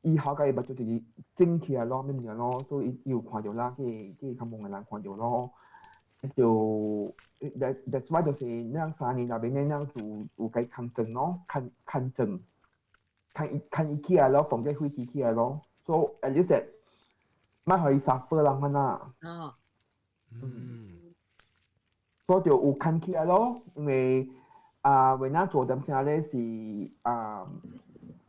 伊哭甲伊目睭就是腫起來咯，咩物件咯，所以伊有看著啦，彼個較懵的人看著咯，就 that's why 就是咱3年內面咧，咱就有共牽裝咯，牽牽裝，牽伊牽伊起來咯，放這火機起來咯，所以 at least 莫予伊 suffer 人款啦。所以就有牽起來咯，因為啊，為咱做點啥咧是啊。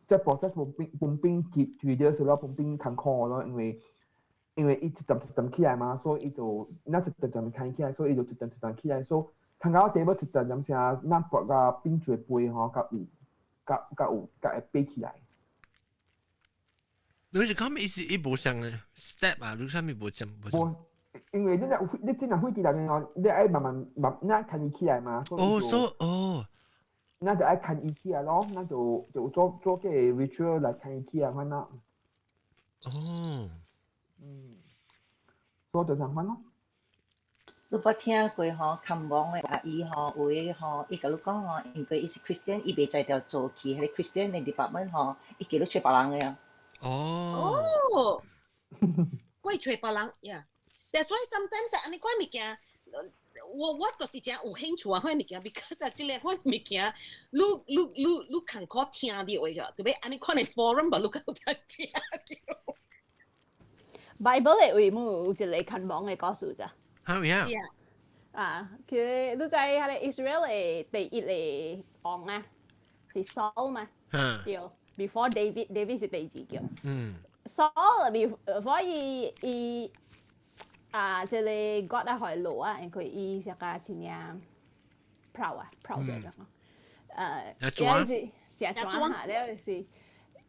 這 process 無變無變推掉是咯，無變艱苦咯，因為伊一層一層起來嘛，所以伊就咱一層層牽起來，所以伊就一層一層起來，所以牽到底尾一層點啥，咱撥甲變做杯吼，較有較較有較會爬起來。你是講咩意思？伊無相的 step 啊，你啥物無相？無，因為你若你進入火機內面哦，你愛慢慢慢，咱牽伊起來嘛。哦，所以哦。咱就愛牽伊起來咯，咱就就做做個 ritual 來牽伊起來款啦。所以就這款咯。你捌聽過吼，看網的阿姨吼，有的吼，伊共你講吼，因為伊是 Christian，伊袂才調做去，彼個 Christian 的 department 吼，伊叫你揣別人的啊。哦。會揣別人呀。That's why sometimes 按呢款物件，我就是真有興趣啊，款物件，because 啊，這個款物件，你你你你艱苦聽著的咋，特別按呢款的 forum 吧，你較有聽著。 Bible 的位姆有一個牽亡的故事咋？係咪啊？啊，佢你知彼個 Israel 的第一個王啊，是 Saul 嘛？對。Before David，David 是第二叫。Saul before 伊伊啊，這个 God 啊，予伊落啊，因為伊是個真正 proud 啊，proud 這種。了是真裝下，了是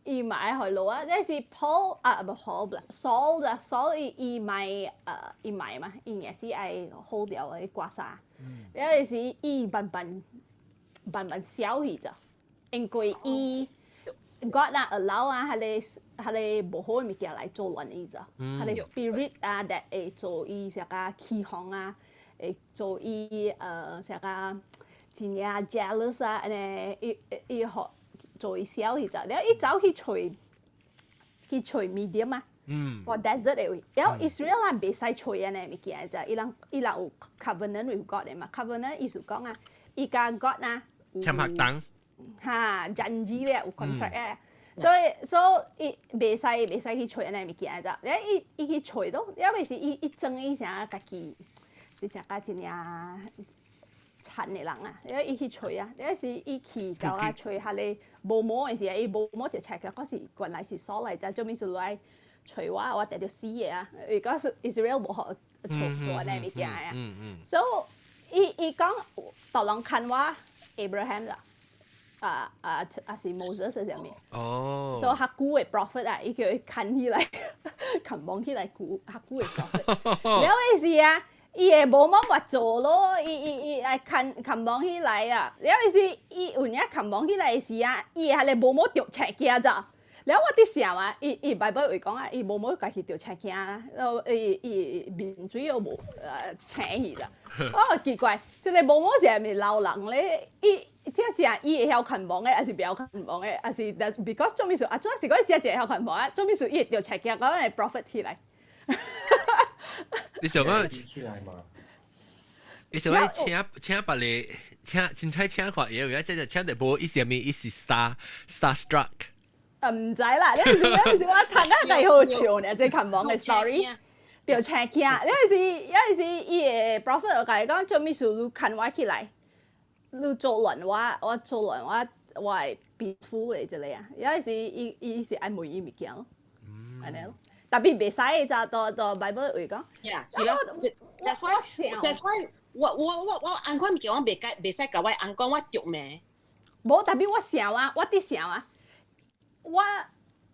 伊嘛愛予伊落啊，這是 Paul 啊，無 Paul 啦，Saul 啦，Saul 伊伊賣伊賣嘛，伊也是愛 hold 掉的割衫。了是伊慢慢慢慢消去咗，因為伊 God 啊 allow 啊，彼个無好的物件來做亂伊咗，彼个 spirit 啊，that 會做伊啥個起哄啊，會做伊啥個真正 jealous 啊，按呢伊伊予做伊消去咗，了伊走去揣 medium 啊。個 desert 的位，了 Israel 人袂使揣按呢物件咋，伊人有 covenant with God 的嘛，covenant 意思講啊，伊佮 God 啊，簽合同，哈，人字咧有 contract 嘅，所以伊袂使去揣按呢物件咋，了伊伊去揣到，了袂是伊伊裝伊啥家己是啥個真正慘的人啊，了伊去揣啊，了是伊去到啊揣彼个無毛的時啊，伊無毛就拆開，嗰是原來是 Saul 來咋，做物事來揣我，我直著死的啊！如果是 Israel 無予做做按呢物件啊，所以伊伊講，逐人看我 Abraham 啦，啊啊啊是 Moses 啥物？所以較久的 prophet 啊，伊叫伊牽起來，牽望起來久較久的 prophet。了伊是啊，伊會無乜話做咯，伊伊伊來牽牽望起來啊，了伊是伊有影牽望起來的時啊，伊會彼個無毛著青鏡咋。了我佇想啊，伊伊 Bible 會講啊，伊無毛家己著青鏡啊，伊伊面水又無青去啦。哦，奇怪，這个無毛是毋是老人咧？伊真正伊會曉牽望的，還是袂曉牽望的？還是 because 做物事啊？主要是講真正會曉牽望啊？做物事伊會著青鏡，講會 prophet 起來。你想講？起來嘛？你想講請請別個請凊彩請看，伊有影真正請得無，伊是啥物？伊是 star starstruck。啊，毋知啦，你是我讀啊大好笑呢，這牽望的 story，著青鏡，你是伊的 prophet 共伊講，做物事你牽我起來，你做亂我，我做亂我，我會 peaceful 的這個啊，抑是伊伊是愛問伊物件咯，按呢咯，tapi 袂使就到到 Bible 會講。 Yeah，是咯，that's why 我我我按款物件我袂該袂使共我翁講我著名。無，tapi 我想啊，我佇想啊。我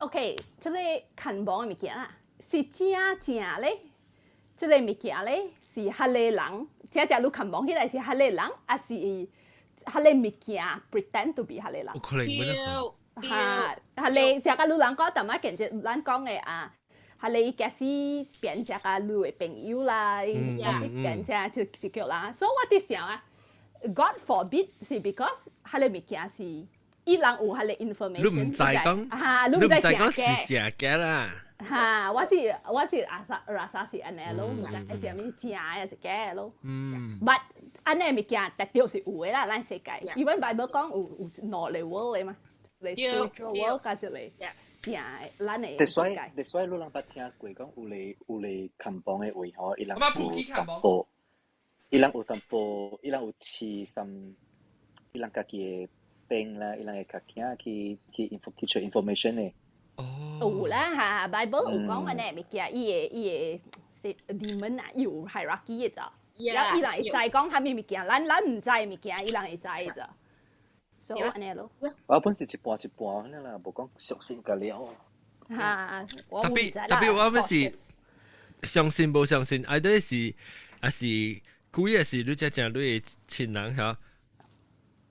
OK，這個牽望的物件啊，是真正咧，這個物件咧是彼個人，真正你牽望起來是彼個人，還是彼個物件 pretend to be 彼個人？有可能。哈，彼個像個你人講，淡仔見者咱講的啊，彼個伊假使變成個你的朋友啦，伊假使變成就是叫啦，所以我佇想啊，God forbid 是 because 彼個物件是。伊人有彼個 information，你毋知講，哈，你毋知講是真假啦。哈，我是阿薩阿薩是按呢咯，毋知是啥物真還是假咯。But 按呢物件絕對是有的啦，咱世界。Even Bible 講有有兩個 world 的嘛，一個 spiritual world 佮一個正的咱的世界。你所以你人捌聽過講有個有個牽望的位吼，伊人有淡薄，伊人有淡薄，伊人有飼 some，伊人家己的病啦，伊人會較驚去去 info 去取 information 的。有啦哈，Bible 有講按呢物件，伊的伊的是 demon 啊，伊有 hierarchy 的咋。然後伊人會知講啥物物件，咱咱毋知物件，伊人會知咋。所以按呢咯。我本是一半一半按呢啦，無講相信個了。哈， Tapi tapi 我本是相信無相信，either 是還是故意是你真正你的親人嚇。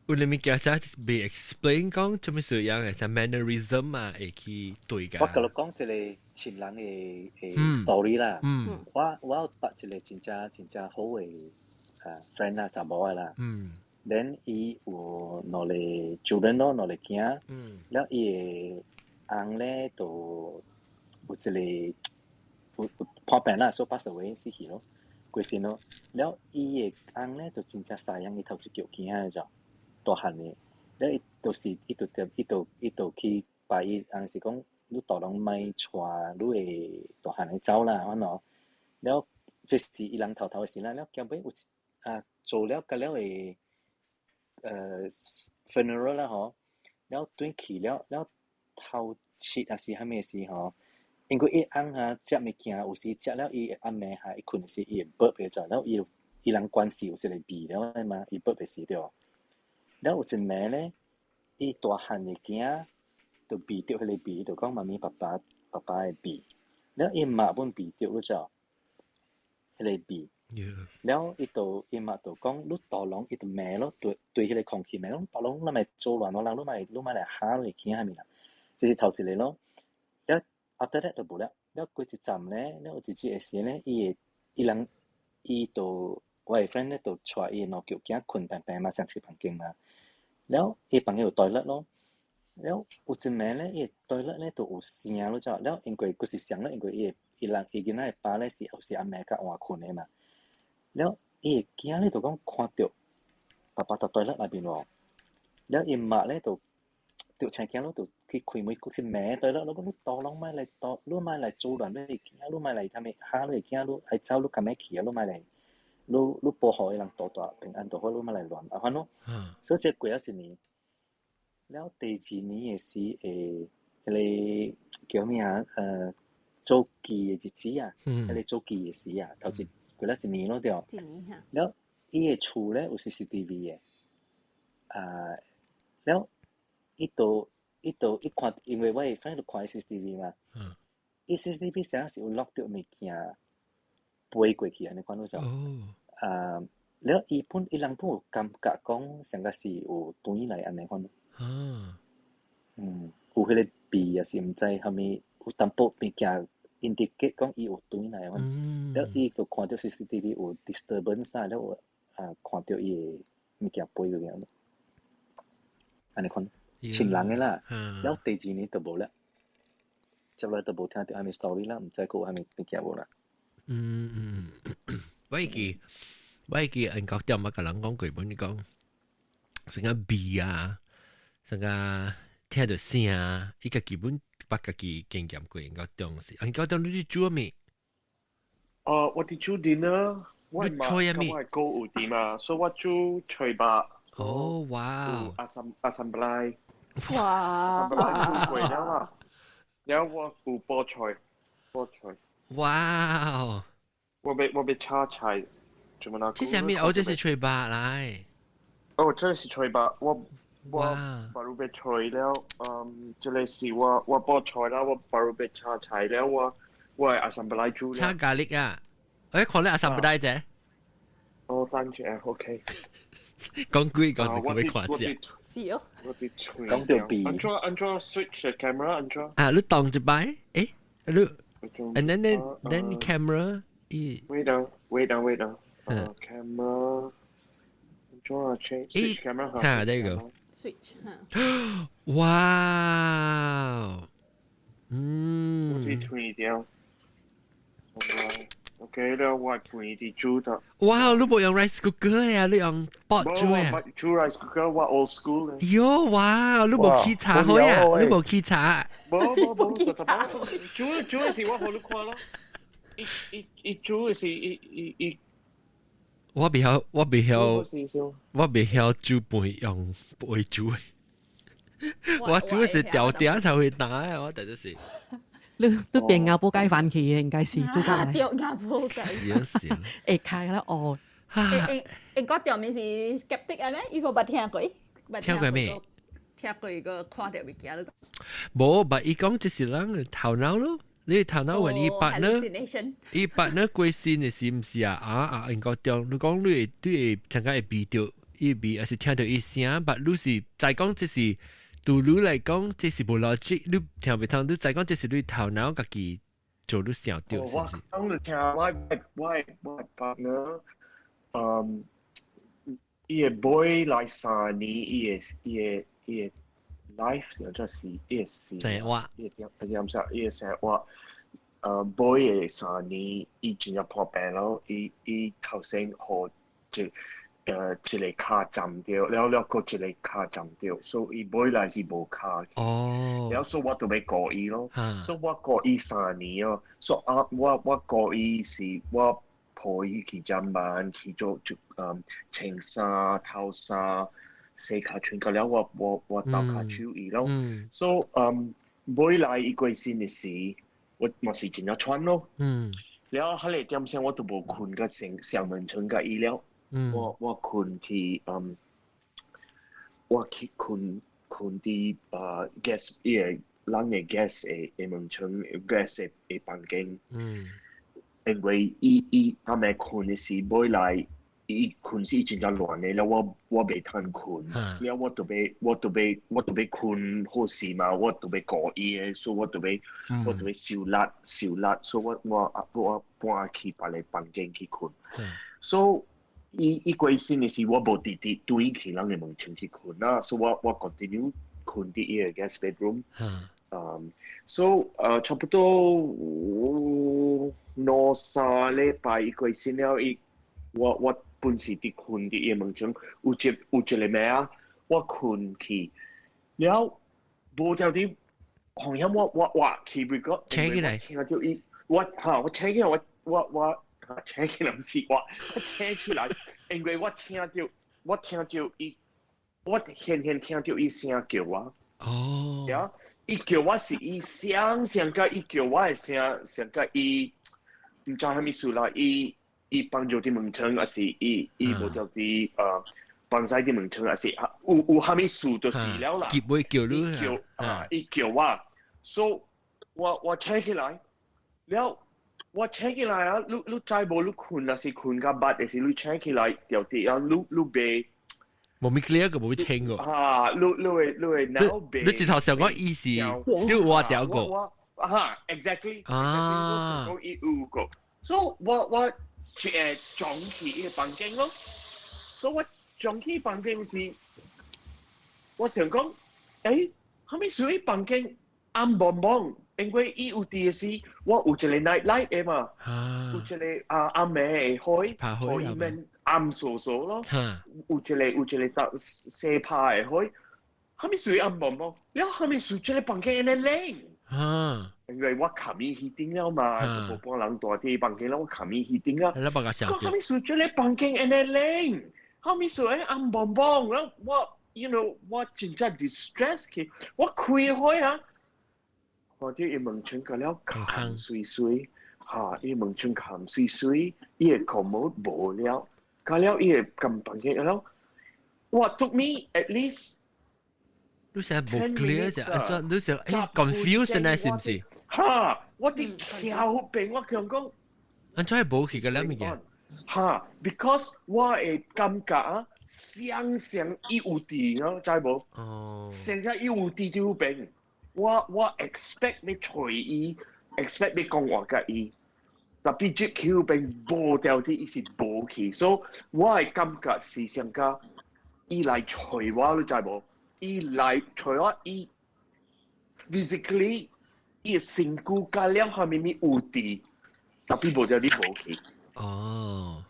有啲物件寫未 explain 講做咩事樣嘅，像 mannerism 啊，會去對㗎。我共你講一個親人的的 story 啦。我我有捌一個真正真正好的friend 啦，查某的啦。Then 伊有兩個 children 咯，兩個囝。了伊的翁咧就有一個有有破病啦，所以 pass away 死去咯，過身咯。了伊的翁咧就真正踅樣伊頭一腳囝的就。大漢的，了伊就是伊就伊就伊就去拜伊，翁是講你大人莫帶你的大漢的走啦，按喏。了，這是伊人頭頭的事啦。了，後尾有一啊做了甲了的funeral 啦吼，了轉去了了，頭七還是啥物時吼，因為伊翁哈食物件，有時食了伊暗暝哈，伊睏時伊會爆袂做，了伊伊人關係有一個味了的嘛，伊爆袂死對。了有一暝咧，伊大漢的囝就味著彼个味，就講媽咪爸爸爸爸的味，了伊媽本味著你知無？彼個味。了伊就伊媽就講，你大龍，伊就罵咯，對對彼個空氣罵，講大龍，你莫做亂我人，你莫你莫來嚇你囝啥物啦。這是頭一個咯。了 after that 就無了。了過一陣咧，了有一日的時咧，伊會伊人伊就我的 friend 咧就帶伊的兩腳囝睏平平嘛，上一個房間嘛。了伊房間有 toilet 咯。了有一暝咧，伊的 toilet 咧就有聲咯，知無？了因為佫是啥咧？因為伊的伊人伊囡仔的爸咧是有時暗暝較晚睏的嘛。了伊的囝咧就講看著爸爸佇 toilet 內面喎。了伊媽咧就就請囝咯，就去開門，佫是罵 toilet 咯，講你大攏莫來倒，你莫來阻亂你的囝，你莫來啥物嚇你的囝，你愛走你較欲去啊，你莫來，你你保護伊人大大平安就好，你莫來亂啊款咯。所以這過了一年，了第二年的時，會彼個叫咩啊？做記的日子啊，彼個做記的時啊，頭一過了一年咯對。一年哈。了，伊的厝咧有 CCTV 的，啊，了，伊就伊就伊看，因為我的 friend 就看 CCTV 嘛，伊 CCTV 啥是有錄著物件飛過去按呢款，就啊，了伊本伊人本有感覺講，上個是有轉來按呢款。嗯，有彼個味也是毋知啥物，有淡薄物件 indicate 講伊有轉來款。了伊就看著 CCTV 有 disturbance 啦，了有啊看著伊的物件飛過去按呢款，親人的啦。了第二年就無了，接落來就無聽著啥物 story 啦，毋知閣有啥物物件無啦。嗯嗯，我會記，我會記，英國點我共人講過，本講成個味啊，成個聽著聲啊，伊家己本捌家己經驗過，英國中是，英國中你煮咩？哦，我佇煮 dinner，我你煮啥物我係購有佇嘛，所以我煮炊肉。哦，哇！阿三阿三布拉。哇！阿三布拉煮過了啦，然後我有菠菜，菠菜。哇！我欲炒菜，做乜啦？這啥物？哦，這是炊肉來。哦，這是炊肉，我我把汝欲炊了，嗯，這個是我我菠菜啦，我把汝欲炒菜了，我我阿三不來煮了。炒咖喱啊！誒，看你阿三不來啫。哦，等陣，OK。講鬼講是講欲看者。是哦。我佇炊。講著味。按怎按怎 switch the camera？按怎？啊，你當一擺，誒，你，and then then then camera，伊。 Wait 啊，wait 啊，wait 啊。camera。按怎 change switch camera？哈，there you go。 Switch 哈。哇！嗯。我佇炊掉。OK 了，我飯佇煮的。哇！你無用 rice cooker 呀？你用 pot 煮呀？無，煮 rice cooker，我 old school 咧。喲哇！你無起茶好呀？你無起茶？無無無，煮煮的時我予你看咯。伊伊伊煮的時，伊伊伊。我袂曉，我袂曉，我袂曉煮飯用杯煮的。我煮的是條條才會打的，我第一是。你都變鴨煲雞飯去嘅，應該是做得。對，鴨煲雞。是。會開啦哦。應應該對面是 skeptic 啊咩？伊個捌聽過？聽過咩？聽過個看著物件。無，捌伊講這是人頭腦咯。你頭腦問伊 partner，伊 partner 過身的是毋是啊？啊啊，應該中，你講你會你會參加會鼻著，伊味，還是聽著伊聲？捌你是再講這是對你來講，這是無邏輯，你聽袂通，你再講這是你頭腦家己做你想著，是毋是？我講你聽，我我我 partner，嗯，伊會買來三年，伊會伊會伊會 life 就是伊會生活，伊會點點啥，伊會生活。尾的三年，伊真正破病咯，伊伊頭先予一一个跤斬著，了了閣一個跤斬著，所以伊尾來是無跤。哦。了所以我就欲顧伊咯，所以我顧伊三年哦，所以啊，我我顧伊是我抱伊去針班去做就穿衫、透衫、洗跤穿甲了，我我鬥跤手伊咯，所以。尾來伊過身的時，我嘛是真正喘咯。了後彼個點鐘我都無睏甲上上門床佮伊了。我睏去嗯，我去睏睏佇啊 guest 伊個人的 guest 的的門床 guest 的的房間。因為伊伊暗暝睏的時，尾來伊睏時真正亂的，了我我袂通睏，了我著欲我著欲我著欲睏好勢嘛，我著欲顧伊的，所以我著欲我著欲受力受力，所以我我我搬去別个房間去睏。所以伊伊過身的時，我無直直轉去人的門床去睏啦，所以我我 continue 睏佇伊的 guest bedroom。So 差不多兩三禮拜伊過身了，伊我我本是佇睏佇伊的門床，有一有一個暝啊，我睏去了，無條佇風險我我我去美國，請起來，聽著伊，我哈我請起來，我我我請起來毋是我，我請起來，因為我聽著我聽著伊，我現現聽著伊聲叫我。哦。呀，伊叫我是伊想想佮伊叫我的聲，想佮伊毋知啥物事啦，伊伊幫助佇門窗，抑是伊伊無條佇幫使佇門窗，抑是有有啥物事就是了啦。結尾叫你叫啊，伊叫我，所以我我醒起來，了我醒起來啊，你你知無？你睏抑是睏較捌，抑是你醒起來著佇啊，你你袂。無咪 clear 個，無咪清個。啊，你你會你會腦你直頭想講意思，你有掉過。啊，exactly。啊。講伊有過，所以我我撞去伊个房間咯。所以我撞去房間時，我想講，欸，啥物事伊房間暗濛濛，因為伊有佇的時，我有一個 night light 的嘛，有一個啊暗暝的火，予伊免暗袅袅咯。有一個有一個細拍的火，啥物事暗濛濛，了啥物事這個房間按呢冷？因為我冚伊彼頂了嘛，就無半人蹛佇房間了，我冚伊彼頂了。你別個想啥物事這個房間按呢冷？啥物事按暗濛濛？了我，you know，我真正 distress 去，我開火啊！看著伊門窗個了空媠媠，哈！伊門窗空媠媠，伊个 commode 無了，加了伊个間房間了，哇！took me at least 你成無 clear 啫，按怎你想欸 confused 呢？是毋是？哈！我佇橋邊，我強講，按怎會無去個了物件？哈！because 我會感覺啊，想像伊有佇，你知無？哦。想像伊有佇佇邊。我我 expect 欲揣伊，expect 欲講話佮伊，tapi 這橋邊無掉佇，伊是無去，所以我的感覺是上甲伊來揣我，你知無？伊來揣我，伊 physically 伊的身軀佮了啥物物有佇，tapi 無掉佇無去。哦。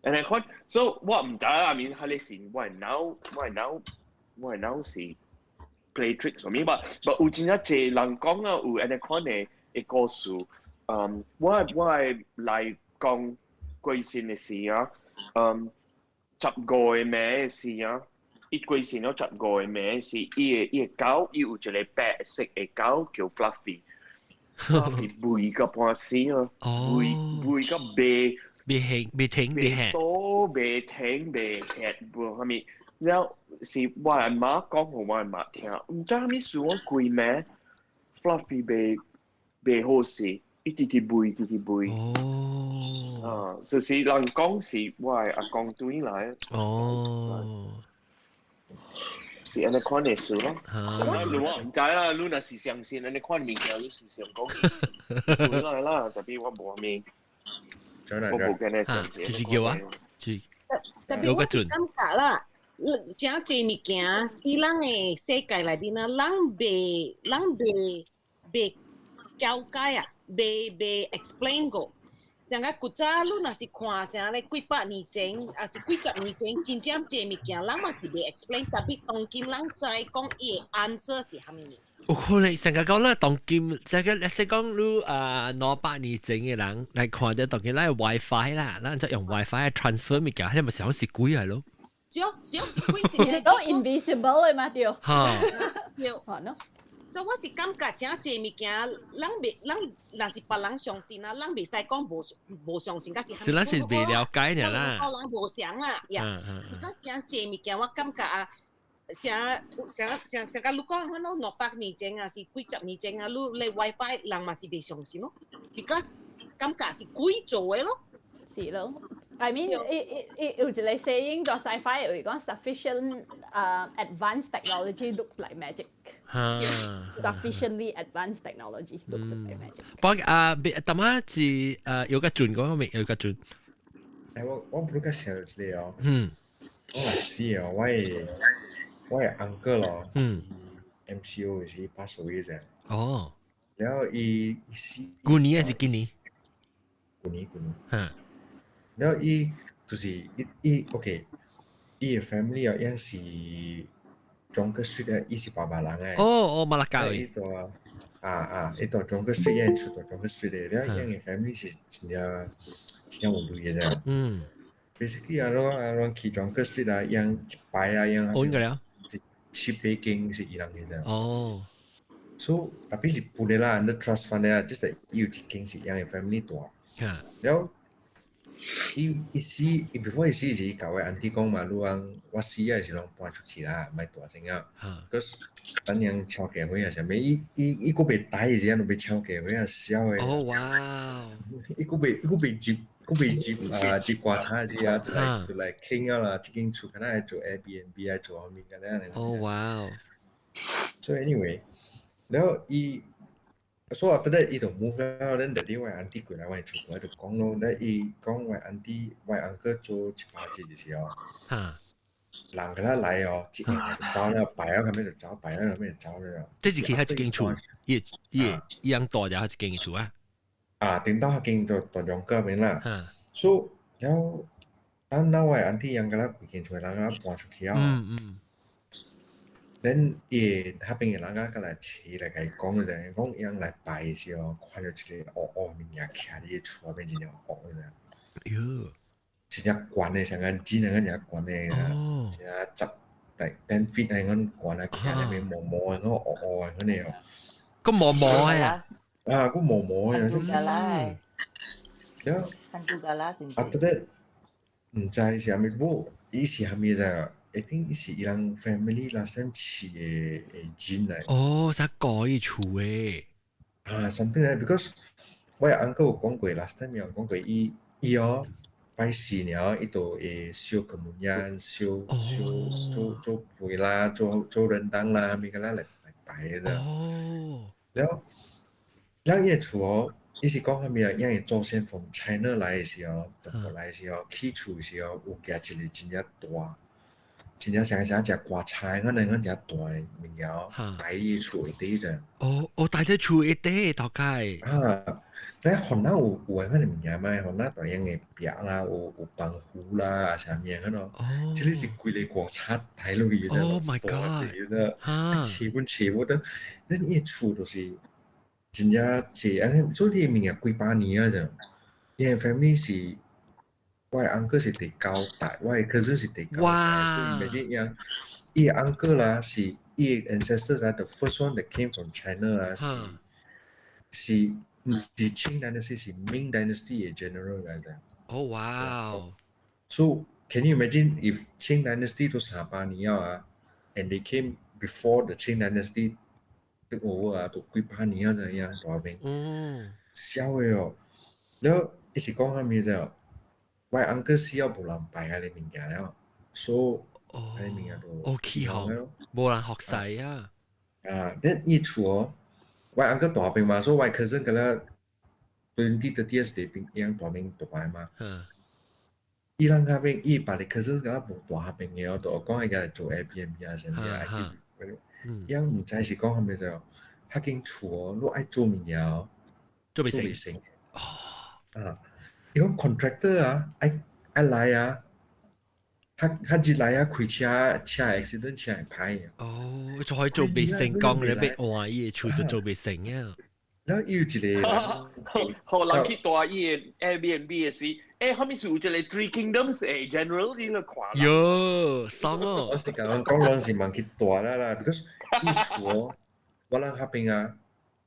And I 看，所以我毋知啊，面彼個是我的腦，我的腦，我的腦是 play trick 啥物吧？but 有真正濟人講啊，有按呢款的的故事。嗯，我我會來講過身的時啊，嗯，十五個暝的時啊，伊過身了十五個暝是伊的伊的狗，伊有一個白色的狗叫 Fluffy。Fluffy 吠到半死啊，吠吠到袂袂停袂停袂停，袂停袂歇無啥物。了是我阿媽講予我阿媽聽，毋知啥物事我規暝 Fluffy 袂袂好勢，伊直直吠直直吠。哦。啊，就是人講是我的阿公轉來。哦。是按呢款的事咯。你我毋知啦，你若是相信按呢款物件，你是想講轉來啦，tapi 我無啥物，我無跟你相信。就是叫啊，是。 tapi 我是感覺啦。誠濟物件，佇人的世界內面啊，人袂人袂袂了解啊，袂袂 explain 過。像個古早，你若是看啥咧，幾百年前，抑是幾十年前，真正濟物件，人嘛是袂 explain，tapi 當今人知講伊的 answer 是啥物物。有可能成個講啦，當今這個，你說講你啊，200年前的人來看著當今咱 WiFi 啦，咱就用 WiFi transfer 物件，彼嘛是講是鬼來咯。少少是鬼是都 invisible 的嘛對。哈。對。係咯。所以我是感覺誠濟物件，咱袂，咱若是別人相信啊，咱袂使講無無相信，佮是是咱是未了解爾啦。個人無相啦，呀，佮誠濟物件我感覺啊，啥啥啥啥，佮你講，可能200年前啊，是幾十年前啊，你咧 WiFi 人嘛是袂相信咯，because 感覺是鬼做的咯。是咯，I mean，伊伊伊有一個 saying 在 sci-fi 有講 sufficient advanced technology looks like magic。哈。 Sufficiently advanced technology looks like magic。不過啊，別淡仔是有個準講未？有個準。我不如想一個哦。我來死哦，我的 uncle 咯。MCO 是 pass away 啫。哦。然後伊死。舊年還是今年？舊年舊年。哈。然後伊就是伊伊 OK，伊的 family 啊，伊是 Jonker Street 啊，伊是爸爸人誒。哦哦，馬拉加伊住啊啊，伊住 Jonker Street，伊出住 Jonker Street 的，然後伊的 family 是真正真正有錢的啫。Basically 啊，攏啊攏去 Jonker Street 啊，伊一排啊，伊按個了。七八間是伊人的啫。哦。所以特別是本來啦，under trust fund 啊，就是伊有一間是伊的 family 住。然後。伊伊死，伊 before 伊死時，共我 auntie 講嘛，你講我死啊是攏搬出去啦，莫蹛先啊。可等人超結婚啊啥物，伊伊伊閣袂大時陣，就欲超結婚啊，痟的。哦哇！伊閣袂伊閣袂入，閣袂入啊，入棺材時啊，就來就來傾啊啦，這間厝敢若愛做 Airbnb 愛做啥物敢若。哦哇！所以 anyway，然後伊。所以 after that 伊就 move 了，then 第我 auntie 過來我厝，我就講咯，then 伊講我 auntie 我 uncle 做七八節的時候，人給他來哦，一樣就走了，擺啊，後面就走，擺啊，後面就走了。這是其他一間厝，伊伊伊樣大隻一間厝啊？啊，頂到間就大兩個邊啦。所以了，咱那我 auntie 樣給他規間厝人啊搬出去啊。Then 伊彼邊的人啊，過來飼來共伊講者，講伊來拜的時候，看著一個烏烏物件徛佇厝內面，真正烏的。喲，真正懸的，像個真正個真懸的，真正十 like 10 feet 那種懸啊，徛那邊毛毛的，嗰個烏烏的，嗰個哦。個毛毛的啊？啊，個毛毛的。hantu galah。了。 hantu galah 是毋是？啊，對毋知是啥物，無，伊是啥物知？I think 伊是伊人 family 啦，先飼的的人來。哦，啥改厝的？啊，something like because 我 uncle 有講過，last time 有講過，伊伊哦拜四了，伊就會燒 kemenyan，燒燒做做粿啦，做做 rendang 啦，物個啦來來拜的。了，了伊的厝哦，伊是講啥物啊？伊的祖先從 China 來的時候，中國來的時候，起厝的時候有寄一個真正大。真正像像食棺材，可能講誠大的物件，帶佇厝內底者。哦哦，帶佇厝內底頭家。啊，咱番仔有有彼個物件嘛？番仔大型的壁啦，有有防護啦，啥物仔咯。哦。這個是規個棺材帶落去的。 Oh my god！哈。飼本飼無得，咱伊厝就是真正濟，按呢，所以物件幾百年啊就，伊的 family 是。我的 uncle 是第九代，我的 cousin 是第九代，所以imagine 樣，伊的 uncle 啦是伊的 ancestors 啊，the first one that came from China 啊，是是毋是 Qing dynasty 是 Ming dynasty 的 general 來的。哦哇！So can you imagine if Qing dynasty 都300年啊，and they came before the Qing dynasty take over 啊，都幾百年啊，這樣大邊。痟的哦，了伊是講啥物啫？我 uncle 死了無人拜彼个物件了，所以彼个物件都哦起吼，無人服侍啊。啊，then 伊厝哦，我 uncle 大邊嘛，所以我 cousin 佮咱 20 30 years 裡邊伊樣大邊大擺嘛。伊人彼邊伊別個 cousin 佮咱無蹛彼邊的哦，就講伊個做 Airbnb 啊啥物啊，伊樣毋知是講啥物就，彼間厝哦，你愛做物件哦，做袂成。哦。啊。伊講 contractor 啊，愛愛來啊，較較熱來啊，開車車 accident 車會歹。哦，就可以做袂成功，你欲換伊的厝就做袂成啊。然後伊有一個，予人去蹛伊的 Airbnb 的時，欸，後面是有一個 Three Kingdoms 的 general 你來看。喲，爽哦！我是共人講，攏是茫去蹛啦啦，because 伊厝哦，我人彼邊啊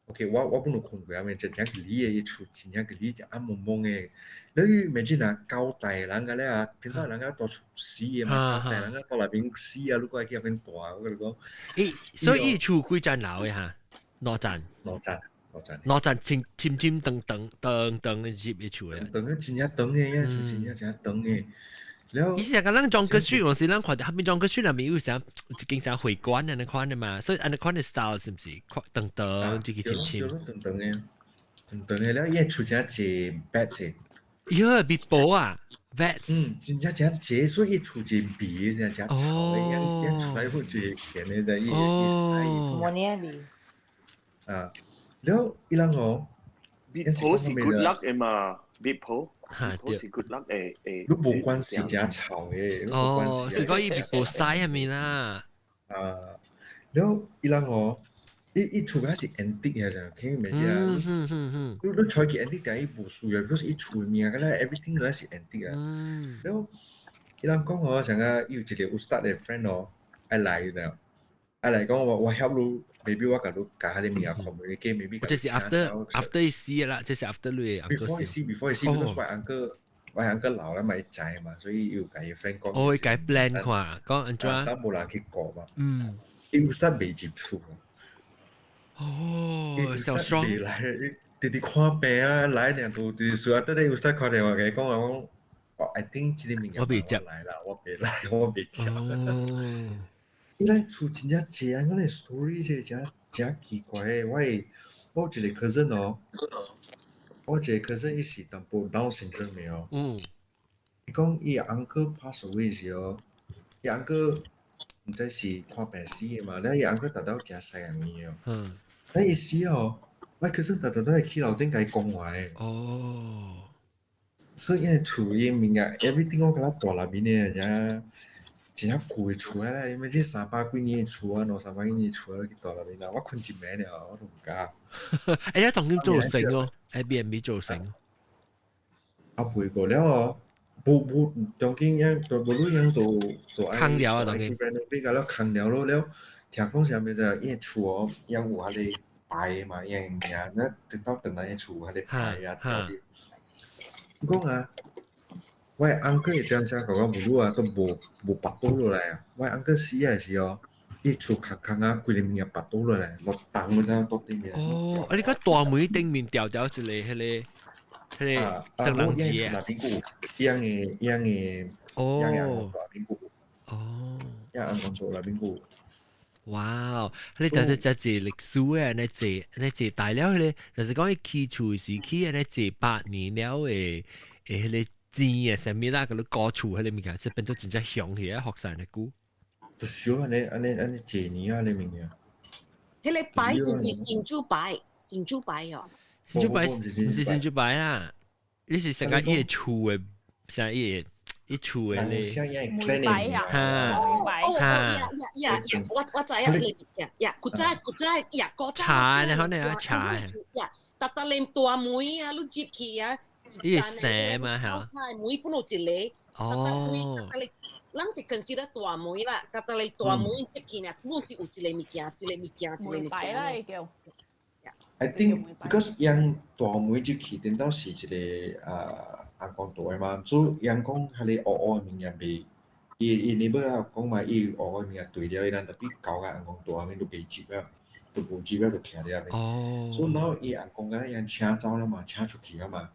，OK，我本來困過啊，咪真正個你的厝，真正個你就暗濛濛的。你 imagine 啊，交大人個咧啊，聽到人家大厝死的嘛，交大人家到內邊死啊，你過去彼邊住，我共你講。咦，所以伊厝幾層樓的哈？兩層。兩層，兩層。兩層尖尖尖長長長長的入伊厝的。長的真正長的，伊厝真正真正長的。伊是講咱莊個水，有時咱看著彼邊莊個水內面有啥一間啥會館按呢款的嘛，所以按呢款的 style 是毋是？長長這個深深。長長的，長長的了，伊厝真濟 bat 的。喲，蜜婆啊，bat。嗯，真正真濟，所以伊厝真味，真正臭的，養出來好濟甜的，在伊伊洗。無呢味。啊，了伊人哦，蜜婆是 good luck 的嘛，蜜婆。嚇對，是 good luck 的的。你無關係真臭的。哦，是講伊蜜婆屎係咪啦？啊，了伊人哦，伊伊厝敢是 antique 的，就聽未知啊？你揣去 antique 店，伊無需要，because 伊厝物件敢若 everything 都是 antique 啊。了伊人講哦，像啊，伊有一個 ustaz 的 friend 哦，愛來就，愛來講我 help 你，maybe 我共你共彼個物件 communicate，maybe。這是 after 伊死啦，這是 after 你 uncle 死。Before 伊死，before 伊死，because 我 uncle 我 uncle 老了嘛，伊知嘛，所以伊有共伊 friend 講。哦，伊共 plan 看，講按怎？當無人去顧嘛。伊 ustaz 袂入厝。哦，小雙。來，直直看病啊，來爾都就是說，等下 ustaz 敲電話共伊講啊，講，我 I think 這個物件我袂接來啦，我袂來，我袂接。伊來厝真正濟啊，我個 story 是真真奇怪的。我的我有一個 cousin 哦，我一個 cousin 伊是淡薄 Down syndrome 的哦。伊講伊 uncle pass away 時哦，伊 uncle 毋知是看病死的嘛，了伊 uncle 達到誠細漢的哦。了伊死哦，我 cousin 逐逐都會去樓頂共伊講話的。所以伊厝伊物件 everything 我敢若大內面的，真真正舊的厝啊，因為這300幾年的厝啊，兩三百幾年的厝啊，去大內面啦，我睏一暝了，我都毋敢。欸，你當今做成哦，Airbnb 做成。啊，賣過了哦，無無當今樣，無論樣都都愛空了啊，當今。 renovate 了空了咯了，聽講啥物就伊厝哦，樣有彼個牌嘛，伊個名，那等到轉來厝彼個牌啊，講啊。我的 uncle 會點聲共我母啊，都無無跋倒落來啊！我 uncle 死的時候，伊厝空空啊，規个物件跋倒落來，落重我知影倒頂面。哦，啊！你講大門頂面吊吊一個彼個彼個燈籠節啊？內邊有，樣的樣的，哦，哦，樣紅公厝內邊有。哇！你就是這是歷史的，你坐你坐大了，彼個就是講伊起厝時起，按呢坐百年了的的彼個。錢啊，啥物啦，佮你顧厝彼個物件，是變做真正雄起啊，學生的久。就少按呢按呢按呢濟年啊，呢物件。彼個牌是毋是神主牌？神主牌哦。神主牌毋是神主牌啊！你是成個伊個厝的，啥伊個伊厝的咧？門牌啊！哈哦呀呀呀呀！我知影彼個物件，呀，古早古早呀，古早。茶，你可能啊茶。呀，逐逐連大門啊，你入去啊。伊會生嘛嚇？門本有一個，哦，咱是 consider 大門啦，逐逐個大門入去呢，本是有一個物件，一個物件，一個物件。啦，叫。 I think because 樣大門入去，頂到是一個啊紅光大的嘛，所以樣講彼個烏烏的物件袂，伊伊 neighbor 啊講嘛，伊烏烏的物件對了，伊人特別交甲紅光大面都袂入啊，都無入啊，就徛佇遐邊。哦。所以然後伊紅光敢若樣請走了嘛，請出去啊嘛。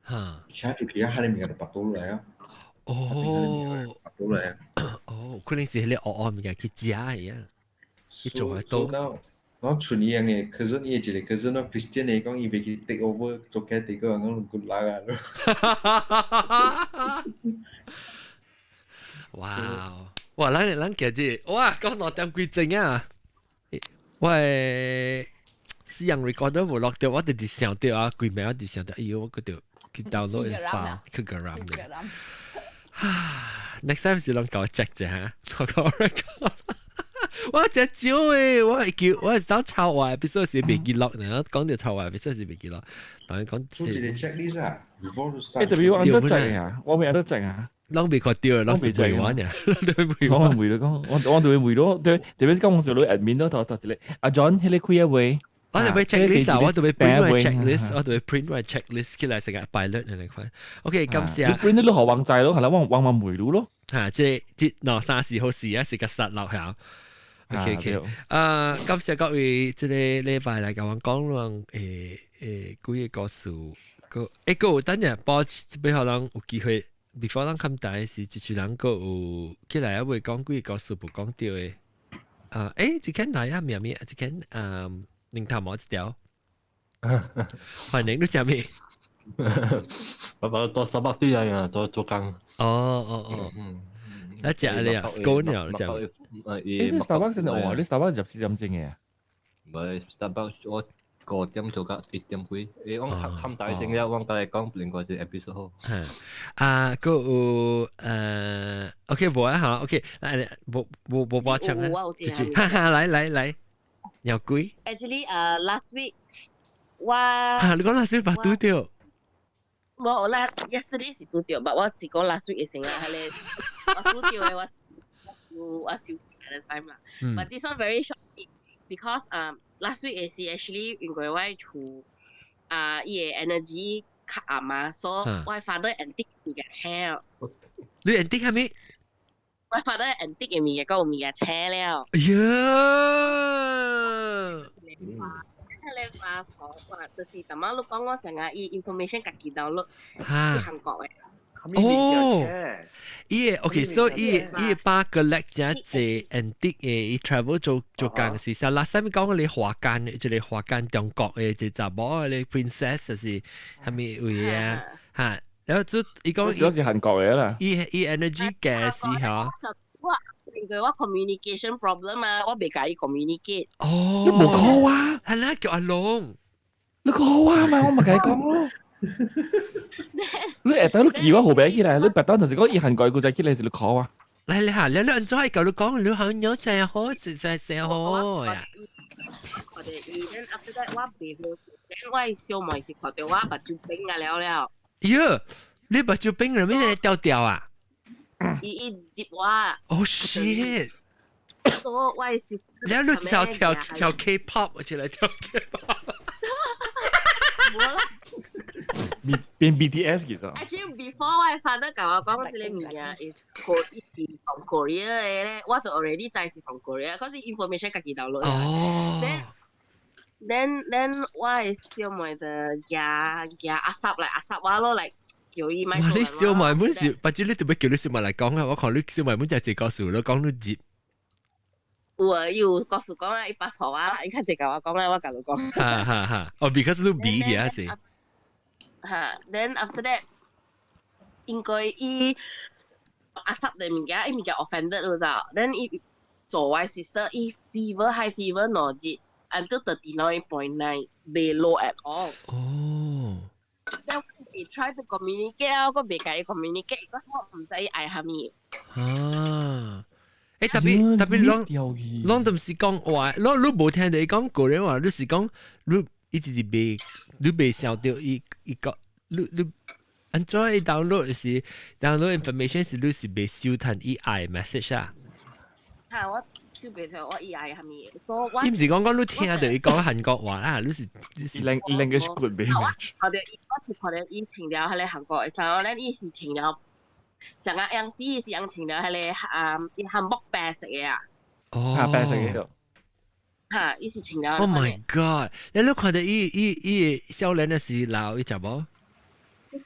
哈！請出去啊，彼個物件就跋倒落來啊！哦，跋倒來啊！哦，可能是彼個烏烏物件去食的啊，去做來倒。然後剩伊樣的，可是伊一個，可是那 Christian 的講伊袂去 take over 做 caretaker，講 good luck 啊！哇！哇！咱咱今日哇，講兩點幾鐘啊！我的私人 recorder 無錄著，我直直想著啊，規暝我直想著，哎喲，我閣著去 download 個 file 去個 RAM 嘅。Next time 是攏共我 check 者哈，我講 record。我真少誒，我會記，我走抄話，必須是袂記錄呢。講著抄話，必須是袂記錄。當然講。做一個 checklist 啊，before you start。欸，特別我按得整啊，我未按得整啊。攏未看到，攏是袂玩呀，我會你講，我對會咯，對，特別是講我做你 admin 都頭頭一個，阿 John 迄個開一位。我就要 checklist 啊，我就要 print 我 checklist，我就要 print 我 checklist 起來成個 pilot 嚟看。OK，感謝。你 print 你學網仔咯，係啦，網網網梅路咯。嚇，即即喏三時好時啊，是個實落下。OK OK，感謝各位，這個禮拜來共我講論幾個故事，個個等陣保持，比可能有機會，before 咱冚大時，一處人閣有起來，還未講幾個故事無講著的。啊，這間來啊，咩咩，這間擰頭毛一條，歡迎你食咩？爸爸到沙巴啲啊，做做工。哦哦哦，嗯，啊食你啊，scone 了，食。你 Starbucks 真係哇！你 Starbucks 入四點鐘嘅？唔係 Starbucks 我5點做到1點幾，我冚大聲了，我甲你講另外一個 episode 好。啊，閣有OK 無啊嚇，OK，來無無無無唱啊，哈哈，來來來。有鬼？Actually，last week 我嚇你講 last week 捌拄著？無啦，yesterday 是拄著，但我只講 last week 的先啦，係咧，我拄著的我我我少 at the time 啦。But this one very short because last week 的是 actually 因為我厝啊伊的 energy 較暗嘛，所以我 father antique 物件請。你 antique 係咩？我 father antique 的物件，閣有物件請了。哎呀！迄個話話就是，淡仔你講我成日伊 information 家己 download 去韓國的。哦，伊個 OK，所以伊伊把 collect 真濟 antique 的，伊 travel 做做工時，實 last time 講你華間，一個華間中國的一個查某的 princess 是啥物位啊？嚇，然後就伊講，主要是韓國的啦。伊伊 energy 嘅時候。我因為我 communication problem 啊，我袂共伊 communicate。哦，你無 call 啊？係啦，叫阿龍。你 call 啊嘛，我咪共伊講咯。你下底你記我號碼起來，你白當就是講伊韓國古仔起來是你 call 啊。來來嚇，你你按怎會共你講？你好有真好，實在真好呀。看著伊，then after that 我袂好，then 我小妹是看著我目睭冰啊了了。喲，你目睭冰了咩？掉掉啊？伊伊接我。 Oh shit！我我是。你你跳跳跳 K-pop 起來跳 K-pop。無啦。變 BTS 其實。 Actually before 我 father 共我講這個物件 is 是 from Korea 的咧，我就 already 知是 from Korea，可是 information 家己 download。哦。 Then 我的小妹就舉舉阿嬸來阿嬸我咯來叫伊莫。哇！你小妹本是，或者你特別叫你小妹來講啊，我看你小妹本就係一個故事，你講你接。有啊，伊有故事講啊，伊捌錯我啦，伊較濟共我講啦，我共你講。哈哈哈！哦，because 你比起啊是。哈，then after that，應該伊阿嬸的物件，伊物件 offended 了咋？then 伊做我 sister，伊 fever high fever 2日，until 39.9，袂落 at all。哦。 Then we try to communicate 啊，我袂共伊 communicate，because 我毋知伊愛啥物。啊。特別特別，攏攏都毋是講話，攏你無聽著伊講個人話，你是講你一直是袂，你袂想著伊伊講，你你按怎伊 download 是 download information 是你是袂收趁伊愛 message 啊？嚇，我收袂到我伊愛啥物，所以我伊毋是講講你聽著伊講韓國話啦，你是你是 language good 我是看著伊，我是看著伊穿了彼個韓國的衫，咱伊是穿了。上個樣時是樣穿了彼個啊，伊韓服白色的啊。哦，白色的。嚇，伊是穿了。 Oh my god！你你看著伊伊伊少年的時老伊食無？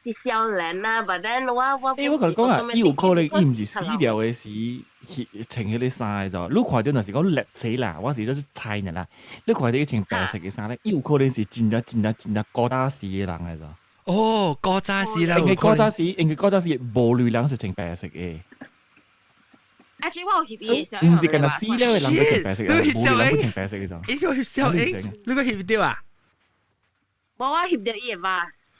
是少年啊，but then 我我。欸，我共你講啊，伊有可能伊毋是死了的時去穿彼個衫的咋？你看著若是講劣勢啦，我是就是猜爾啦。你看著伊穿白色的衫咧，伊有可能是真正真正真正古早時的人來咋？哦，古早時啦，因為古早時，因為古早時無類人是穿白色的。 Actually，我有翕伊毋是干焦死了的人都穿白色的，無類人不穿白色的咋？伊個翕小英，你個翕著啊？無，我翕著伊的 vase。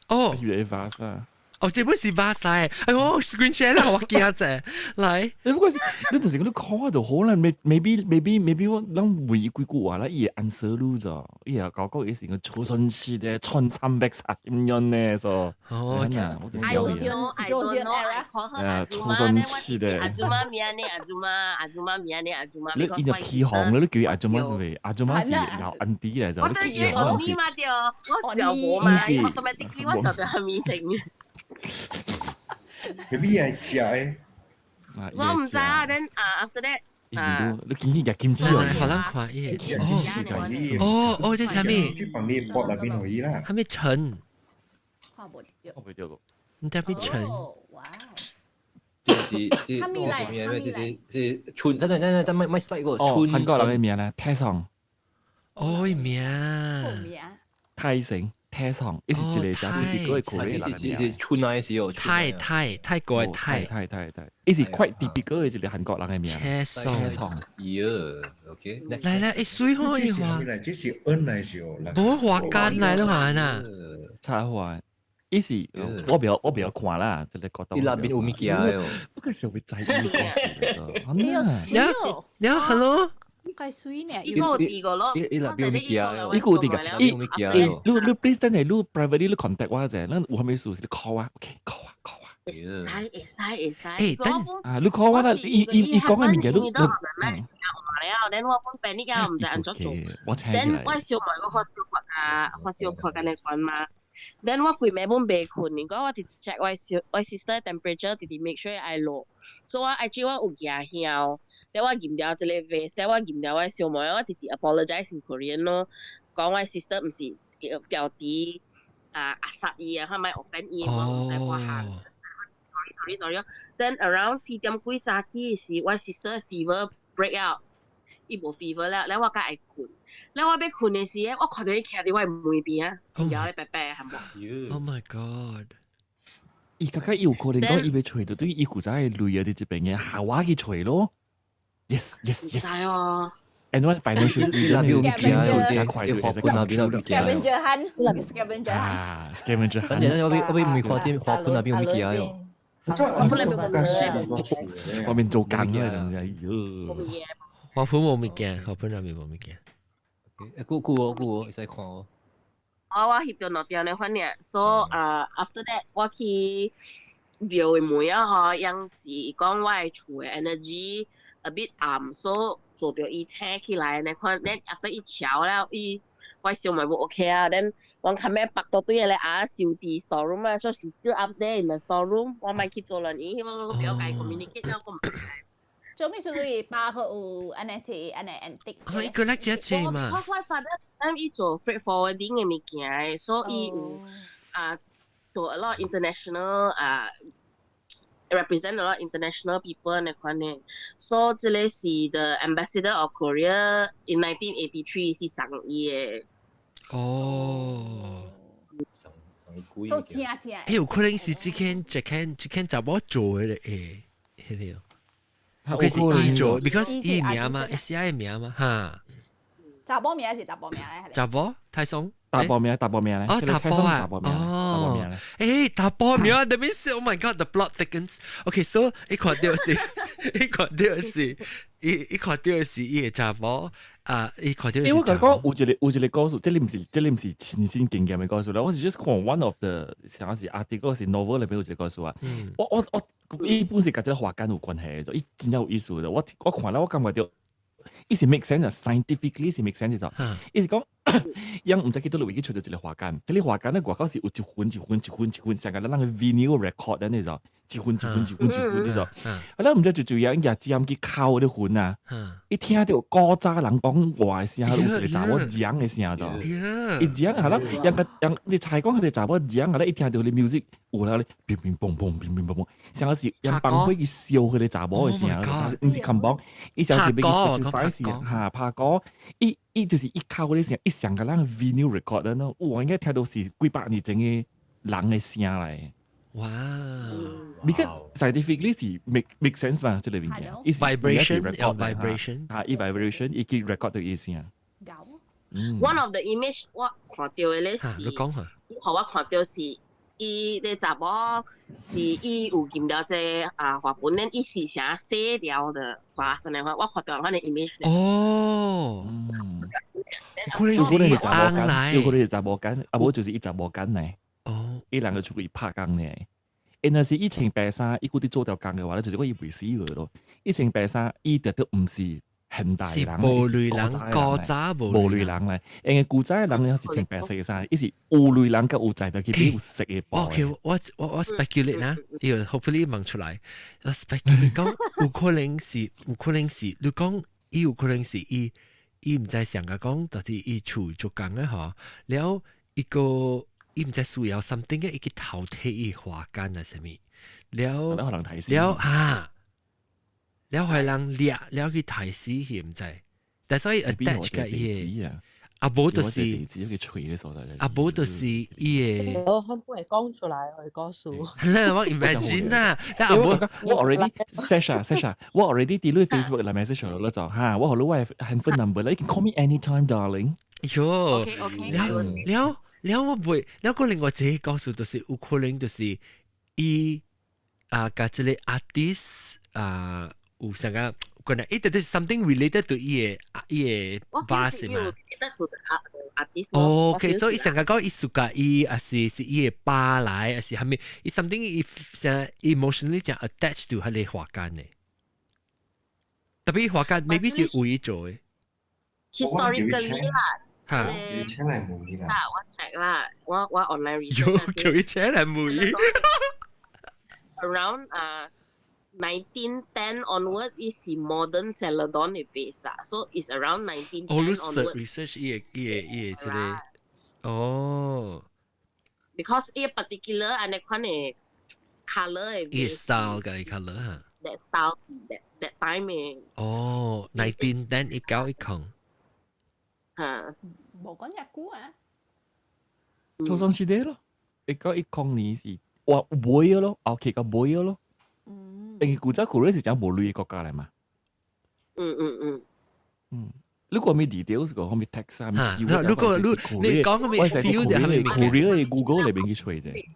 哦，翕著伊 vase 啦。哦，這本是巴西，哎我 screen share 啦，我驚者，來，你不過是，你就是講你看就好啦，maybe 我咱問伊幾句話啦，伊會 answer 你咋？伊也講講伊是個出生時的1330年呢，所哦，我就 I 笑 don't 伊。 know, I don't know. I call her 誒，出生時的，阿祖媽名呢？阿祖媽，阿祖媽名呢？阿祖媽。你伊就起哄啦，你叫伊阿祖媽就係阿祖媽是老安迪嚟就，我你真係我起哄是。嘛對，我小無嘛唔是，automatically 我曉得係咪姓。 maybe 係食的。我唔知啊，then 啊 after that 啊，你見伊日金子哦，好難看伊。哦哦哦，這啥物？這放你pot內面可以啦。啥物陳？看無著。看無著個。你啥物陳？哇！這是這是什麼咩？這是這春，等等等等，咪咪 slide 個哦，春。韓國人嘅名咧，泰松。哦，名。名。泰成。泰松，伊是一個真 typical 的 Korea 人嘅名。是春來時哦。泰泰泰國的泰。泰泰泰，伊是 quite typical 的一個韓國人嘅名。泰松。泰松。耶，OK。來來，會水好伊話。這是恩來是哦。無花間來了嘛呐。插花，伊是我比較我比較看啦，這個角度。伊那邊有物件哦。不過是會在意故事。你有了了，hello。該水呢？伊個有第個咯，伊那邊有物件哦。伊個有第個，伊伊你你 please 真係你 privately 你 contact 我者，咱有啥物事是你 call 我，OK，call 我 call 我。會使會使會使。欸，等啊，你 call 我啦，伊伊伊講嘅物件你。你都慢慢食完了，then 我本病你個唔知按怎做。我請起 then 來。我小妹我發燒發啊，發燒發緊個關嘛。then 我規暝本袂睏，你講我直直 check 我小我 sister temperature，直直 make sure 愛落。所以我 actually 我有驚曉，then 我驗掉這個 vase，then 我驗掉我小妹，我直直 apologize in Korean 咯，講我 sister 毋是叫啲啊壓殺伊啊，佢咪 offend 伊，我唔知我行。sorry sorry sorry。Then around 4點幾早起時，我 sister fever break out，伊無 fever 了，咧我較愛睏。咧我欲睏的時，我看著伊徛佇我的門邊啊，真枵咧白白係無？Oh my god！伊感覺伊有可能講伊欲揣著對伊古早的類啊，佇這邊嘅下我去揣咯。Yes yes yes。知哦。 And what financial 那邊有物件，真快就會使那邊有物件。 Scavenger hunt，scavenger hunt。啊，scavenger hunt。反正我我未看見花盆那邊有物件喲。我本來沒有外面做工咧，真是哎喲。花盆無物件，花盆那邊無物件。誒，久久哦，久哦，會使看哦。我我翕著兩張咧，反正，so 啊，after that 我去廟的門啊吼，樣是講我的厝的 energy a bit 暗，so 做著伊請起來，你看，then after 伊調了，伊我小妹無 OK 啊，then 我較尾北到對個啊收佇 store room 啊，所以是 still up there in the store room，我莫去做亂伊，我不要共伊 communicate 了，我唔做咩事你包括有按呢是按呢 antique？哦，伊個來這車嘛。我我 father 咱伊做 freight forwarding 的物件，所以伊有啊做 a lot international 啊 represent a lot international people 那款的。所以這個是 the ambassador of Korea in 1983是送伊的。哦。做正正。欸，有可能是這間這間這間查某做的咧，欸，彼個。佢是伊做，because 伊名嘛，S I 名嘛，哈。查某名還是查埔名咧？查某泰松。查埔名，查埔名咧。哦，查埔啊，哦，欸，查埔名，that means oh my god，the plot thickens。Okay，so 伊看著是，伊看著是，伊伊看著是伊的查某啊，伊看著是。因為我感覺有一個有一個故事，這裡毋是這裡毋是親身經驗的故事啦，我是 just 看 one of the 啥是 article 是 novel 裏邊有一個故事啊。我我我伊本是佮這個華間有關係的，伊真正有意思的。我我看了我感覺著。伊是 make sense 啊，scientifically 是 make sense 就，伊是講，樣毋知去佗位去揣著一個華間，彼個華間咧外口是有一份一份一份一份，像個咱個 vinyl record 安呢就，一份一份一份一份呢就，啊，咱毋知就就樣舉針去敲彼份啊，伊聽著古早人講話的聲，有一個查某講的聲就，伊講啊，咱樣個樣你猜講彼個查某講啊，伊聽著彼 music 有啦咧，乒乒乓乓，乒乒乓乓，像是用放火去燒彼個查某的聲，毋是看幫，伊像是欲去 sacrifice 哈拍鼓，伊伊就是一敲彼聲，伊像個咱 vinyl record 咯，哇，應該聽著是幾百年前的人的聲來。哇！Because scientifically 是 make sense 嘛，這個物件，伊是 vibration vibration 啊，伊 vibration 伊去 record 著伊聲。 One of the image 我看著的咧是，你講下，予我看著是伊咧查某是伊有見到這啊花本咧，伊是啥洗掉的花生的話，我看到我的 image。哦，可能是查某間，有可能是查某間，啊無就是伊查某間呢。哦，伊人個出去拍工呢。因為是伊穿白衫，伊閣佇做條工嘅話咧，就是講伊袂死去咯。伊穿白衫，伊特特毋是現代人，無類人，古早無類人咧。因為古早的人是穿白色嘅衫，伊是有類人佮有在就去買有色嘅布。 OK，我 speculate 啦，伊個 hopefully 問出來。我 speculate 講有可能是，有可能是，你講伊有可能是伊伊毋知想個講，到底伊厝做工嘅嗬，了一個伊毋知需要 something 嘅，伊去偷提伊花間啊啥物，了了啊。了係人掠了去提死去毋知，但所以 attach 嘅伊個，啊無就是啊無就是伊個。我可會講出來，我會告訴。我 imagine 啊，但阿無我 already Sasha Sasha，我 already 佇你 Facebook 內 message 咗就嚇，我予你我 handphone number 啦，you can call me anytime, darling。喲，了了了我袂，了個另外一個故事就是有可能就是伊啊，佮這個 artist 啊。有啥個可能一定是 something related to 伊個伊個 vase 嘛。哦，OK，所以伊成個講伊暑假伊還是是伊個爸來，還是啥物？伊 something 伊成 emotionally 誠 attached to 彼個畫間的。特別畫間 maybe 是有意做的。 Historically 啦，嚇，請來問伊啦。我 check 啦，我 online research。有叫伊請來問伊。 Around 啊。1910 onwards is modern Celadon 的 vase 啊，so it's around 1910 onwards。 research 伊個伊個伊個這個，哦。 Because 伊 particular 按呢款的 color 的伊 style 嘅 color 哈。 That style that time 的。哦，1910 1910。嚇。無講日久啊。初中時代咯，1910年是哇尾咯，後期個尾咯。因為古早古咧是講無類的國家來嘛。你講咩 details 個，後面 text 啊，如果你你講個咩 feel 的，係咪 Korea 的 Google 裏邊去揣啫。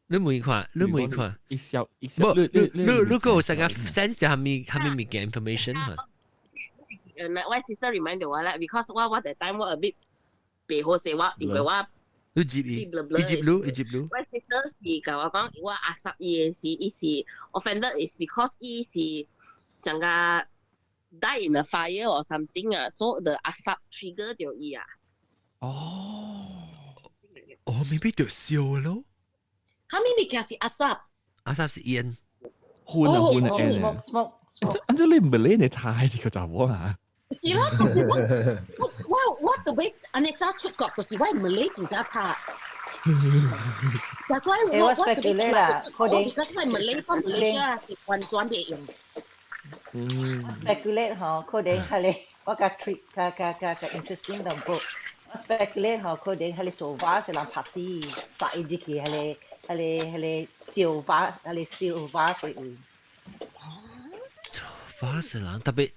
你問看，你問看，一小一小，無，你你如果有啥個 sense 係咪係咪物件 information 哈？我 sister remind 我啦，because 我 that time 我 a bit 袂好勢，我因為我。你接伊，伊接你，伊接你。我 sister 是共我講，我阿叔伊的是，伊是 offended is because 伊是像個 die in a fire or something 啊，so the 阿叔 trigger 到伊啊。哦。哦，maybe 就燒咯。啥物物件是阿叔？阿叔是煙。熏啊熏啊煙。 smoke。按照你唔係你查一個查某啊？是啦，就是我我我我特別按呢早出國，就是我唔理真正差。但所以我我特別出來出國，because 我唔理講馬來西亞是完全袂用。 speculate 嗬，可能係你我較 trick 較較較較 interesting 淡薄。我 speculate 嗬，可能係你做 vase 人拍死，殺伊入去，係你係你係你燒 vase 係你燒 vase 位。做 vase 人特別。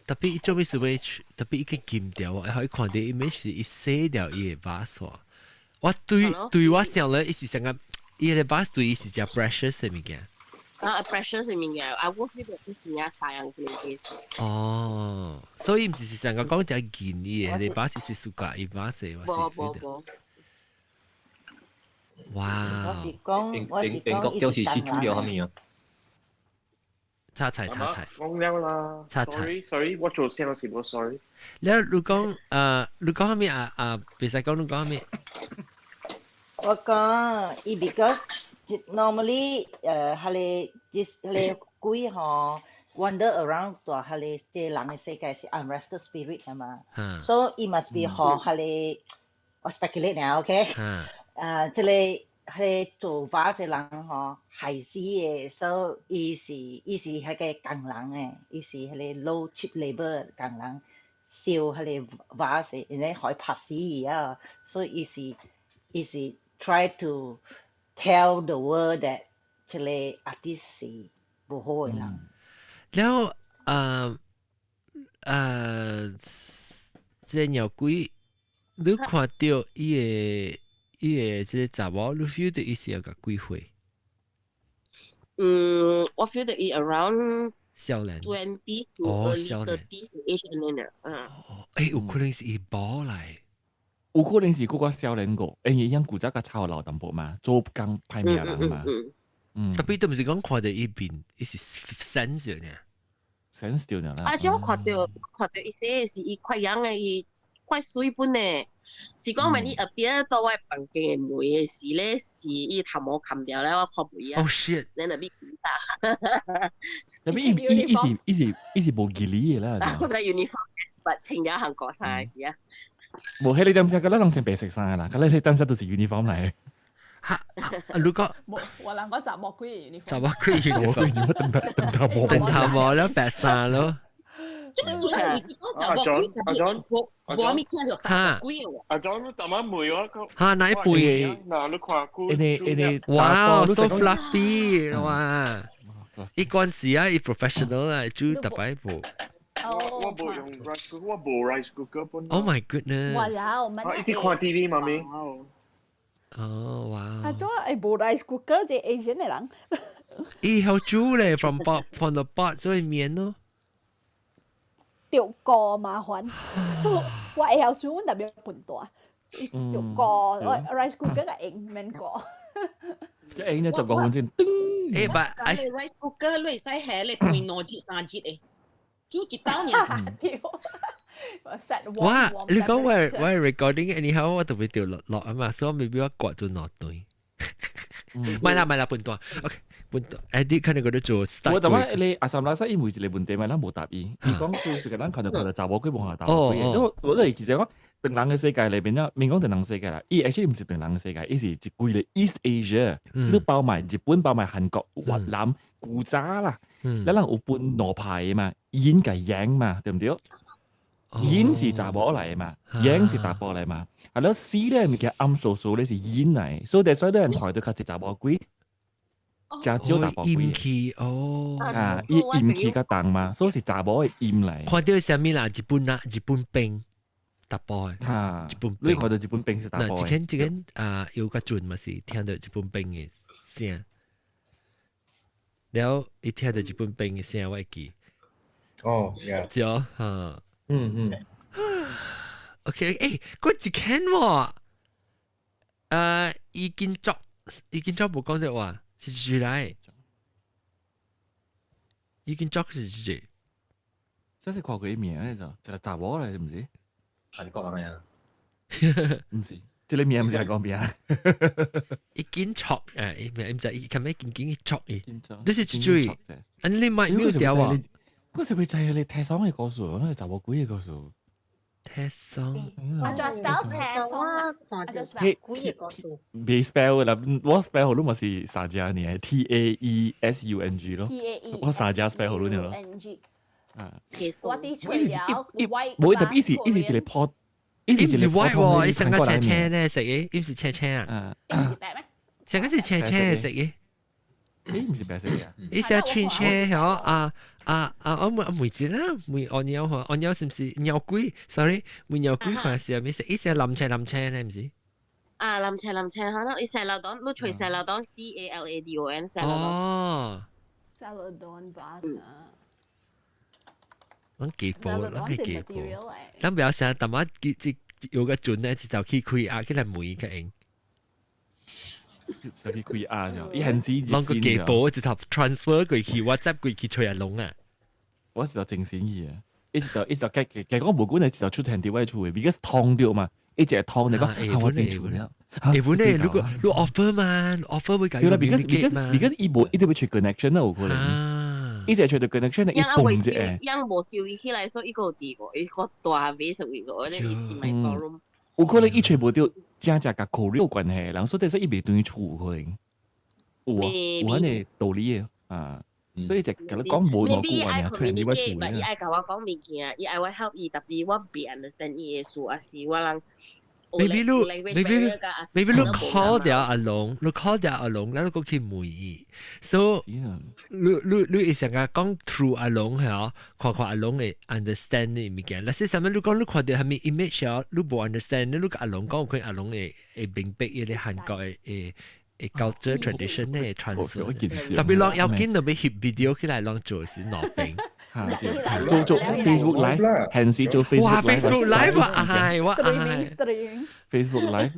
特別伊做咩事會特別伊去金掉啊！伊看到伊咩是伊洗掉伊個 vase 我對對我想咧，伊是想講伊個 vase 對伊是隻 precious 的物件。啊，precious 的物件，啊，我記得是真正西洋嘅。哦，所以毋是是想講講隻銀伊個，你 vase 是暑假伊 vase 我是。無無無。哇！我是講，我是講，就是是主料係咪啊？炒菜炒菜，講了啦。炒菜。 Sorry sorry，我做聲是無 sorry。了，你講你講啥物啊啊？袂使講你講啥物？我講，伊 because normally 彼個這彼個鬼吼 wander around 大彼個這人的世界是 unrested spirit 啊嘛，所以伊 must be 予彼個我 speculate 呢，OK？啊，這個彼個做 vase 的人吼害死的，所以伊是伊是彼個工人的，伊是彼個 low cheap labour 工人燒彼個 vase，然後予伊拍死伊啊，所以伊是伊是 try to tell the world that 這個 artist 是無好的人。了，這個鳥鬼，你看著伊個伊個這個查某，你 feel 到伊是有個幾歲？嗯，我 feel 到伊 around 少年 20 to 哦 early 少年 30s age 按呢啊。欸，有可能是伊某來。有可能是嗰個少年個，因為樣古早較臭老淡薄嘛，做工歹命人嘛。嗯，特別都毋是講看著伊面，伊是 sense 呢。 sense 到啦。啊，這我看到伊說是伊快樣的，伊快水本的，是講萬伊後邊到我房間的門的時咧，是伊頭毛冚掉咧，我看袂啊。 Oh shit！你若邊打？特別伊是無義理的啦。我在 uniform，但穿咗韓國衫是啊。無迄你點知？個咱攏穿白色衫啦，個你點知都是 uniform 來。哈，如果無我人講雜木鬼 uniform，雜木鬼 uniform，等頭等頭毛，等頭毛了白衫咯。這個雖然你講雜木鬼，阿 John，我我未聽到雜木鬼喎。阿 John，你淡仔問我講。哈，哪一輩？嗱，你看過？哇，so fluffy，哇！伊關時啊，伊 professional 啦，煮特擺部。我無用 rice cooker，我無 rice cooker 本。 Oh my goodness！哇啦，我們啊，一直看 TV 媽咪。哦，哇！啊，做會無 rice cooker 這 Asian 的人。伊曉煮咧，from pot from the pot，所以麵咯。著鍋麻煩，我會曉煮，特別笨蛋。著鍋，我 rice cooker 個用免鍋。即係應該10個分先。誒，我講你 rice cooker 你會使下咧分兩節三節的，煮一道爾。對。哇！你講我 recording anyhow 我特別掉落落啊嘛，所以 maybe 我割咗兩段。唔係啦，唔係啦，半段。OK，半段。edit 可能嗰啲做。我頭先你阿三拉西伊問一個問題嘛，咱無答伊。伊講就是個咱看到看到查某鬼無看到查某鬼。因為我哋其實講，唐人嘅世界裏邊咧，免講唐人世界啦，伊 actually 毋是唐人嘅世界，伊是一規個 East Asia，你包埋日本、包埋韓國、越南、古早啦，咱人有分兩派嘅嘛，陰佮陽嘛，對毋對？陰是查某來的嘛，陽是查埔來嘛。啊，了死咧物件暗嗖嗖咧是陰來，所以所以你人看到較濟查某鬼，誠少查埔鬼。陰氣哦，啊，伊陰氣較重嘛，所以是查某的陰來。看到啥物啦？日本啊，日本兵查埔的。哈，日本兵。你看到日本兵是查埔的。這間這間啊，有較準嘛是聽到日本兵的聲，了伊聽到日本兵的聲，我會記。哦，yeah。對，哈。嗯嗯。 OK，誒，嗰一間喎，已經作，已經作無講這話，是誰來？已經作是誰？這是看過名那種，一個查某來，毋是？韓國人啊？毋是，這個名毋是韓國名。已經作誒，毋知伊琴日緊緊作伊，你是注意，啊你咪 mute 掉啊？我是會知你聽爽的故事，那是查某鬼的故事。聽爽。啊，就 spell 聽爽啊，看到鬼的故事。未 spell 啦，我 spell 好攏嘛是三隻爾，T A E S U N G 咯。我三隻 spell 好攏爾咯。啊。我啲除了 white 無特別伊是一個破，伊是一個 white 喎，伊成個青青咧食嘅，伊是青青啊。伊毋是白咩？成個是青青食嘅。伊毋是白色嘅。伊是青青曉啊啊啊！我問問一啦，問按鳥看，按鳥是毋是鳥鬼？sorry，問鳥鬼看是啥物色？伊是藍青藍青咧，毋是？啊，藍青藍青，可能伊 celadon，你揣 celadon C A L A D O N celadon。哦。 Celadon vase 啊。咱記報，咱係記報。咱不要成日淡仔記這有個準咧，是就去開壓起來問較用。就去開壓就，伊還是攏個記報一頭 transfer 過去，WhatsApp 過去揣阿龍啊。我是就精神去啊！一直就一直就計計講無管係一直出現佇我厝的，because 通著嘛，一直通你講，啊我變厝了。會本咧，如果如 offer 嘛，offer 會對啦，because 伊無一定欲揣 connection 啊，有可能。伊一揣著 connection，伊蹦啫。樣無收伊起來，所以伊個有佇個，伊個大 vase 位個，那伊是 my storeroom。有可能伊揣無著，正正佮 Korea 有關係，人所以說伊袂轉去厝有可能。有啊，有按呢道理的啊。所以就共你講無偌久啊，出現佇我厝伊愛共我講物件，伊愛我 help 伊，特別我袂 understand 伊的事，還是我人 Maybe 你 maybe maybe 你 call 掉阿龍，你 call 掉阿龍，然後過去問伊。So 你你會成日講 through 阿龍係哦，看看阿龍會 understand 你物件。若是啥物你講你看到啥物 image 哦，你無 understand，你佮阿龍講，可能阿龍會明白伊個韓國的 culture tradition 的傳承。特別攏要緊就欲翕 video 起來，攏做是兩邊。做 Facebook Live，還是做 Facebook 哇 Facebook Live 我愛我愛 Facebook Live。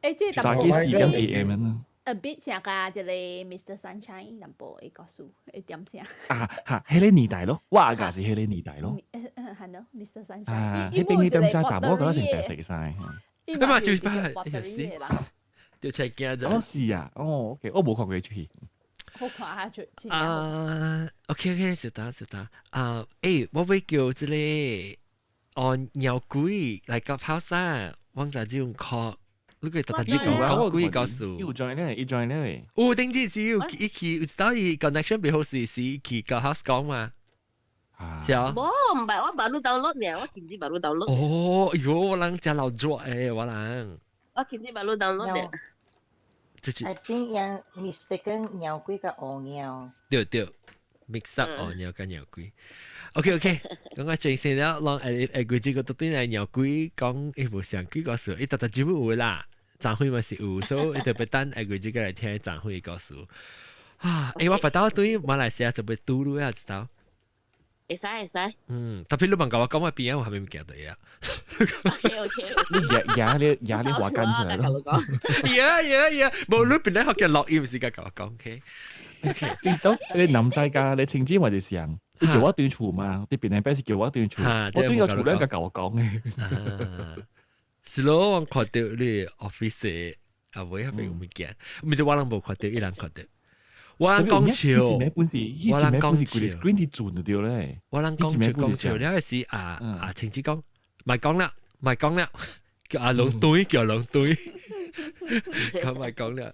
誒，這早起4點 AM 啊。 A bit 像個這個 Mr. Sunshine 淡薄的故事，一點聲。啊哈，彼个年代咯，我也是彼个年代咯。係咯，Mr. Sunshine。啊，彼邊彼點聲查某覺得成白色衫。你嘛就是白，是，就出鏡就。哦是啊，哦 OK，我無看過這戲。好看下就。啊，OK OK，就打就打。啊，欸，我欲叫這個哦鳥鬼來 Clubhouse 啊，我就只用 call。你個特特只講講鬼故事。有 join 咧，伊 join 咧。有頂次是有伊去，有當伊 connection 袂好時，是去 Clubhouse 講嘛。是啊。無，毋捌，我捌你 download 呢，我今日捌你 download。哦，喲，我人真老弱誒，我人。我今日捌你 download 呢。就是。 I think 樣 mistaken 鳥鬼佮烏鳥。對對，mix up 烏鳥佮鳥鬼。OK OK，講個正先了，攏會會規這個到底來鳥鬼講，伊無上幾個事，伊特特只有啦，昨昏嘛是有，所以伊特別等下規這個來聽昨昏的故事。啊，欸，我捌到對馬來西亞就欲拄你啊，知道？會使會使。嗯，特別你問甲我講，我邊有啥物物件對啊？OK OK。你壓壓你壓你話緊出來咯。 Yeah yeah yeah！無你本來學嘅錄音時間甲我講，OK。你都你男仔㗎，你情節或者上，你叫我對厝嘛？你邊邊是叫我對厝，我對個厝兩個甲我講嘅。是咯，我看到你 office 啊，尾遐邊有物件，毋是我人無看到，伊人看到。我人講笑，我人講笑，screen 啲轉就對咧。我人講笑講笑，了時啊啊，晴子講，莫講啦，莫講啦，叫阿龍對，叫阿龍對，咁莫講啦。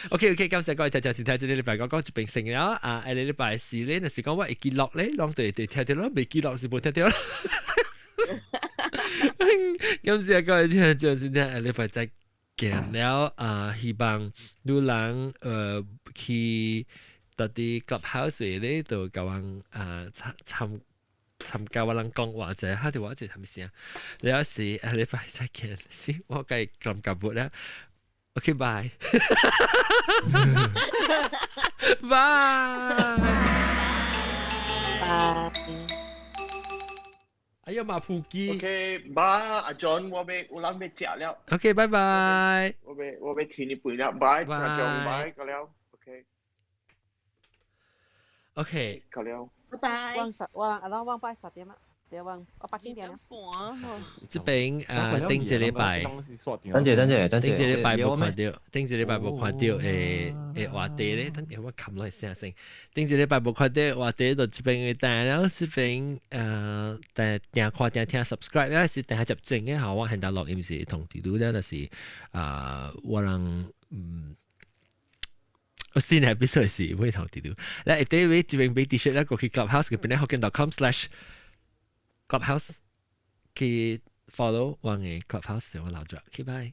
OK OK，感謝各位聽眾收聽，這個禮拜講講一邊成了啊，下個禮拜四咧，若是講我會記錄咧，攏對對聽著咯，袂記錄是無聽著啦。感謝各位聽眾收聽，下禮拜再見了啊！希望你人去到佇 Clubhouse 咧，就共阮啊參參參加我人講話者，哈，佇我這啥物聲？了是下禮拜再見，是我該感覺不了。OK，拜，拜，拜。哎呀，馬普基。 OK，拜，阿 John，我欲有人欲食了。 OK，拜拜。我欲停你杯了，拜，阿 John，拜，個了，OK。 OK。個了。拜拜。我十我阿啷我拜10點啊，對我我8點了。這邊頂一禮拜，等陣等陣等陣，頂一禮拜無看著，頂一禮拜無看著的話題咧，等下我冚落去聲先。頂一禮拜無看著話題，就這邊的訂了，這邊訂訂看訂聽 subscribe 咧，是訂下接正嘅，好，我現在錄音是同地度咧，就是啊，我人嗯。我先係必須是會同地度。咧，下底位這邊買 T-shirt 咧，過去 Clubhouse 嘅邊咧，hokkien.com/clubhouse 去 follow 我嘅 Clubhouse 我留著，OK，拜。